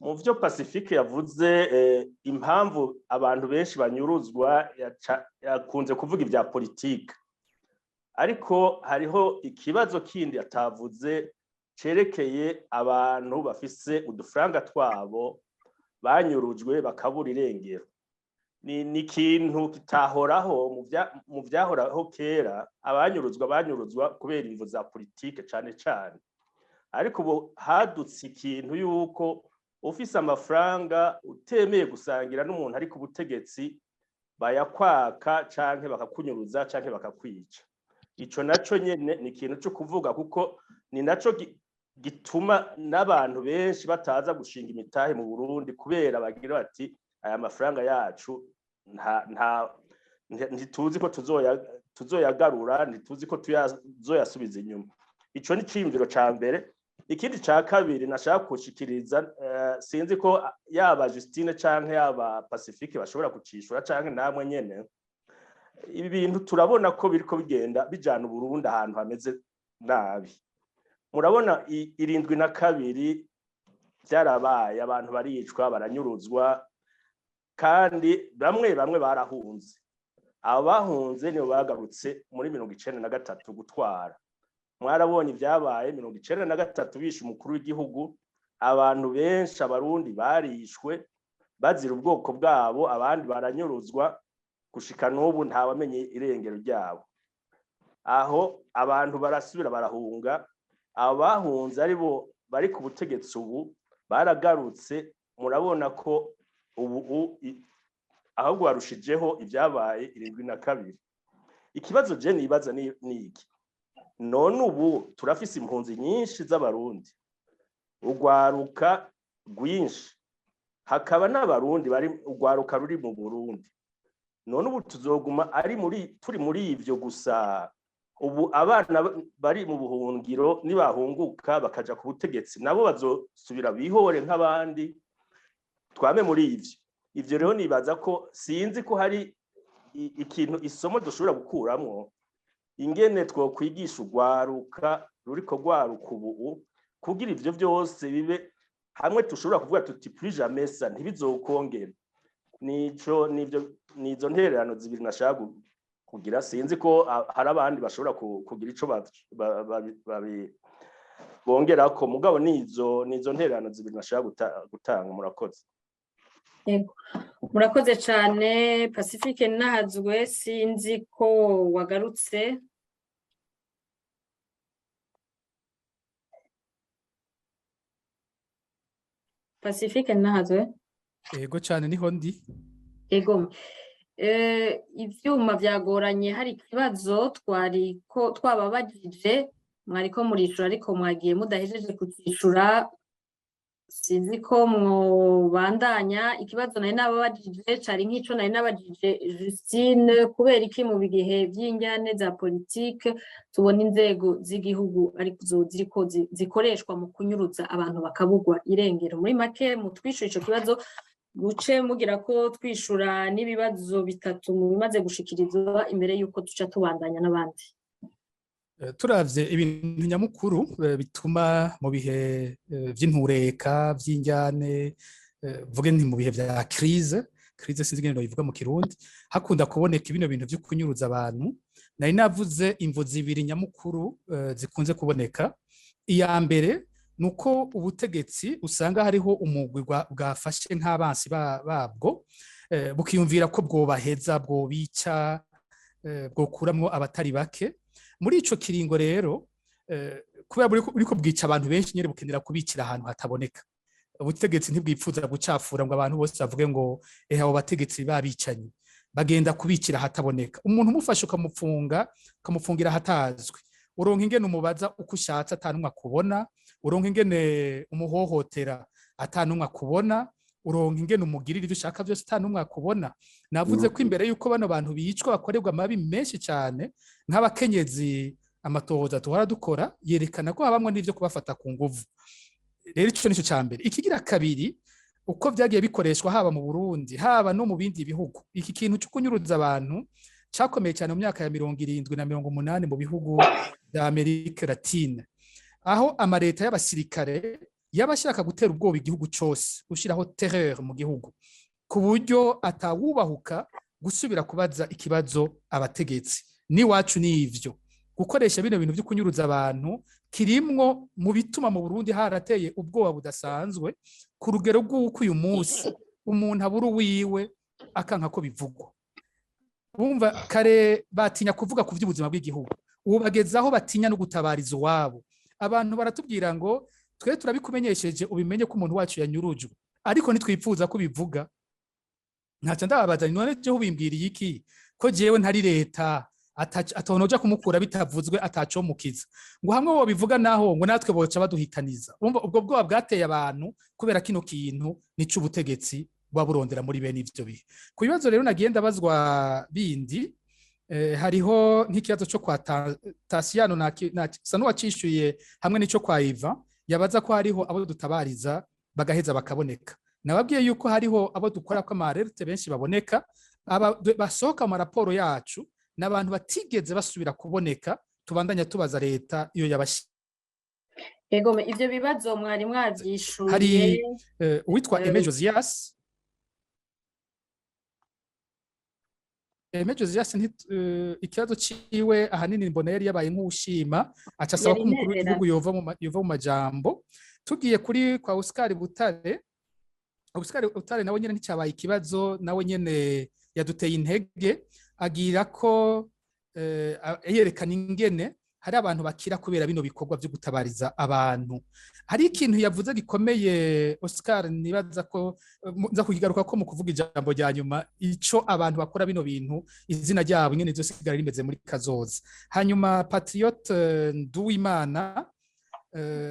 Mu vyo Pacifique yavuze, impamvu abantu benshi banyuruzwa, yakunze kuvuga ibya politike, ariko hariho ikibazo kindi atavuze cerekeye abantu bafise udufaranga twabo banyurujwe bakabura irengero. Ni ikintu kitahoraho. Mu vyahoraho kera, abanyuruzwa banyuruzwa kubera imvo za politike cane cane, ariko ubu hadutse ikintu yuko ufise amafaranga utemeye gusangira n'umuntu ari ku butegetsi, bayakwaka canke bakakunyuruza canke bakakwica. Ico naco nyene ni ikintu co kuvuga, kuko ni naco gituma n'abantu benshi bataza gushinga imitahe mu Burundi, kubera bagira bati aya mafaranga yacu nta ntituzi ko tuzoyagarura, ntituzi ko tuzoyasubiza inyuma. Ico ni iciyumviro ca mbere. Ikindi ca kabiri nashaka gushikiriza, sinzi ko yaba Justine canke yaba Pacifique bashobora kucishura, canke namwe nyene. Ibi bintu turabona ko biriko bigenda bijana Uburundi ahantu hameze nabi. Murabona 72 byarabaye, abantu baricwa, baranyuruzwa, kandi bamwe bamwe barahunze. Abo bahunze nibo bagarutse muri 93 gutwara. Mwarabonye ibyabaye 93, bishe umukuru w'igihugu, abantu benshi abarundi barishwe bazira ubwoko bwabo, abandi baranyuruzwa. Gushika n'ubu ntawamenye irengero ryabo. Aho abantu barasubira barahunga. Abahunze ari bo bari ku butegetsi ubu baragarutse. Murabona ko ubu ahubwo barushijeho ibyabaye 72. Ikibazo je nibaza ni iki: none ubu turafise impunzi nyinshi z'Abarundi, urwaruka rwinshi, hakaba n'Abarundi bari urwaruka ruri mu Burundi. None ubu tuzoguma ari muri turi muri ivyo gusa? Ubu abana bari mu buhungiro nibahunguka bakaja ku butegetsi, nabo bazosubira bihore nk'abandi, twame muri ivyo? Ivyo rero nibaza ko sinzi ko hari ikintu, isomo dushobora gukuramwo, ingene twokwigisha urwaruka ruriko rwaruka ubu kugira ivyo vyose bibe hamwe tushobora kuvuga tuti plus jamais ça, ntibizokongera. Nico nivyo, nizo ntererano zibiri nashaka kugira. Sinzi ko hari abandi bashobora kugira ico bongerako, mugabo nizo ntererano zibiri nashaka gutanga. Murakoze. Yego, murakoze cyane. Pacifique Nahazwe, sinzi ko wagarutse. Pacifique Nahazwe? Yego cyane, niho ndi. Yego. Ivyuma vyagoranye, hari ikibazo twari ko twababajije, mwariko murishura ariko mwagiye mudahejeje kucishura. Sinzi ko mwobandanya. Ikibazo nari nababajije cari nk'ico nari nabajije Justine: kubera iki mu bihe vy'injyane za politike tubona inzego z'igihugu ariko ziriko zikoreshwa mu kunyuruza abantu bakabugwa irengero? Muri make mutwishure ico kibazo, guce mugira ko twishura n'ibibazo bitatu mu bimaze gushikirizwa imbere y'uko tuca tubandanya n'abandi. Turavye ibintu nyamukuru bituma mu bihe vy'intureka, vy'injyane, vuge nti mu bihe vya crise, sinzi ingene noyivuga mu Kirundi, hakunda kuboneka bino bintu vyo kunyuruza abantu, nari navuze imvo zibiri nyamukuru zikunze kuboneka. Iya mbere nuko ubutegetsi usanga hariho umugwi bwafashe nk'abansi babwo, bukiyumvira ko bwobaheza, bwobica, bwokuramwo abatari bake. Muri ico kiringo rero, kubera buriko bwica abantu benshi nyene, bukenera kubicira ahantu hataboneka. Ubutegetsi ntibwipfuza gucafura ngo abantu bose bavuge ngo ehe, abo bategetsi babicanyi. Bagenda kubicira ahataboneka. Umuntu umufashe ukamupfunga, ukamufungira ahatazwi, uronka ingene umubaza uko ushatse atanumwe akubona, uronka ingene umuhohotera atanumwe akubona, uronka ingene umugirira ivyo ushaka vyose atanumwe akubona. Navuze ko imbere yuko bano bantu bicwa bakorerwa amabi menshi cyane, nk'abakenyezi, amatohoza duhora dukora yerekana ko habamwe n'ivyo kubafata ku nguvu. Rero ico nico ca mbere. Ikigira kabiri, uko vyagiye bikoreshwa haba mu Burundi, haba no mu bindi bihugu, iki kintu cyo kunyuruza abantu cakomeye cyane mu myaka ya 70 na 80 mu bihugu bya Amerika Latine, aho amareta y'abasirikare yabashaka gutera ubwoba igihugu cose, gushiraho terreur mu gihugu, ku buryo atawubahuka gusubira kubaza ikibazo abategetsi. N'iwacu n'ivyo gukoresha bino bintu byo kunyuruza abantu kirimwo mu bituma mu Burundi harateye ubwoba budasanzwe, ku rugero rw'uko uyu munsi umuntu abura uwiwe akanka ko bivugwa. Bumva kare batinya kuvuga ku by'ubuzima bw'igihugu, ubu bagezaho batinya no gutabariza uwabo. Abantu baratubwira ngo twe turabikumenyesheje ubimenye ko umuntu wacu yanyurujwe, ariko ntitwipfuza ko bivuga. Ntaca ndababaza, none je ubimbwiriye iki ko jewe ntari leta, atonoja kumukura bitavuzwe atacomukiza? Ngo hamwe bo bivuga naho ngo natwe boca baduhitaniza. Umva ubwo bwoba bwateye abantu kubera kino kintu nico ubutegetsi buba burondera muri bene ivyo bihe. Ku bibazo rero nagiye ndabazwa bindi, hariho nk'ikibazo cyo kwa Tasiyano sa n'uwacishuye, hamwe n'ico kwa Iva yabaza ko hariho abo dutabariza bagaheza bakaboneka. Nababwiye yuko hariho abo dukora ko amarerte benshi baboneka, aba basohoka mu raporo yacu n'abantu batigeze basubira kuboneka, tubandanya tubaza leta iyo yabashize. Ego, ivyo bibazo mwari mwavyishuye. Hari uwitwa Aimé Josias. Aimé Josias, ikibazo ciwe ahanini mbona yari yabaye nk'ushima, aca asaba ko umukuru w'igihugu yova mu majambo. Tugiye kuri kwa Oscar Butare, Oscar Butare nawe nyene nticyabaye ikibazo, nawe nyene Yaduteye intege agira ko yerekana ingene hari abantu bakira kubera bino bikorwa byo gutabariza abantu. Hari ikintu yavuze gikomeye Oscar, nibaza ko nza kukigaruka ko mu kuvuga ijambo rya nyuma, ico abantu bakora bino bintu izina ryabo ingene rizosigara rimeze muri kazoza. Hanyuma Patriote Nduwimana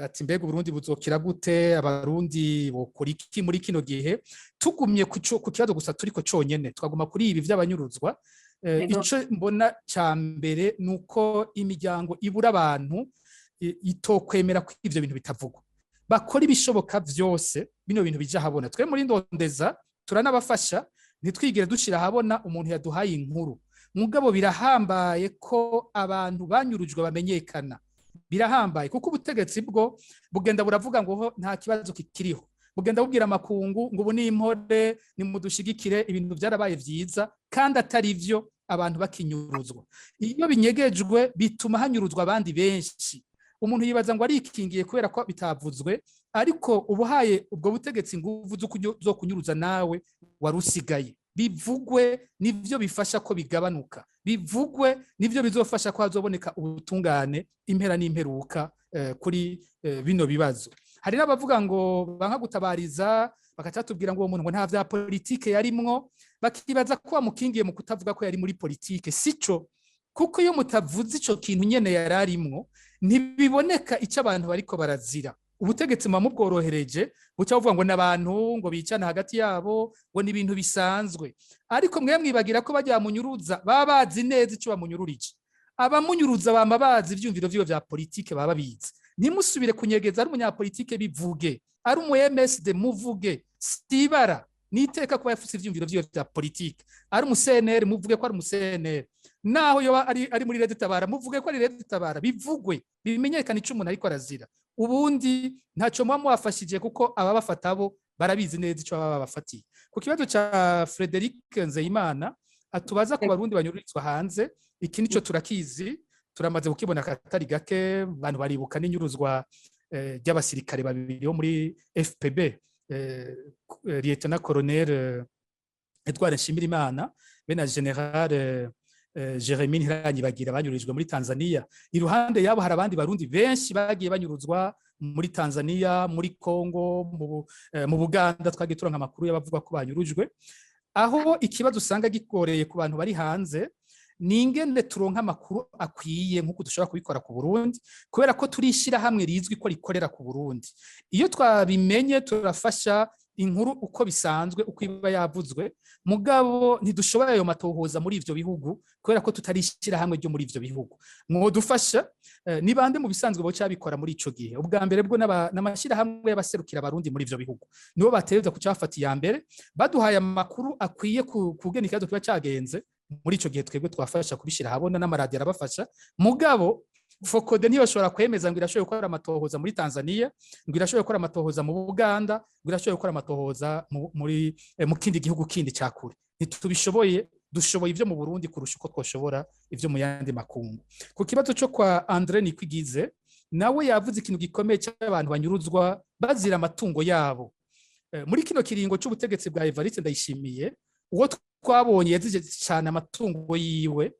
ati mbega Burundi buzokira gute, abarundi bokora iki muri kino gihe? Tugumye ku kibazo gusa turiko conyene, twaguma kuri ibi vy'abanyuruzwa. Ico mbona ca mbere nuko imiryango ibura abantu itokwemera ko ivyo bintu bitavugwa, bakora ibishoboka vyose bino bintu bija habona. Twe muri Ndondeza turanabafasha, ntitwigere dushira habona umuntu yaduhaye inkuru, mugabo birahambaye ko abantu banyurujwe bamenyekana. Birahambaye kuko ubutegetsi bwo bugenda buravuga ngo nta kibazo kikiriho, bugenda bubwira amakungu ngo ubu ni impore, nimudushigikire, ibintu byarabaye vyiza, kandi atari vyo. Abantu bakinyuruzwa, iyo binyegejwe bituma hanyuruzwa abandi benshi. Umuntu yibaza ngo arikingiye kubera ko bitavuzwe, ariko ubuhaye ubwo butegetsi nguvu zo kunyuruza nawe warusigaye. Bivugwe nivyo bifasha ko bigabanuka, bivugwe nivyo bizofasha ko hazoboneka ubutungane impera n'imperuka kuri bino bibazo. Hari n'abavuga ngo banka gutabariza, bakacatubwira ngo uwo muntu ngo nta vya politike yarimwo, bakibaza ko bamukingiye mu kutavuga ko yari muri politike. Sico, kuko iyo mutavuze ico kintu nyene yararimwo ntibiboneka ico abantu bariko barazira. Ubutegetsi muba mubworohereje, buca buvuga ngo n'abantu ngo bicana hagati yabo, ngo ni ibintu bisanzwe. Ariko mwe mwibagira ko bajya bamunyuruza baba bazi neza ico bamunyururije. Abamunyuruza bama bazi ivyumviro vyiwe vya politike, baba babizi. Ntimusubire kunyegeza, ari umunyapolitike bivuge, ari umu MSD muvuge, sibara niteka kuba yafise ivyumviro vyiwe vya politike, ari umu CNR muvuge ko ari umu CNR, naho yoba ari muri Red Tabara muvuge ko ari Red Tabara, bivugwe bimenyekane ico umuntu ariko arazira. Ubundi ntaco muba muwafashije kuko ababafata bo barabizi neza ico baba babafatiye. Ku kibazo ca Frederic Nzeyimana atubaza ku barundi banyururizwa hanze, iki nico turakizi, turamaze kukibona katari gake. Abantu baribuka n'inyuruzwa ry'abasirikare babiri bo muri FPB, Lieutenant Colonel Edouard Nshimirimana be na General Jeremy Ntiranyibagira banyururijwe muri Tanzania. Iruhande yabo hari abandi barundi benshi bagiye banyuruzwa muri Tanzania, muri Congo, mu Buganda. Twagiye turonka amakuru y'abavuga ko banyurujwe. Aho ikibazo usanga gigoreye ku bantu bari hanze ni ingene turonka amakuru akwiye nk'uko dushobora kubikora ku Burundi, kubera ko turishira hamwe rizwi ko rikorera ku Burundi. Iyo twabimenye turafasha inkuru uko bisanzwe, uko iba yavuzwe, mugabo ntidushobora ayo matohoza muri ivyo bihugu kubera ko tutarishira hamwe ryo muri ivyo bihugu. Mwodufasha ni bande mu bisanzwe bo cyabikora muri ico gihe? Ubwa mbere bwo n'amashira hamwe y'abaserukira abarundi muri ivyo bihugu nibo batereza kucafata iya mbere, baduhaye amakuru akwiye kugena ikibazo kiba cagenze. Muri ico gihe twebwe twafasha kubishira habona, n'amaradiyo arabafasha. Mugabo Fokode ntibashobora kwemeza ngo irashoboye gukora amatohoza muri Tanzania, ngo irashoboye gukora amatohoza mu Buganda, ngo irashoboye gukora amatohoza muri mu kindi gihugu kindi ca kure. Ntitubishoboye, dushoboye ivyo mu Burundi kurusha uko twoshobora ivyo mu yandi makungu. Ku kibazo cyo kwa Andre Nikwigize, nawe yavuze ikintu gikomeye cy'abantu banyuruzwa bazira amatungo yabo. Muri kino kiringo c'ubutegetsi bwa Evariste Ndayishimiye, uwo twabonye yazije cyane amatungo yiwe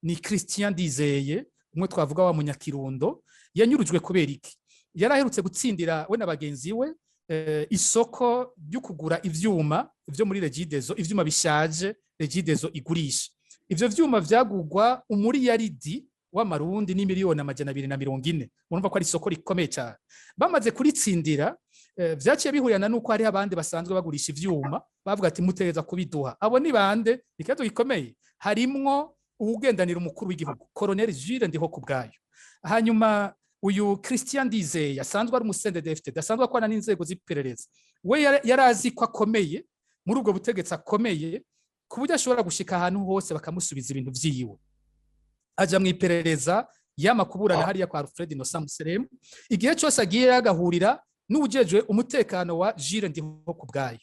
ni Christian Ndizeye, umwe twavuga wa Munyakirundo. Yanyurujwe kubera iki? Yaraherutse gutsindira we na bagenzi we isoko ryo kugura ivyuma vyo muri Regideso, ivyuma bishaje Regideso igurisha. Ivyo vyuma vyagugwa umuriyaridi w'amarundi ni 240,000,000. Urumva ko ari isoko rikomeye cyane. Bamaze kuritsindira, vyaciye bihurirana nuko hari abandi basanzwe bagurisha ivyuma bavuga ati mutereza kubiduha. Abo ni bande? Ikibazo gikomeye. Harimwo uwugendanira umukuru w'igihugu Colonel Jules Ndiho kubwayo. Hanyuma uyu Christian Ndizeye asanzwe ari umusendedefte, asanzwe akwana n'inzego z'iperereza, we yarazi ko akomeye muri ubwo butegetsi, akomeye ku buryo ashobora gushika ahantu hose bakamusubiza ibintu vyiwe. Aja mu iperereza yamakuburana hariya kwa Alfred Innocent Museremu, igihe cyose agiye yagahurira n'ujejwe umutekano wa Jules Ndiho kubwayo.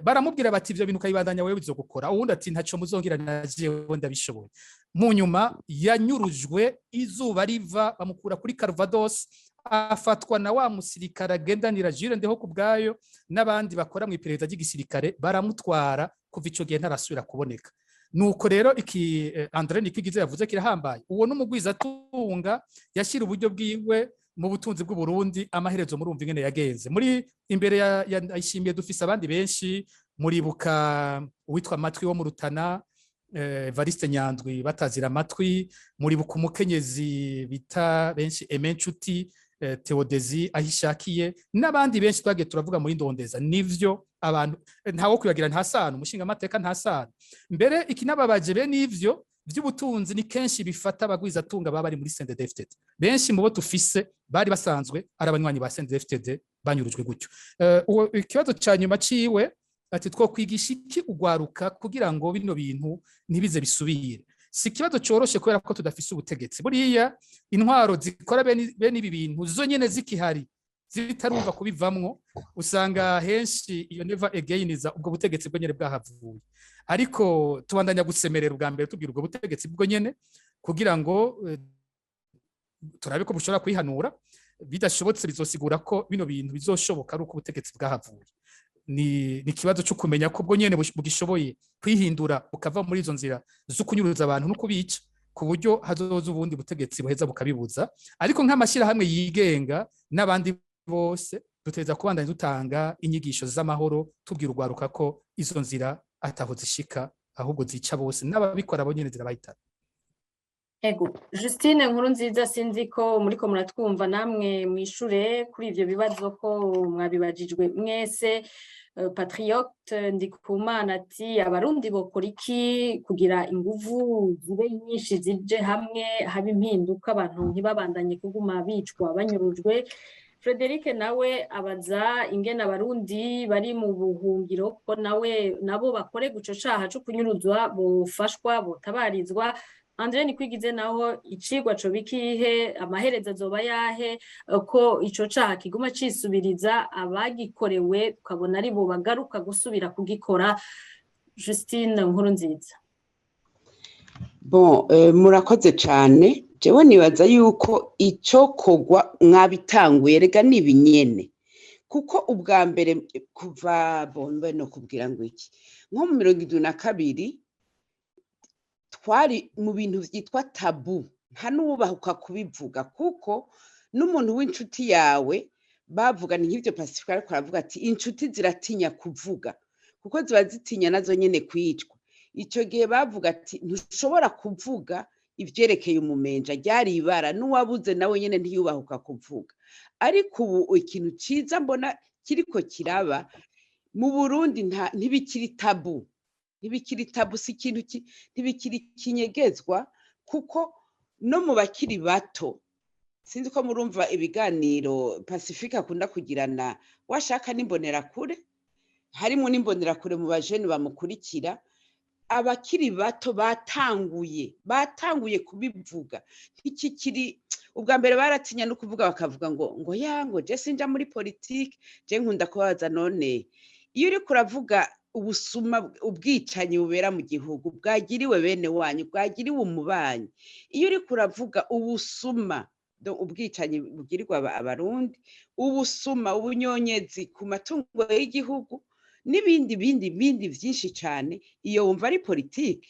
Baramubwira bati ivyo bintu kayibandanya wewe bizogukora. Uwundi ati ntaco muzongira na jewe ndabishoboye. Mu nyuma yanyurujwe izuba riva, bamukura kuri Calvados, afatwa na wa musirikare agendanira Jules Ndiho kubwayo n'abandi bakora mu iperereza ry'igisirikare, baramutwara Kuva ico gihe ntarasubira kuboneka. Nuko rero iki Andre Nikwigize yavuze kirahambaye. Uwo n'umugwizatunga yashira uburyo bwiwe mu butunzi bw'u Burundi, amaherezo murumva ingene yagenze. Muri imbere ya Ndayishimiye dufise abandi benshi, muribuka uwitwa Matwi wo mu Rutana, Evariste Nyandwi batazira Amatwi, muribuka umukenyezi bita benshi Aime Nshuti, Theodesi Ahishakiye, n'abandi benshi twagiye turavuga muri Ndondeza. Nivyo, abantu ntawo kwibagira, nta sano umushinga amateka, nta sano. Mbere ikinababaje, be nivyo by'ubutunzi ni kenshi bifata abagwizatunga baba bari muri CNDD-FDD. Benshi mu bo tufise bari basanzwe ari abanywanyi ba CNDD-FDD banyurujwe gutyo. Uwo ikibazo ca nyuma ciwe ati: "Two kwigisha iki ugwaruka kugira ngo bino bintu ntibize bisubire?" Si ikibazo coroshe kubera ko tudafise ubutegetsi. Buriya intwaro zikora bene ibi bintu zo nyene zikihari, zitarumva kubivamwo, usanga henshi iyo never again iza ubwo butegetsi bwo nyene bwahavuye. Ariko tubandanya gusemerera ubwa mbere, tubwira ubwo butegetsi bwo nyene kugira ngo turabe ko bushobora kwihanura. Bidashobotse, bizosigura ko bino bintu bizoshoboka ari uko ubutegetsi bwahavuye. Ni ikibazo cyo kumenya ko bwo nyene bugishoboye kwihindura, bukava muri izo nzira zo kunyuruza abantu no kubica, ku buryo hazoza ubundi butegetsi buheza bukabibuza. Ariko nk'amashyirahamwe yigenga n'abandi bose, duteza kubandanya dutanga inyigisho z'amahoro, tubwira urwaruka ko izo nzira ataho zishika, ahubwo zica bose, n'ababikora bo nyene zirabahitana. Ego, Justine Nkuru Nziza, sinzi ko muriko muratwumva, namwe mwishure kuri ivyo bibazo ko mwabibajijwe mwese. Patriote Ndikumana ati: "Abarundi bokora iki kugira inguvu zibe nyinshi, zije hamwe, habe impinduka, abantu ntibabandanye kuguma bicwa banyurujwe?" Frederic nawe abaza ingene abarundi bari mu buhungiro, ko nawe nabo bakore guco caha co kunyuruzwa, bofashwa, botabarizwa. Andre Nikwigize naho: icigwa co bikihe, amaherezo azoba yahe ko ico caha kiguma cisubiriza, abagikorewe ukabona ari bo bagaruka gusubira kugikora? Justine Nkuru Nziza. Bon, murakoze cane. Jewe nibaza yuko icokorwa mwabitanguye rega ni ibinyene, kuko ubwa mbere kuva, bon, mbe no kubwira ngo iki, nko mu 72 twari mu bintu vyitwa tabou, nta n'uwubahuka kubivuga, kuko n'umuntu w'inshuti yawe bavuga ni nk'ivyo Pacifique ariko aravuga ati inshuti ziratinya kuvuga kuko ziba zitinya nazo nyene kwicwa. Ico gihe bavuga ati ntushobora kuvuga ivyerekeye umumenja, ryari ibara, n'uwabuze nawe nyene ntiyubahuka kuvuga. Ariko ubu ikintu ciza mbona kiriko kiraba mu Burundi, ntibikiri tabou, ntibikiri tabou, si ikintu ntibikiri kinyegezwa, kuko no mu bakiri bato, sinzi ko murumva ibiganiro Pacifique akunda kugirana, washaka n'imbonerakure, harimo n'imbonerakure mu bajene bamukurikira. Abakiri bato batanguye kubivuga, ntikikiri. Ubwa mbere baratinya no kuvuga, bakavuga ngo ya ngo je sinja muri politike. Je nkunda kubabaza: none iyo uriko uravuga ubusuma, ubwicanyi bubera mu gihugu, bwagiriwe bene wanyu, bwagiriwe umubanyi, iyo uriko uravuga ubusuma, ubwicanyi bugirirwa abarundi, ubusuma, ubunyonyezi ku matungo y'igihugu n'ibindi bindi bindi vyinshi cane, iyo wumva ari politike?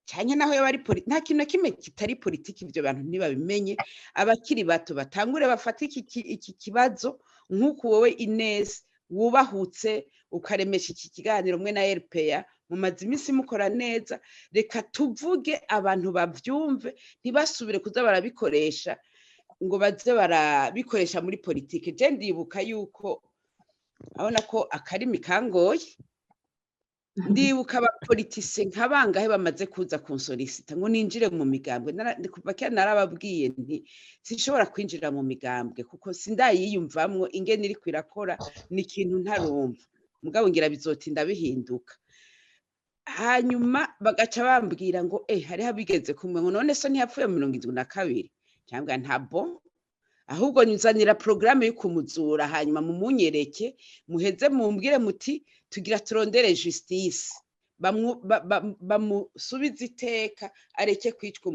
Canke naho yoba ari nta kintu na kimwe kitari politiki. Ivyo bantu ntibabimenye. Abakiri bato batangure bafate iki kibazo nk'uku wowe Ines wubahutse ukaremesha iki kiganiro mwe na RPA mumaze iminsi mukora neza. Reka tuvuge, abantu bavyumve, ntibasubire kuza barabikoresha ngo baze barabikoresha muri politike. Je ndibuka yuko abona ko akarimi kangoye, ndibuka abapolitise nka bangahe bamaze kuza kunsolisita ngo ninjire mu migambwe. Kuva kera narababwiye nti sinshobora kwinjira mu migambwe kuko sindayiyumvamwo ingene iriko irakora, ni ikintu ntarumva, mugabo ngira bizotinda bihinduka. Hanyuma bagaca bambwira ngo hariho abigeze kumwe ngo none so ntiyapfuye mu 72? Cyangwa ntabo, ahubwo nzanira porogaramu yo kumuzura, hanyuma mumunyereke, muheze mumbwire muti tugira turondere justice, bamusubize iteka, areke kwicwa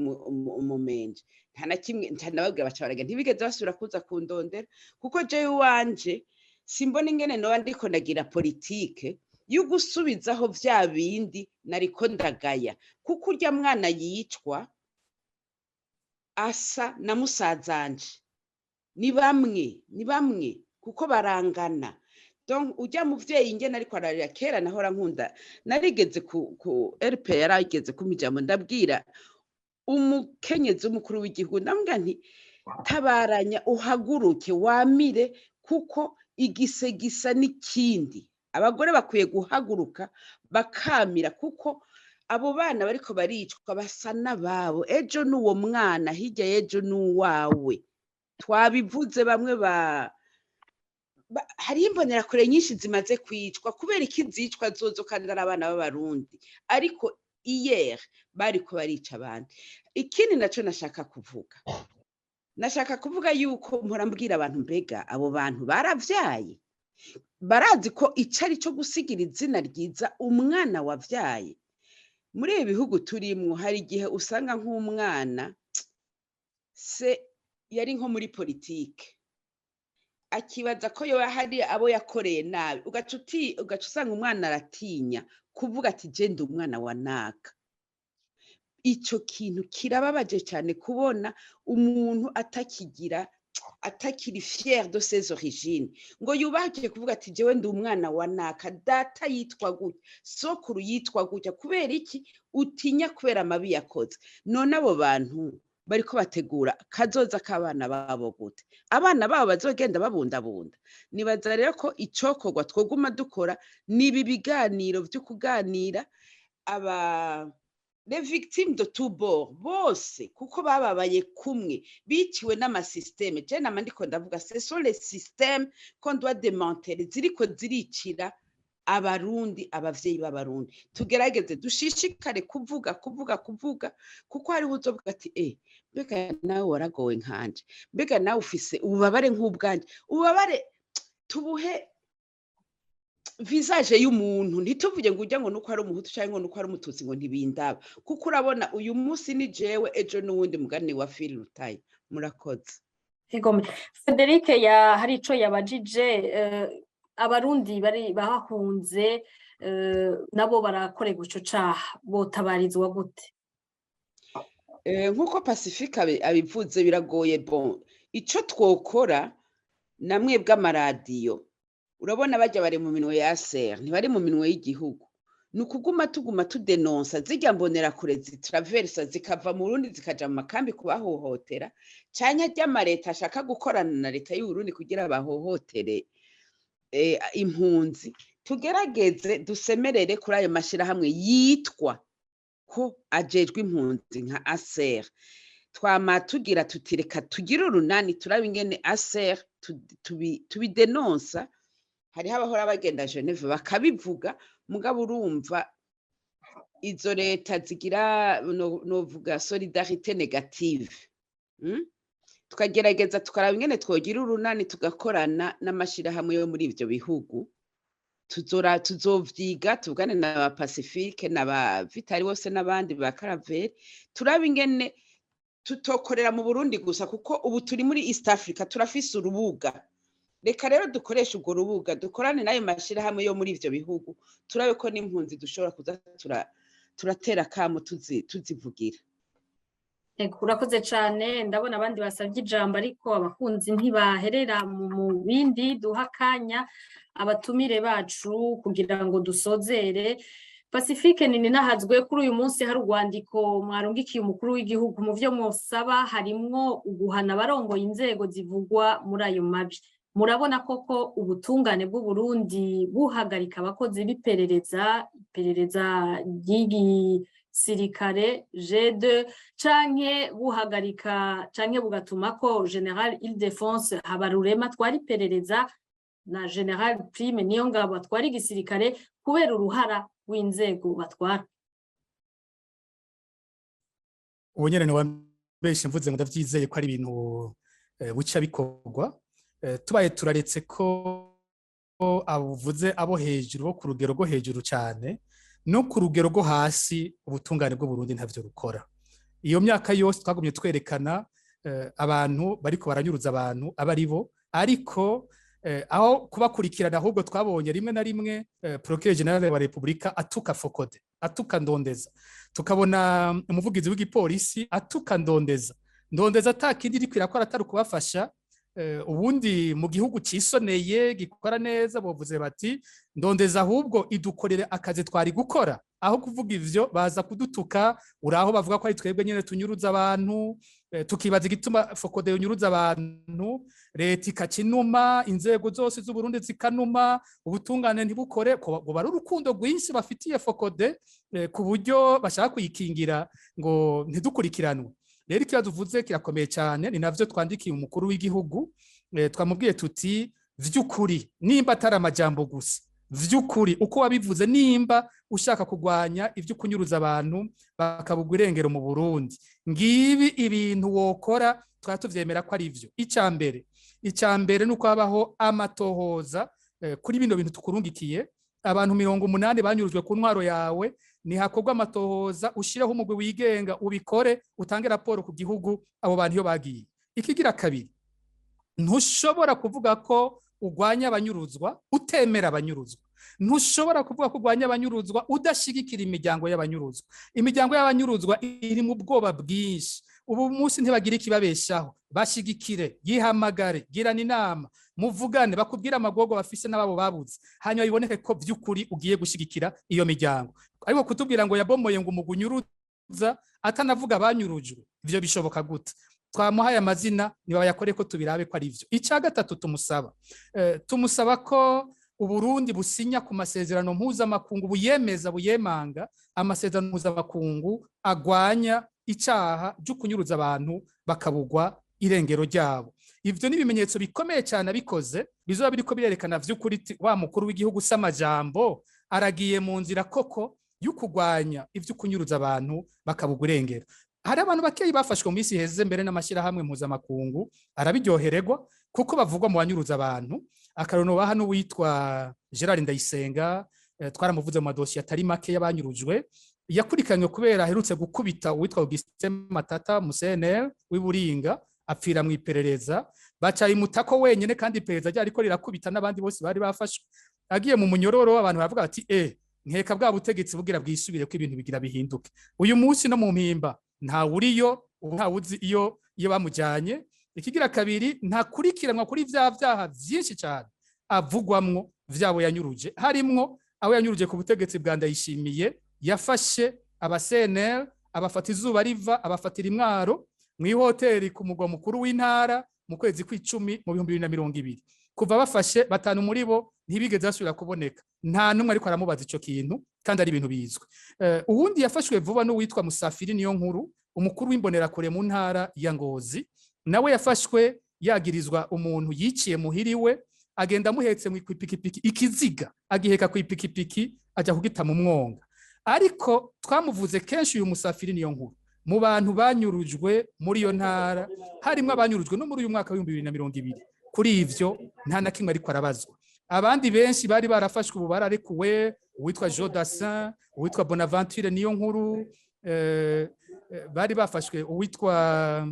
umumenje. Nta na kimwe ntanababwira, baca baragenda, ntibigeze basubira kuza kundondera, kuko jewe iwanje simbona ingene noba ndiko ndagira politike. Yo gusubizaho vya bindi nariko ndagaya, kuko urya mwana yicwa asa na musazanje, ni bamwe, ni bamwe, kuko barangana. Donc ujya muvyeyi ingene ariko ararira, kera nahora nkunda, narigeze ku RP, yarageze kumpa ijambo, ndabwira umukenyezi w'umukuru w'igihugu, ndamubwira nti: "Tabaranya, uhaguruke wamire, kuko igise gisa n'ikindi." Abagore bakwiye guhaguruka bakamira, kuko abo bana bariko baricwa basa n'ababo. Ejo n'uwo mwana, hirya y'ejo n'uwawe. Twabivuze, bamwe ba hariho imbonerakure nyinshi zimaze kwicwa. Kubera iki zicwa zozo kandi ari abana b'Abarundi? Ariko iyer bariko barica abandi. Ikindi naco nashaka kuvuga yuko mpora mbwira abantu: mbega abo bantu baravyaye? Barazi ko ico ari cyo gusigira izina ryiza umwana wavyaye? Muri ibi bihugu turimwo, hari igihe usanga nk'umwana se yari nko muri politike, akibaza ko yoba hari abo yakoreye nabi, ugaca usanga umwana aratinya kuvuga ati: "Je ndi umwana wa naka." Ico kintu kirababaje cyane, kubona umuntu atakigira, atakiri fier de ses origines, ngo yubahike kuvuga ati: "Jewe ndi umwana wa naka, data yitwa gutya, sokuru yitwa gutya." Kubera iki utinya? Kubera amabi yakoze. None abo bantu bariko bategura kazoza k'abana babo gute? Abana babo bazogenda babundabunda? Nibaza rero ko icokorwa twoguma dukora nibi biganiro vyo kuganira aba les victimes de tous bords bose, kuko bababaye kumwe, biciwe n'amasystème. Je nama ndiko ndavuga, ce sont les systèmes qu'on doit démanteler, ziriko ziricira Abarundi, abavyeyi b'Abarundi. Tugerageze dushishikare kuvuga, kuvuga, kuvuga, kuko hariho uzovuga ati: "Eh, mbega nawe waragowe nkanje? Mbega nawe ufise ububabare nk'ubwanje?" Ububabare tubuhe visage y'umuntu, ntituvuge ngo ujya ngo nuko ari Umuhutu cyangwa ngo nuko ari Umututsi ngo ntibindaba, kuko urabona uyu munsi ni jewe, ejo n'uwundi. Mugani wa Phil Rutayi. Murakoze. Igome. Frederic ya hari ico yabajije, Abarundi bari bahunze, nabo barakorerwa ico caha, botabarizwa gute? Nk'uko Pacifique abivuze, biragoye. Bon, ico twokora namwe bw'amaradiyo, urabona bajya bari mu minwe ya SR, ntibari mu minwe y'igihugu, ni ukuguma tuguma tudenonsa zirya mbonerakure zitraversa zikava mu Burundi zikaja mu makambi kubahohotera, canke ry'amareta ashaka gukorana na leta y'Uburundi kugira bahohotere impunzi. Tugerageze dusemerere kuri ayo mashirahamwe yitwa ko ajejwe impunzi nka ASER. Twama tugira tuti: "Reka tugire urunani, turabe ingene ASER tubidenonsa." Hariho abahora bagenda Geneve bakabivuga, mugabo urumva izo leta zigira novuga solidarité négative. Tukagerageza tukaraba ingene twogira urunani, tugakorana n'amashirahamwe yo muri ivyo bihugu. Tuzora tuzovyiga, tuvugane na ba Pacifique na ba Vitali bose n'abandi ba Caravelle, turabe ingene tutokorera mu Burundi gusa, kuko ubu turi muri East Africa, turafise urubuga. Reka rero dukoreshe urwo rubuga, dukorane n'ayo mashirahamwe yo muri ivyo bihugu, turabe ko n'impunzi dushobora kuza turatera akamo, tuzivugira. Ego, urakoze cane. Ndabona abandi basavye ijambo, ariko abakunzi ntibaherera mu bindi. Duha akanya abatumire bacu kugira ngo dusozere. Pacifique Nininahazwe, kuri uyu munsi hari urwandiko mwarungikiye umukuru w'igihugu. Mu vyo mwosaba harimwo uguhana abarongoye inzego zivugwa muri ayo mabi. Murabona koko ubutungane bw'Uburundi buhagarika abakozi b'iperereza, iperereza ry'igisirikare G2, canke buhagarika canke bugatuma ko Général Ildefonse Habarurema twari iperereza na Général Prime Niyongabo atwara igisirikare kubera uruhara rw'inzego batwara? Ubu nyene wambeshe mvuze ngo ndavyizeye ko ari ibintu buca bikorwa. Tubaye turaretse ko abuvuze abo hejuru bo ku rugero rwo hejuru cyane, no ku rugero rwo hasi ubutungane bw'u Burundi ntavyo rukora. Iyo myaka yose twagumye twerekana abantu bariko baranyuruza abantu aba ari bo, ariko Aho kubakurikirana ahubwo twabonye rimwe na rimwe Procureur General wa Republika atuka Fokode, atuka Ndondeza, tukabona umuvugizi w'igipolisi atuka Ndondeza. Ndondeza atakindi iriko irakora atari ukubafasha. Ubundi mu gihugu cisoneye gikora neza bovuze bati Ndondeza ahubwo idukorere akazi twari gukora, aho kuvuga ivyo baza kudutuka. Uraho bavuga ko ari twebwe nyene tunyuruza abantu, tukibaza igituma Fokode yunyuruza abantu, leta ikacinuma, inzego zose z'Uburundi zikanuma, ubutungane ntibukore. Ko bari urukundo rwinshi bafitiye Fokode ku buryo bashaka kuyikingira ngo ntidukurikiranwe. Rero ikibazo uvuze kirakomeye cyane, ni navyo twandikiye umukuru w'igihugu. Twamubwiye tuti vy'ukuri nimba atari amajambo gusa, vy'ukuri uko wabivuze, nimba ushaka kugwanya ivyo kunyuruza abantu bakabugwa irengero mu Burundi, ngibi ibintu wokora twaba tuvyemera ko ari vyo. Icambere nuko habaho amatohoza kuri bino bintu tukurungikiye. Abantu 80 banyurujwe ku ntwaro yawe, nihakorwa amatohoza, ushireho umugwi wigenga ubikore, utange raporo ku gihugu abo bantu iyo bagiye. Ikigira kabiri, ntushobora kuvuga ko ugwanya abanyuruzwa utemera abanyuruzwa, ntushobora kuvuga ko ugwanya abanyuruzwa udashigikira imiryango y'abanyuruzwa. Imiryango y'abanyuruzwa iri mu bwoba bwinshi, ubu munsi ntibagira ikibabeshaho. Bashigikire, yihamagare, girana inama, muvugane, bakubwire amagorwa bafise n'ababo babuze, hanyuma biboneke ko vy'ukuri ugiye gushigikira iyo miryango. Ariko kutubwira ngo yabomoye ngo umugunyuruza atanavuga abanyurujwe, ivyo bishoboka gute? Twamuhaye amazina, nibayakore ko tubirabe ko ari vyo. Ica gatatu tumusaba, tumusaba ko Uburundi businya ku masezerano mpuzamakungu, buyemeza buyemanga amasezerano mpuzamakungu agwanya icaha cyo kunyuruza abantu bakabugwa irengero ryabo. Ivyo ni ibimenyetso bikomeye cyane abikoze bizoba biriko birerekana vy'ukuri wa mukuru w'igihugu samajambo aragiye mu nzira koko y'ukugwanya ivyo kunyuruza abantu bakabugwa irengero. Hari abantu bakeyi bafashwe mu minsi iheze mbere n'amashyirahamwe mpuzamakungu arabiryohererwa kuko bavugwa mu banyuruza abantu. Akarono baha n'uwitwa Gerard Ndayisenga, twaramuvuze mu madosiye atari make y'abanyurujwe, yakurikiranywe kubera aherutse gukubita uwitwa Augustin Matata mu CNL w'iburinga, apfira mu iperereza, baca imutako wenyene kandi iperereza ryariko rirakubita n'abandi bose bari bafashwe. Agiye mu munyororo abantu baravuga bati nkeka bwa butegetsi bugira bwisubire ko ibintu bigira bihinduke. Uyu munsi no mu mpimba nta uriyo, nta uzi iyo bamujanye. Ikigira kabiri, ntakurikiranwa kuri vya vyaha vyinshi cyane avugwamwo vyabo yanyuruje, harimwo aho yanyuruje ku butegetsi bwa Ndayishimiye, yafashe aba CNL abafata izuba riva, abafatira imwaro mu hoteli ku mugwa mukuru w'intara mu kwezi kw'icumi mu 2020. Kuva bafashe batanu muri bo ntibigeze basubira kuboneka, nta numwe ariko aramubaza ico kintu kandi ari ibintu bizwi. Uwundi yafashwe vuba n'uwitwa Musafiri niyo nkuru, umukuru w'imbonerakure mu ntara ya Ngozi, nawe yafashwe yagirizwa umuntu yiciye muhiriwe, agenda amuhetse mu ipikipiki ikiziga agiheka ku ipikipiki ajya kugita mu mwonga. Ariko twamuvuze kenshi uyu Musafiri niyo nkuru mu bantu banyurujwe muri iyo ntara, harimo abanyurujwe no muri uyu mwaka wa 2020. Kuri ivyo nta na kimwe ariko arabazwa. Abandi benshi bari barafashwe ubu bararekuwe, uwitwa Jodassin, uwitwa Bonaventure niyo nkuru, bari bafashwe, uwitwa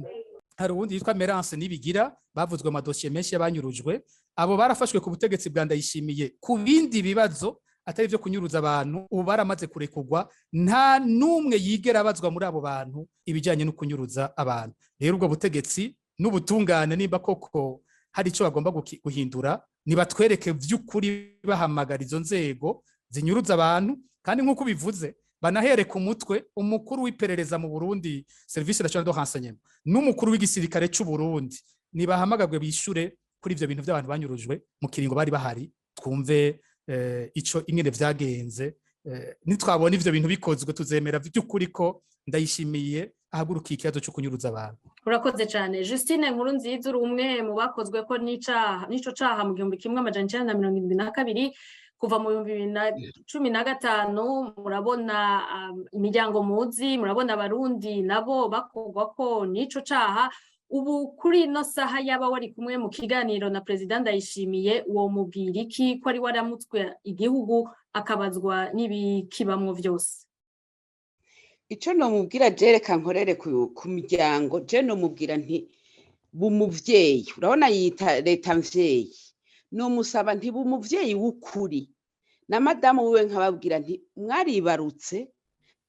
hari uwundi yitwa Merance Nibigira, bavuzwe amadosiye menshi y'abanyurujwe. Abo barafashwe ku butegetsi bwa Ndayishimiye ku bindi bibazo atari byo kunyuruza abantu, ubu baramaze kurekugwa, nta numwe yigera abazwa muri abo bantu ibijyanye no kunyuruza abantu. Rero ubwo butegetsi n'ubutungane nimba koko hari ico bagomba guhindura, nibatwereke vy'ukuri bahamagara izo nzego zinyuruza abantu, kandi nk'uko bivuze banahere ku mutwe umukuru w'iperereza mu Burundi, Service National de Renseignement, n'umukuru w'igisirikare c'u Burundi, nibahamagagwe bishure kuri ivyo bintu by'abantu banyurujwe mu kiringo bari bahari, twumve ico ingene vyagenze. Nitwabona ivyo bintu bikozwe tuzemera vy'ukuri ko Ndayishimiye ahagurukiye ikibazo cyo kunyuruza abantu. Urakoze cyane Justine Nkurunziza, uri umwe mu bakozwe ko n'ico caha mu 1972 kuva mu 2015. Murabona imiryango muzi, murabona abarundi nabo bakogwa ko n'ico caha. Ubu kuri ino saha yaba wari kumwe mu kiganiro na President Ndayishimiye, uwo mubwira iki ko ari waramutswe igihugu akabazwa n'ibikibamwo vyose? Ico nomubwira jereka nkorere ku miryango, je nomubwira nti bumuvyeyi, urabona yita leta mvyeyi, Nomusaba ntiba umuvyeyi w'ukuri na madamu wiwe, nkababwira nti mwaribarutse,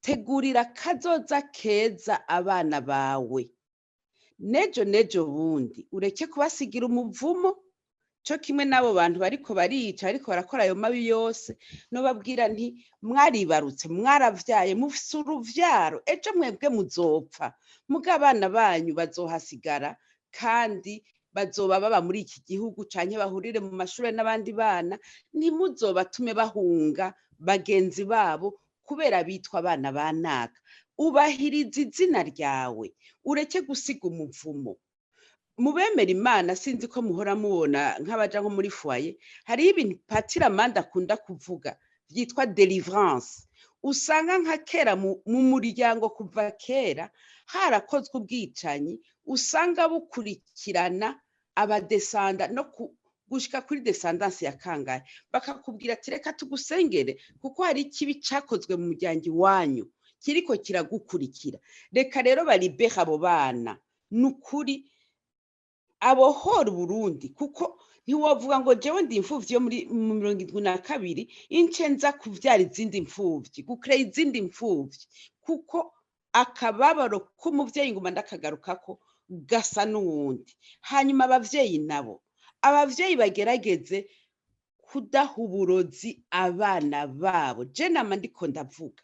tegurira kazoza keza abana bawe nejo nejo bundi, ureke kubasigira umuvumo. Co kimwe n'abo bantu bariko barica, bariko barakora ayo mabi yose, nobabwira nti mwaribarutse, mwaravyaye, mufise uruvyaro, ejo mwebwe muzopfa, muga abana banyu bazohasigara kandi bazoba baba muri iki gihugu, canke bahurire mu mashure n'abandi bana. Ntimuzobatume bahunga bagenzi babo kubera bitwa abana ba naka. Ubahiriza izina ryawe, ureke gusiga umuvumo. Mu bemera Imana, sinzi ko muhora mubona nk'abaja nko muri foyer, hariho ibintu Patiri Amanda akunda kuvuga vyitwa délivrance. Usanga nka kera mu muryango, kuva kera harakozwe ubwicanyi, usanga bukurikirana abadesanda no gushika kuri descendance ya kangahe, bakakubwira ati reka tugusengere kuko hari ikibi cakozwe mu muryango iwanyu kiriko kiragukurikira. Reka rero baribehe abo bana, ni ukuri abohora Uburundi, kuko ntiwovuga ngo jewe ndi imfuvyi yo muri mu 72, ince nza kuvyara izindi mfuvyi, gucréa izindi mfuvyi, kuko akababaro k'umuvyeyi, nguma ndakagarukako, gasa n'uwundi. Hanyuma abavyeyi nabo, abavyeyi bagerageze kudaha uburozi abana babo. Je nama ndiko ndavuga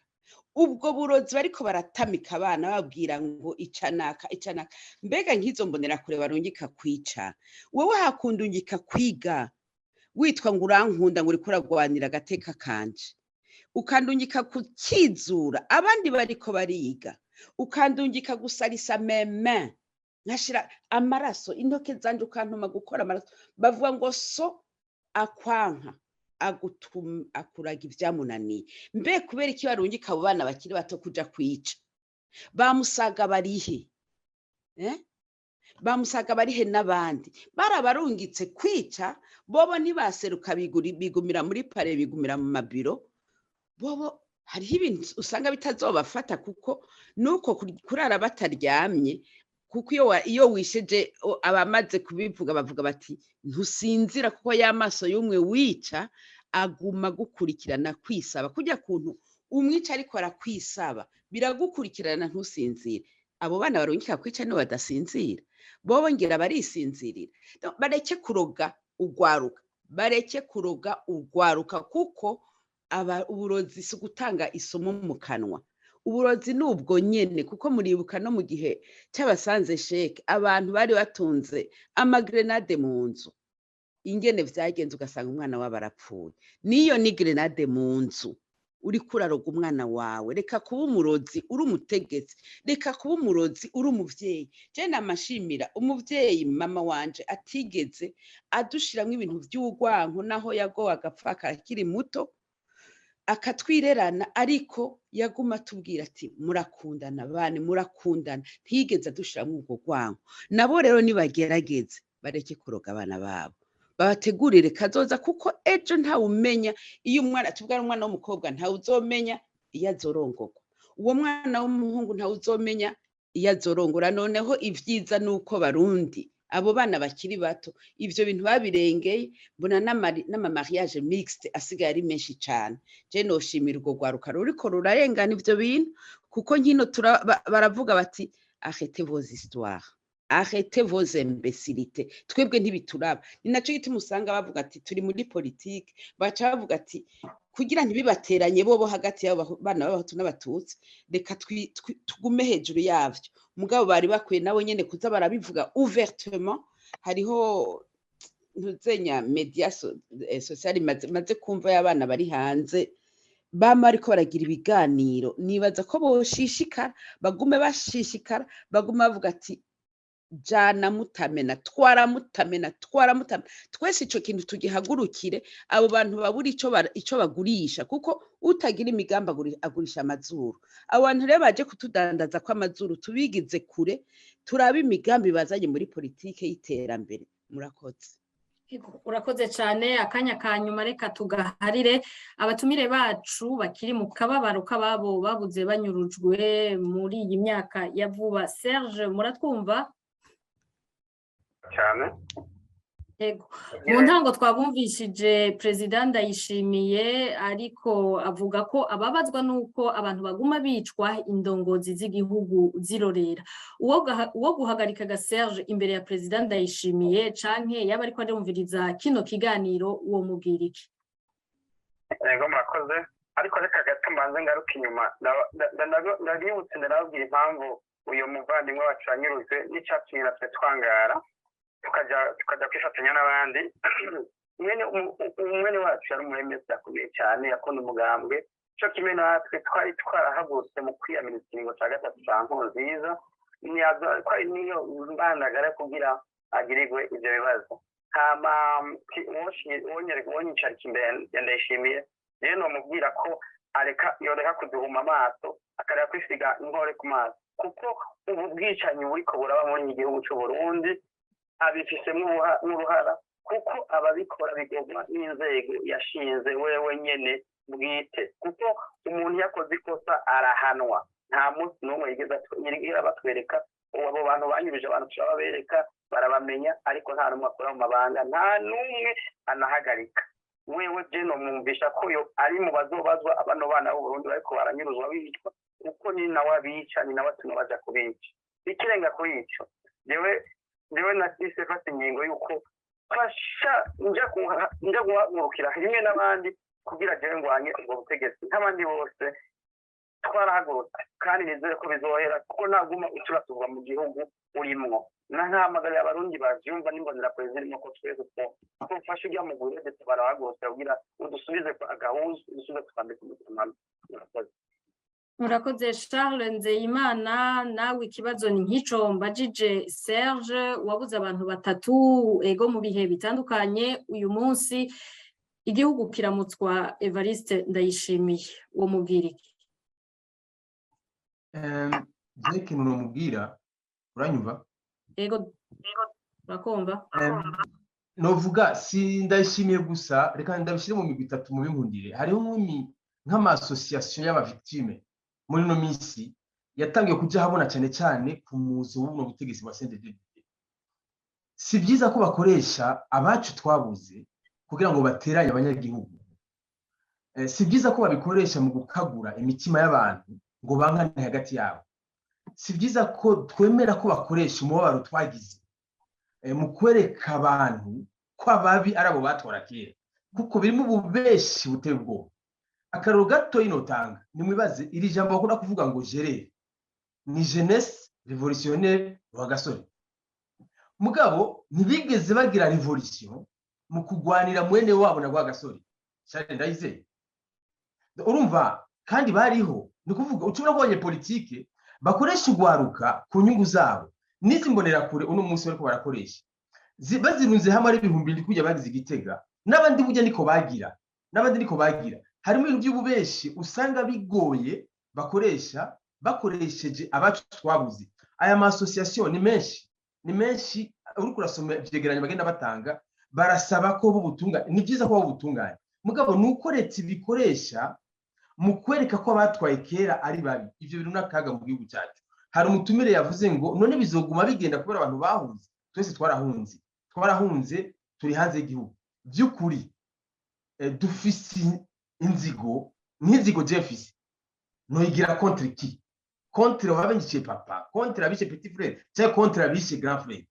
ubwo burozi bariko baratamika abana, babwira ngo icanaka icanaka. Mbega nk'izo mbonerakure barungika kwica, wowe hakundungika kwiga witwa ngo urankunda, ngo uriko uragwanira agateka kanje, ukandungika kukizura abandi bariko bariga, ukandungika gusarisa meme nkashira amaraso intoke zanje, ukantuma gukora amaraso. Bavuga ngo so akwanka agutuma akuraga ivyamunaniye. Mbe kubera iki barungika abo bana bakiri bato kuja kwica? Bamusaga barihe, eh? Bamusaga barihe n'abandi barabarungitse kwica? Bobo ntibaseruka, bigumira muri palais, bigumira mu mabiro. Bobo hariho ibintu usanga bitazobafata, kuko nuko kurara bataryamye, kuko iyo wisheje, abamaze kubivuga bavuga bati ntusinzira, kuko ya maso y'umwe wica aguma gukurikirana kwisaba. Kujya kuntu umwica ariko arakwisaba, biragukurikirana, ntusinzire. Abo bana barungika kwica nibo badasinzira, bobo ngira barisinzirira. No, bareke kuroga ugwaruka, bareke kuroga ugwaruka, kuko aba uburozi si ugutanga isomo mu kanwa, uburozi ni ubwo nyene. Kuko muribuka no mu gihe c'abasanze sheke, abantu bari batunze amagrenade mu nzu, ingene vyagenze, ugasanga umwana wabo arapfuye. Niyo ni grenade mu nzu, uriko uraroga umwana wawe. Reka kuba umurozi uri umutegetsi, reka kuba umurozi uri umuvyeyi. Je namashimira umuvyeyi mama wanje atigeze adushiramwo ibintu vy'urwanko, naho yagowe agapfa akiri muto akatwirerana, ariko yaguma atubwira ati murakundana bane, murakundana. Ntiyigeze adushiramwo ubwo rwanko. Nabo rero nibagerageze bareke kuroga abana babo, babategurire kazoza, kuko ejo ntawumenya iyo umwana, tubwira umwana w'umukobwa, ntawe uzomenya iyo azorongorwa, uwo mwana w'umuhungu ntawe uzomenya iyo azorongora. Noneho ivyiza ni uko Barundi, abo bana bakiri bato, ivyo bintu babirengeye. Mbona n'amamariage mixte asigaye ari menshi cane. Je noshimira urwo rwaruka ruriko rurarengana ivyo bintu, kuko nkino baravuga bati arrêtez vos histoires, arrêtez vos imbécilités, twebwe ntibituraba. Ni naco gituma usanga bavuga ati turi muri politike, baca bavuga ati kugira ntibibateranye bobo hagati y'abo bana b'Abahutu n'Abatutsi, reka tugume hejuru yavyo. Mugabo bari bakwiye nabo nyene kuza barabivuga ouvertement. Hariho ntuzenya média sociale maze kumva y'abana bari hanze bama ariko baragira ibiganiro. Nibaza ko boshishikara, bagume bashishikara, bagume bavuga ati jana mutamena, twara mutamena, twara mutamena. Twese ico kintu tugihagurukire, abo bantu babura ico bagurisha, kuko utagira imigambi agurisha amazuru. Abo bantu rero baje kutudandaza ko amazuru, tubigize kure, turabe imigambi bazanye muri politike y'iterambere. Murakoze. Urakoze cyane. Akanya ka nyuma reka tugaharire abatumire bacu bakiri mu kababaro k'ababo babuze banyurujwe muri iyi myaka ya vuba. Serge, muratwumva? Cyane. Ego. Mu ntango twabumvishije Perezida Ndayishimiye, ariko avuga ko ababazwa nuko abantu baguma bicwa, indongozi z'igihugu zirorera. Uwo guhagarika ga Serge imbere ya Perezida Ndayishimiye canke yaba ariko arumviriza kino kiganiro, uwo mubwira iki? Yego, murakoze, ariko reka gato mbanze ngaruka inyuma. Ndabibutse, ndababwira impamvu uyu muvandimwe wacu yanyurujwe n'icyatumye natwe twangara tukajya kwifatanya n'abandi. Mwene wacu yari umuremesi akomeye cyane, yakunda umugambwe cyo kimwe natwe. Twari twarahagurutse mu kwiyamiriza ikiringo cya gatatu cya Nkurunziza, ko ari niyo mbandagara kugira agirirwe ibyo bibazo. Hama uwonyicarika imbere ya Ndayishimiye rero, nomubwira ko areka, yoreka kuduhuma amaso, akareka kwisiga inkore ku maso, kuko ubu bwicanyi buriko buraba muri iki gihugu cy'u Burundi abifisemo n'uruhara, kuko ababikora bigomwa n'inzego yashinze wewe nyene bwite. Kuko umuntu yakoze ikosa arahanwa. Nta munsi n'umwe yigeze yigera batwereka ubu abo bantu banyuruje abantu. Turababereka, barabamenya, ariko nta n'umwe akora mu mabanga, nta n'umwe anahagarika. Wewe je nomwumvisha ko yo ari mu bazobazwa bano bana b'Uburundi bariko baranyuruzwa, bicwa, kuko ni nawe abica, ni nawe atuma baja kubica. Ikirenga kuri ico, jewe nahise fata ingingo y'uko fasha nja guhagurukira rimwe n'abandi kugira jewe ngwanye ubwo butegetsi nk'abandi bose. Twarahagurutse kandi nizere ko bizohera, kuko naguma uturasubwa mu gihugu urimwo. Nahamagarira Abarundi bavyumva n'imbonerakure zirimo ko twese twofasha ujya mu guheze barahagurutse kugira udusubize agahuzu, udusubize twambike umutima. Murakoze. Murakoze, Charles Nzeyimana. Nawe ikibazo ni nk'ico mbajije Serge, wabuze abantu batatu, ego, mu bihe bitandukanye. Uyu munsi igihugu kiramutswa Evariste Ndayishimiye, uwo mubwira iki? Je ikintu nomubwira, uranyumva? Ego, urakumva. Novuga si Ndayishimiye gusa, reka ndabishyire mu migwi itatu mubinkundire. Hariho nk'ama association y'aba victime muri ino minsi yatangiye kuja habona cyane cyane ku muzo w'ubuno butegetsi bwa CNDD. Si byiza ko bakoresha abacu twabuze kugira ngo bateranye abanyagihugu. Si byiza ko babikoresha mu gukagura imitima y'abantu ngo bankane hagati yabo. Si byiza ko twemera ko bakoresha umubabaro twagize mu kwereka abantu ko ababi ari abo batora kera, kuko birimo ububeshi buteye ubwoba. Akararo gato inotanga, nimwibaze iri jambo bakunda kuvuga ngo GRR, ni Jeunesse Révolutionnaire Rwagasore. Mugabo ntibigeze bagira révolution mu kugwanira mwene wabo na Rwagasore Charles Ndayizeye. Urumva kandi bariho, ni ukuvuga ushobora kubonye politike bakoresha ugwaruka ku nyungu zabo. N'izi mbonerakure uno munsi bariko barakoresha, bazirunze hamwe ari 7000 kujya bagize igitega, n'abandi burya niko bagira, n'abandi niko bagira. Harimo ibintu by'ububeshi usanga bigoye bakoresha, bakoresheje abacu twabuze. Aya ma association ni menshi, ni menshi. Uriko urasoma ivyegeranyo bagenda batanga, barasaba ko b'ubutungane. Ni byiza ko b'ubutungane, mugabo ni uko leta ibikoresha mu kwereka ko abatwaye kera ari babi. Ivyo bintu n'akaga mu gihugu cyacu. Hari umutumire yavuze ngo none bizoguma bigenda kubera abantu bahunze. Twese twarahunze, twarahunze, turi hanze y'igihugu. By'ukuri dufise inzigo nk'inzigo jefisi noyigira contre qui? Contre ababishe papa, contre abishe petit frère, cyangwa contre abishe grand frère?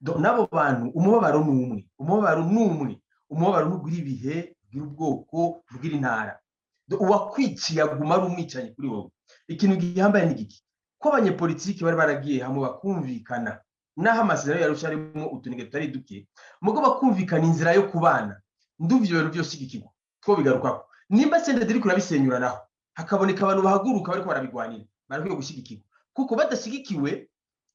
Donc n'abo bantu umubabaro ni umwe, umubabaro ni umwe. Umubabaro ntugira ibihe, ntugira ubwoko, ntugira intara. Donc uwakwiciye aguma ari umwicanyi kuri wowe. Ikintu gihambaye ni giki? Ko abanyepolitiki bari baragiye hamwe bakumvikana, naho amasezerano yarusha arimo utunenge tutari duke, mugo bakumvikana inzira yo kubana, ndumva ibyo bintu byose igikigwa two bigarukako. Nimba CNDD iriko irabisenyura, naho hakaboneka abantu bahaguruka bariko barabigwanira, barakwiye gushyigikirwa, kuko badashyigikiwe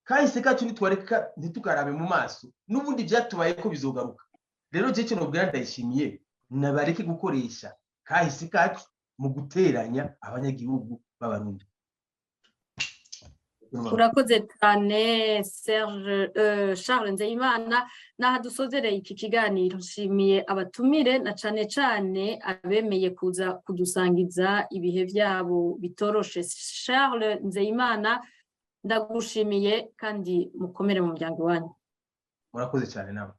kahise kacu nitwareka ntitukarabe mu maso, n'ubundi byatubaye ko bizogaruka. Rero je cyo nobwira Ndayishimiye, nabareke gukoresha kahise kacu mu guteranya abanyagihugu b'Abarundi. Urakoze cyane, Serge Charles Nzeyimana. Naha dusozereye iki kiganiro. Nshimiye abatumire na cane cane abemeye kuza kudusangiza ibihe vyabo bitoroshe. Charles Nzeyimana, ndagushimiye kandi mukomere mu muryango wanyu. Murakoze cyane nawe.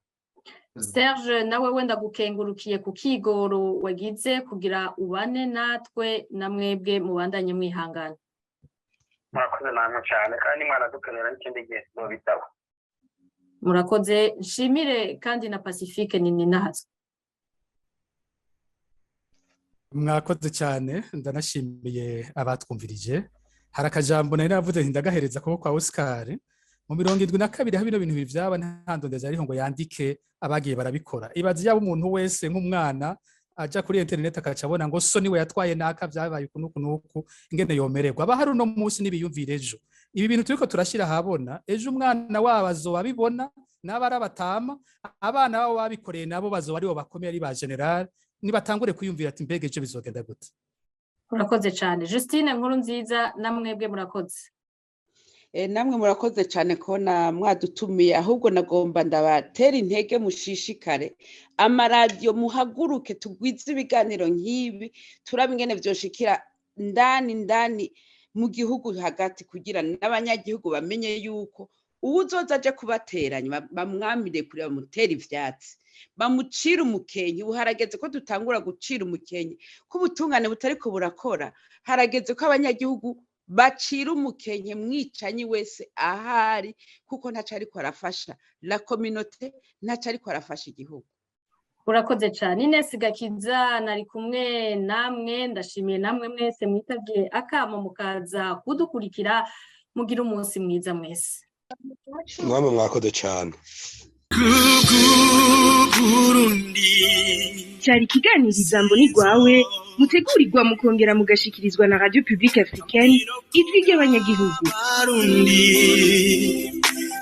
Serge, nawe wenda gukengurukiye ku kigoro wagize kugira ubane natwe, na mwebwe mubandanye mwihangana. Murakoze namwe cyane, kandi mwanadukenera n'ikindi gihe tuzobitaba. Murakoze. Nshimire kandi na Pacifique Nininahazwe. Mwakoze cyane, ndanashimiye abatwumvirije. Hari akajambo nari navuze nti ndagahereza kubo kwa Oscar. Mu 72 aho bino bintu bibiri vyaba, nta ndondeza ariho ngo yandike abagiye barabikora. Ibaze yaba umuntu wese nk'umwana aja kuri internet akaca abona ngo so niwe yatwaye naka, vyabaye uku n'uku n'uku, ingene yomererwa. Aba hari uno munsi n'ibiyumvire ejo. Ibi bintu turiko turashira ahabona, ejo umwana wabo azoba abibona, n'aba ari abatama, abana babo babikoreye nabo bazoba aribo bakomeye, ari ba général. Nibatangure kwiyumvira ati: "Mbega ejo bizogenda gute?" Murakoze cyane. Justine Nkuru Nziza, namwebwe murakoze. Namwe murakoze cyane kubona mwadutumiye. Ahubwo nagomba ndabatera intege, mushishikare amaradiyo, muhaguruke tugwize ibiganiro nk'ibi, turabe ingene vyoshikira ndani ndani mu gihugu hagati, kugira n'abanyagihugu bamenye yuko uwuzoza aje kubateranya bamwamire kure, bamutere ivyatsi, bamucire umukenke. Ubu harageze ko dutangura gucira umukenke ko ubutungane butariko burakora. Harageze ko abanyagihugu bacira umukenke mwicanyi wese ahari, kuko ntaco ariko arafasha la communauté, ntaco ariko arafasha igihugu. Urakoze cyane. Ines Gakiza nari kumwe namwe, ndashimiye namwe mwese mwitavye akamo mukaza kudukurikira. Mugira umunsi mwiza mwese. Mwamwe mwakoze cyane. Cyari ikiganiro Ijambo ni rwawe, mutegurirwa mukongera mugashikirizwa na Radio Publique Africaine, Ijwi ry'Abanyagihugu.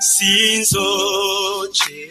Sinzoce.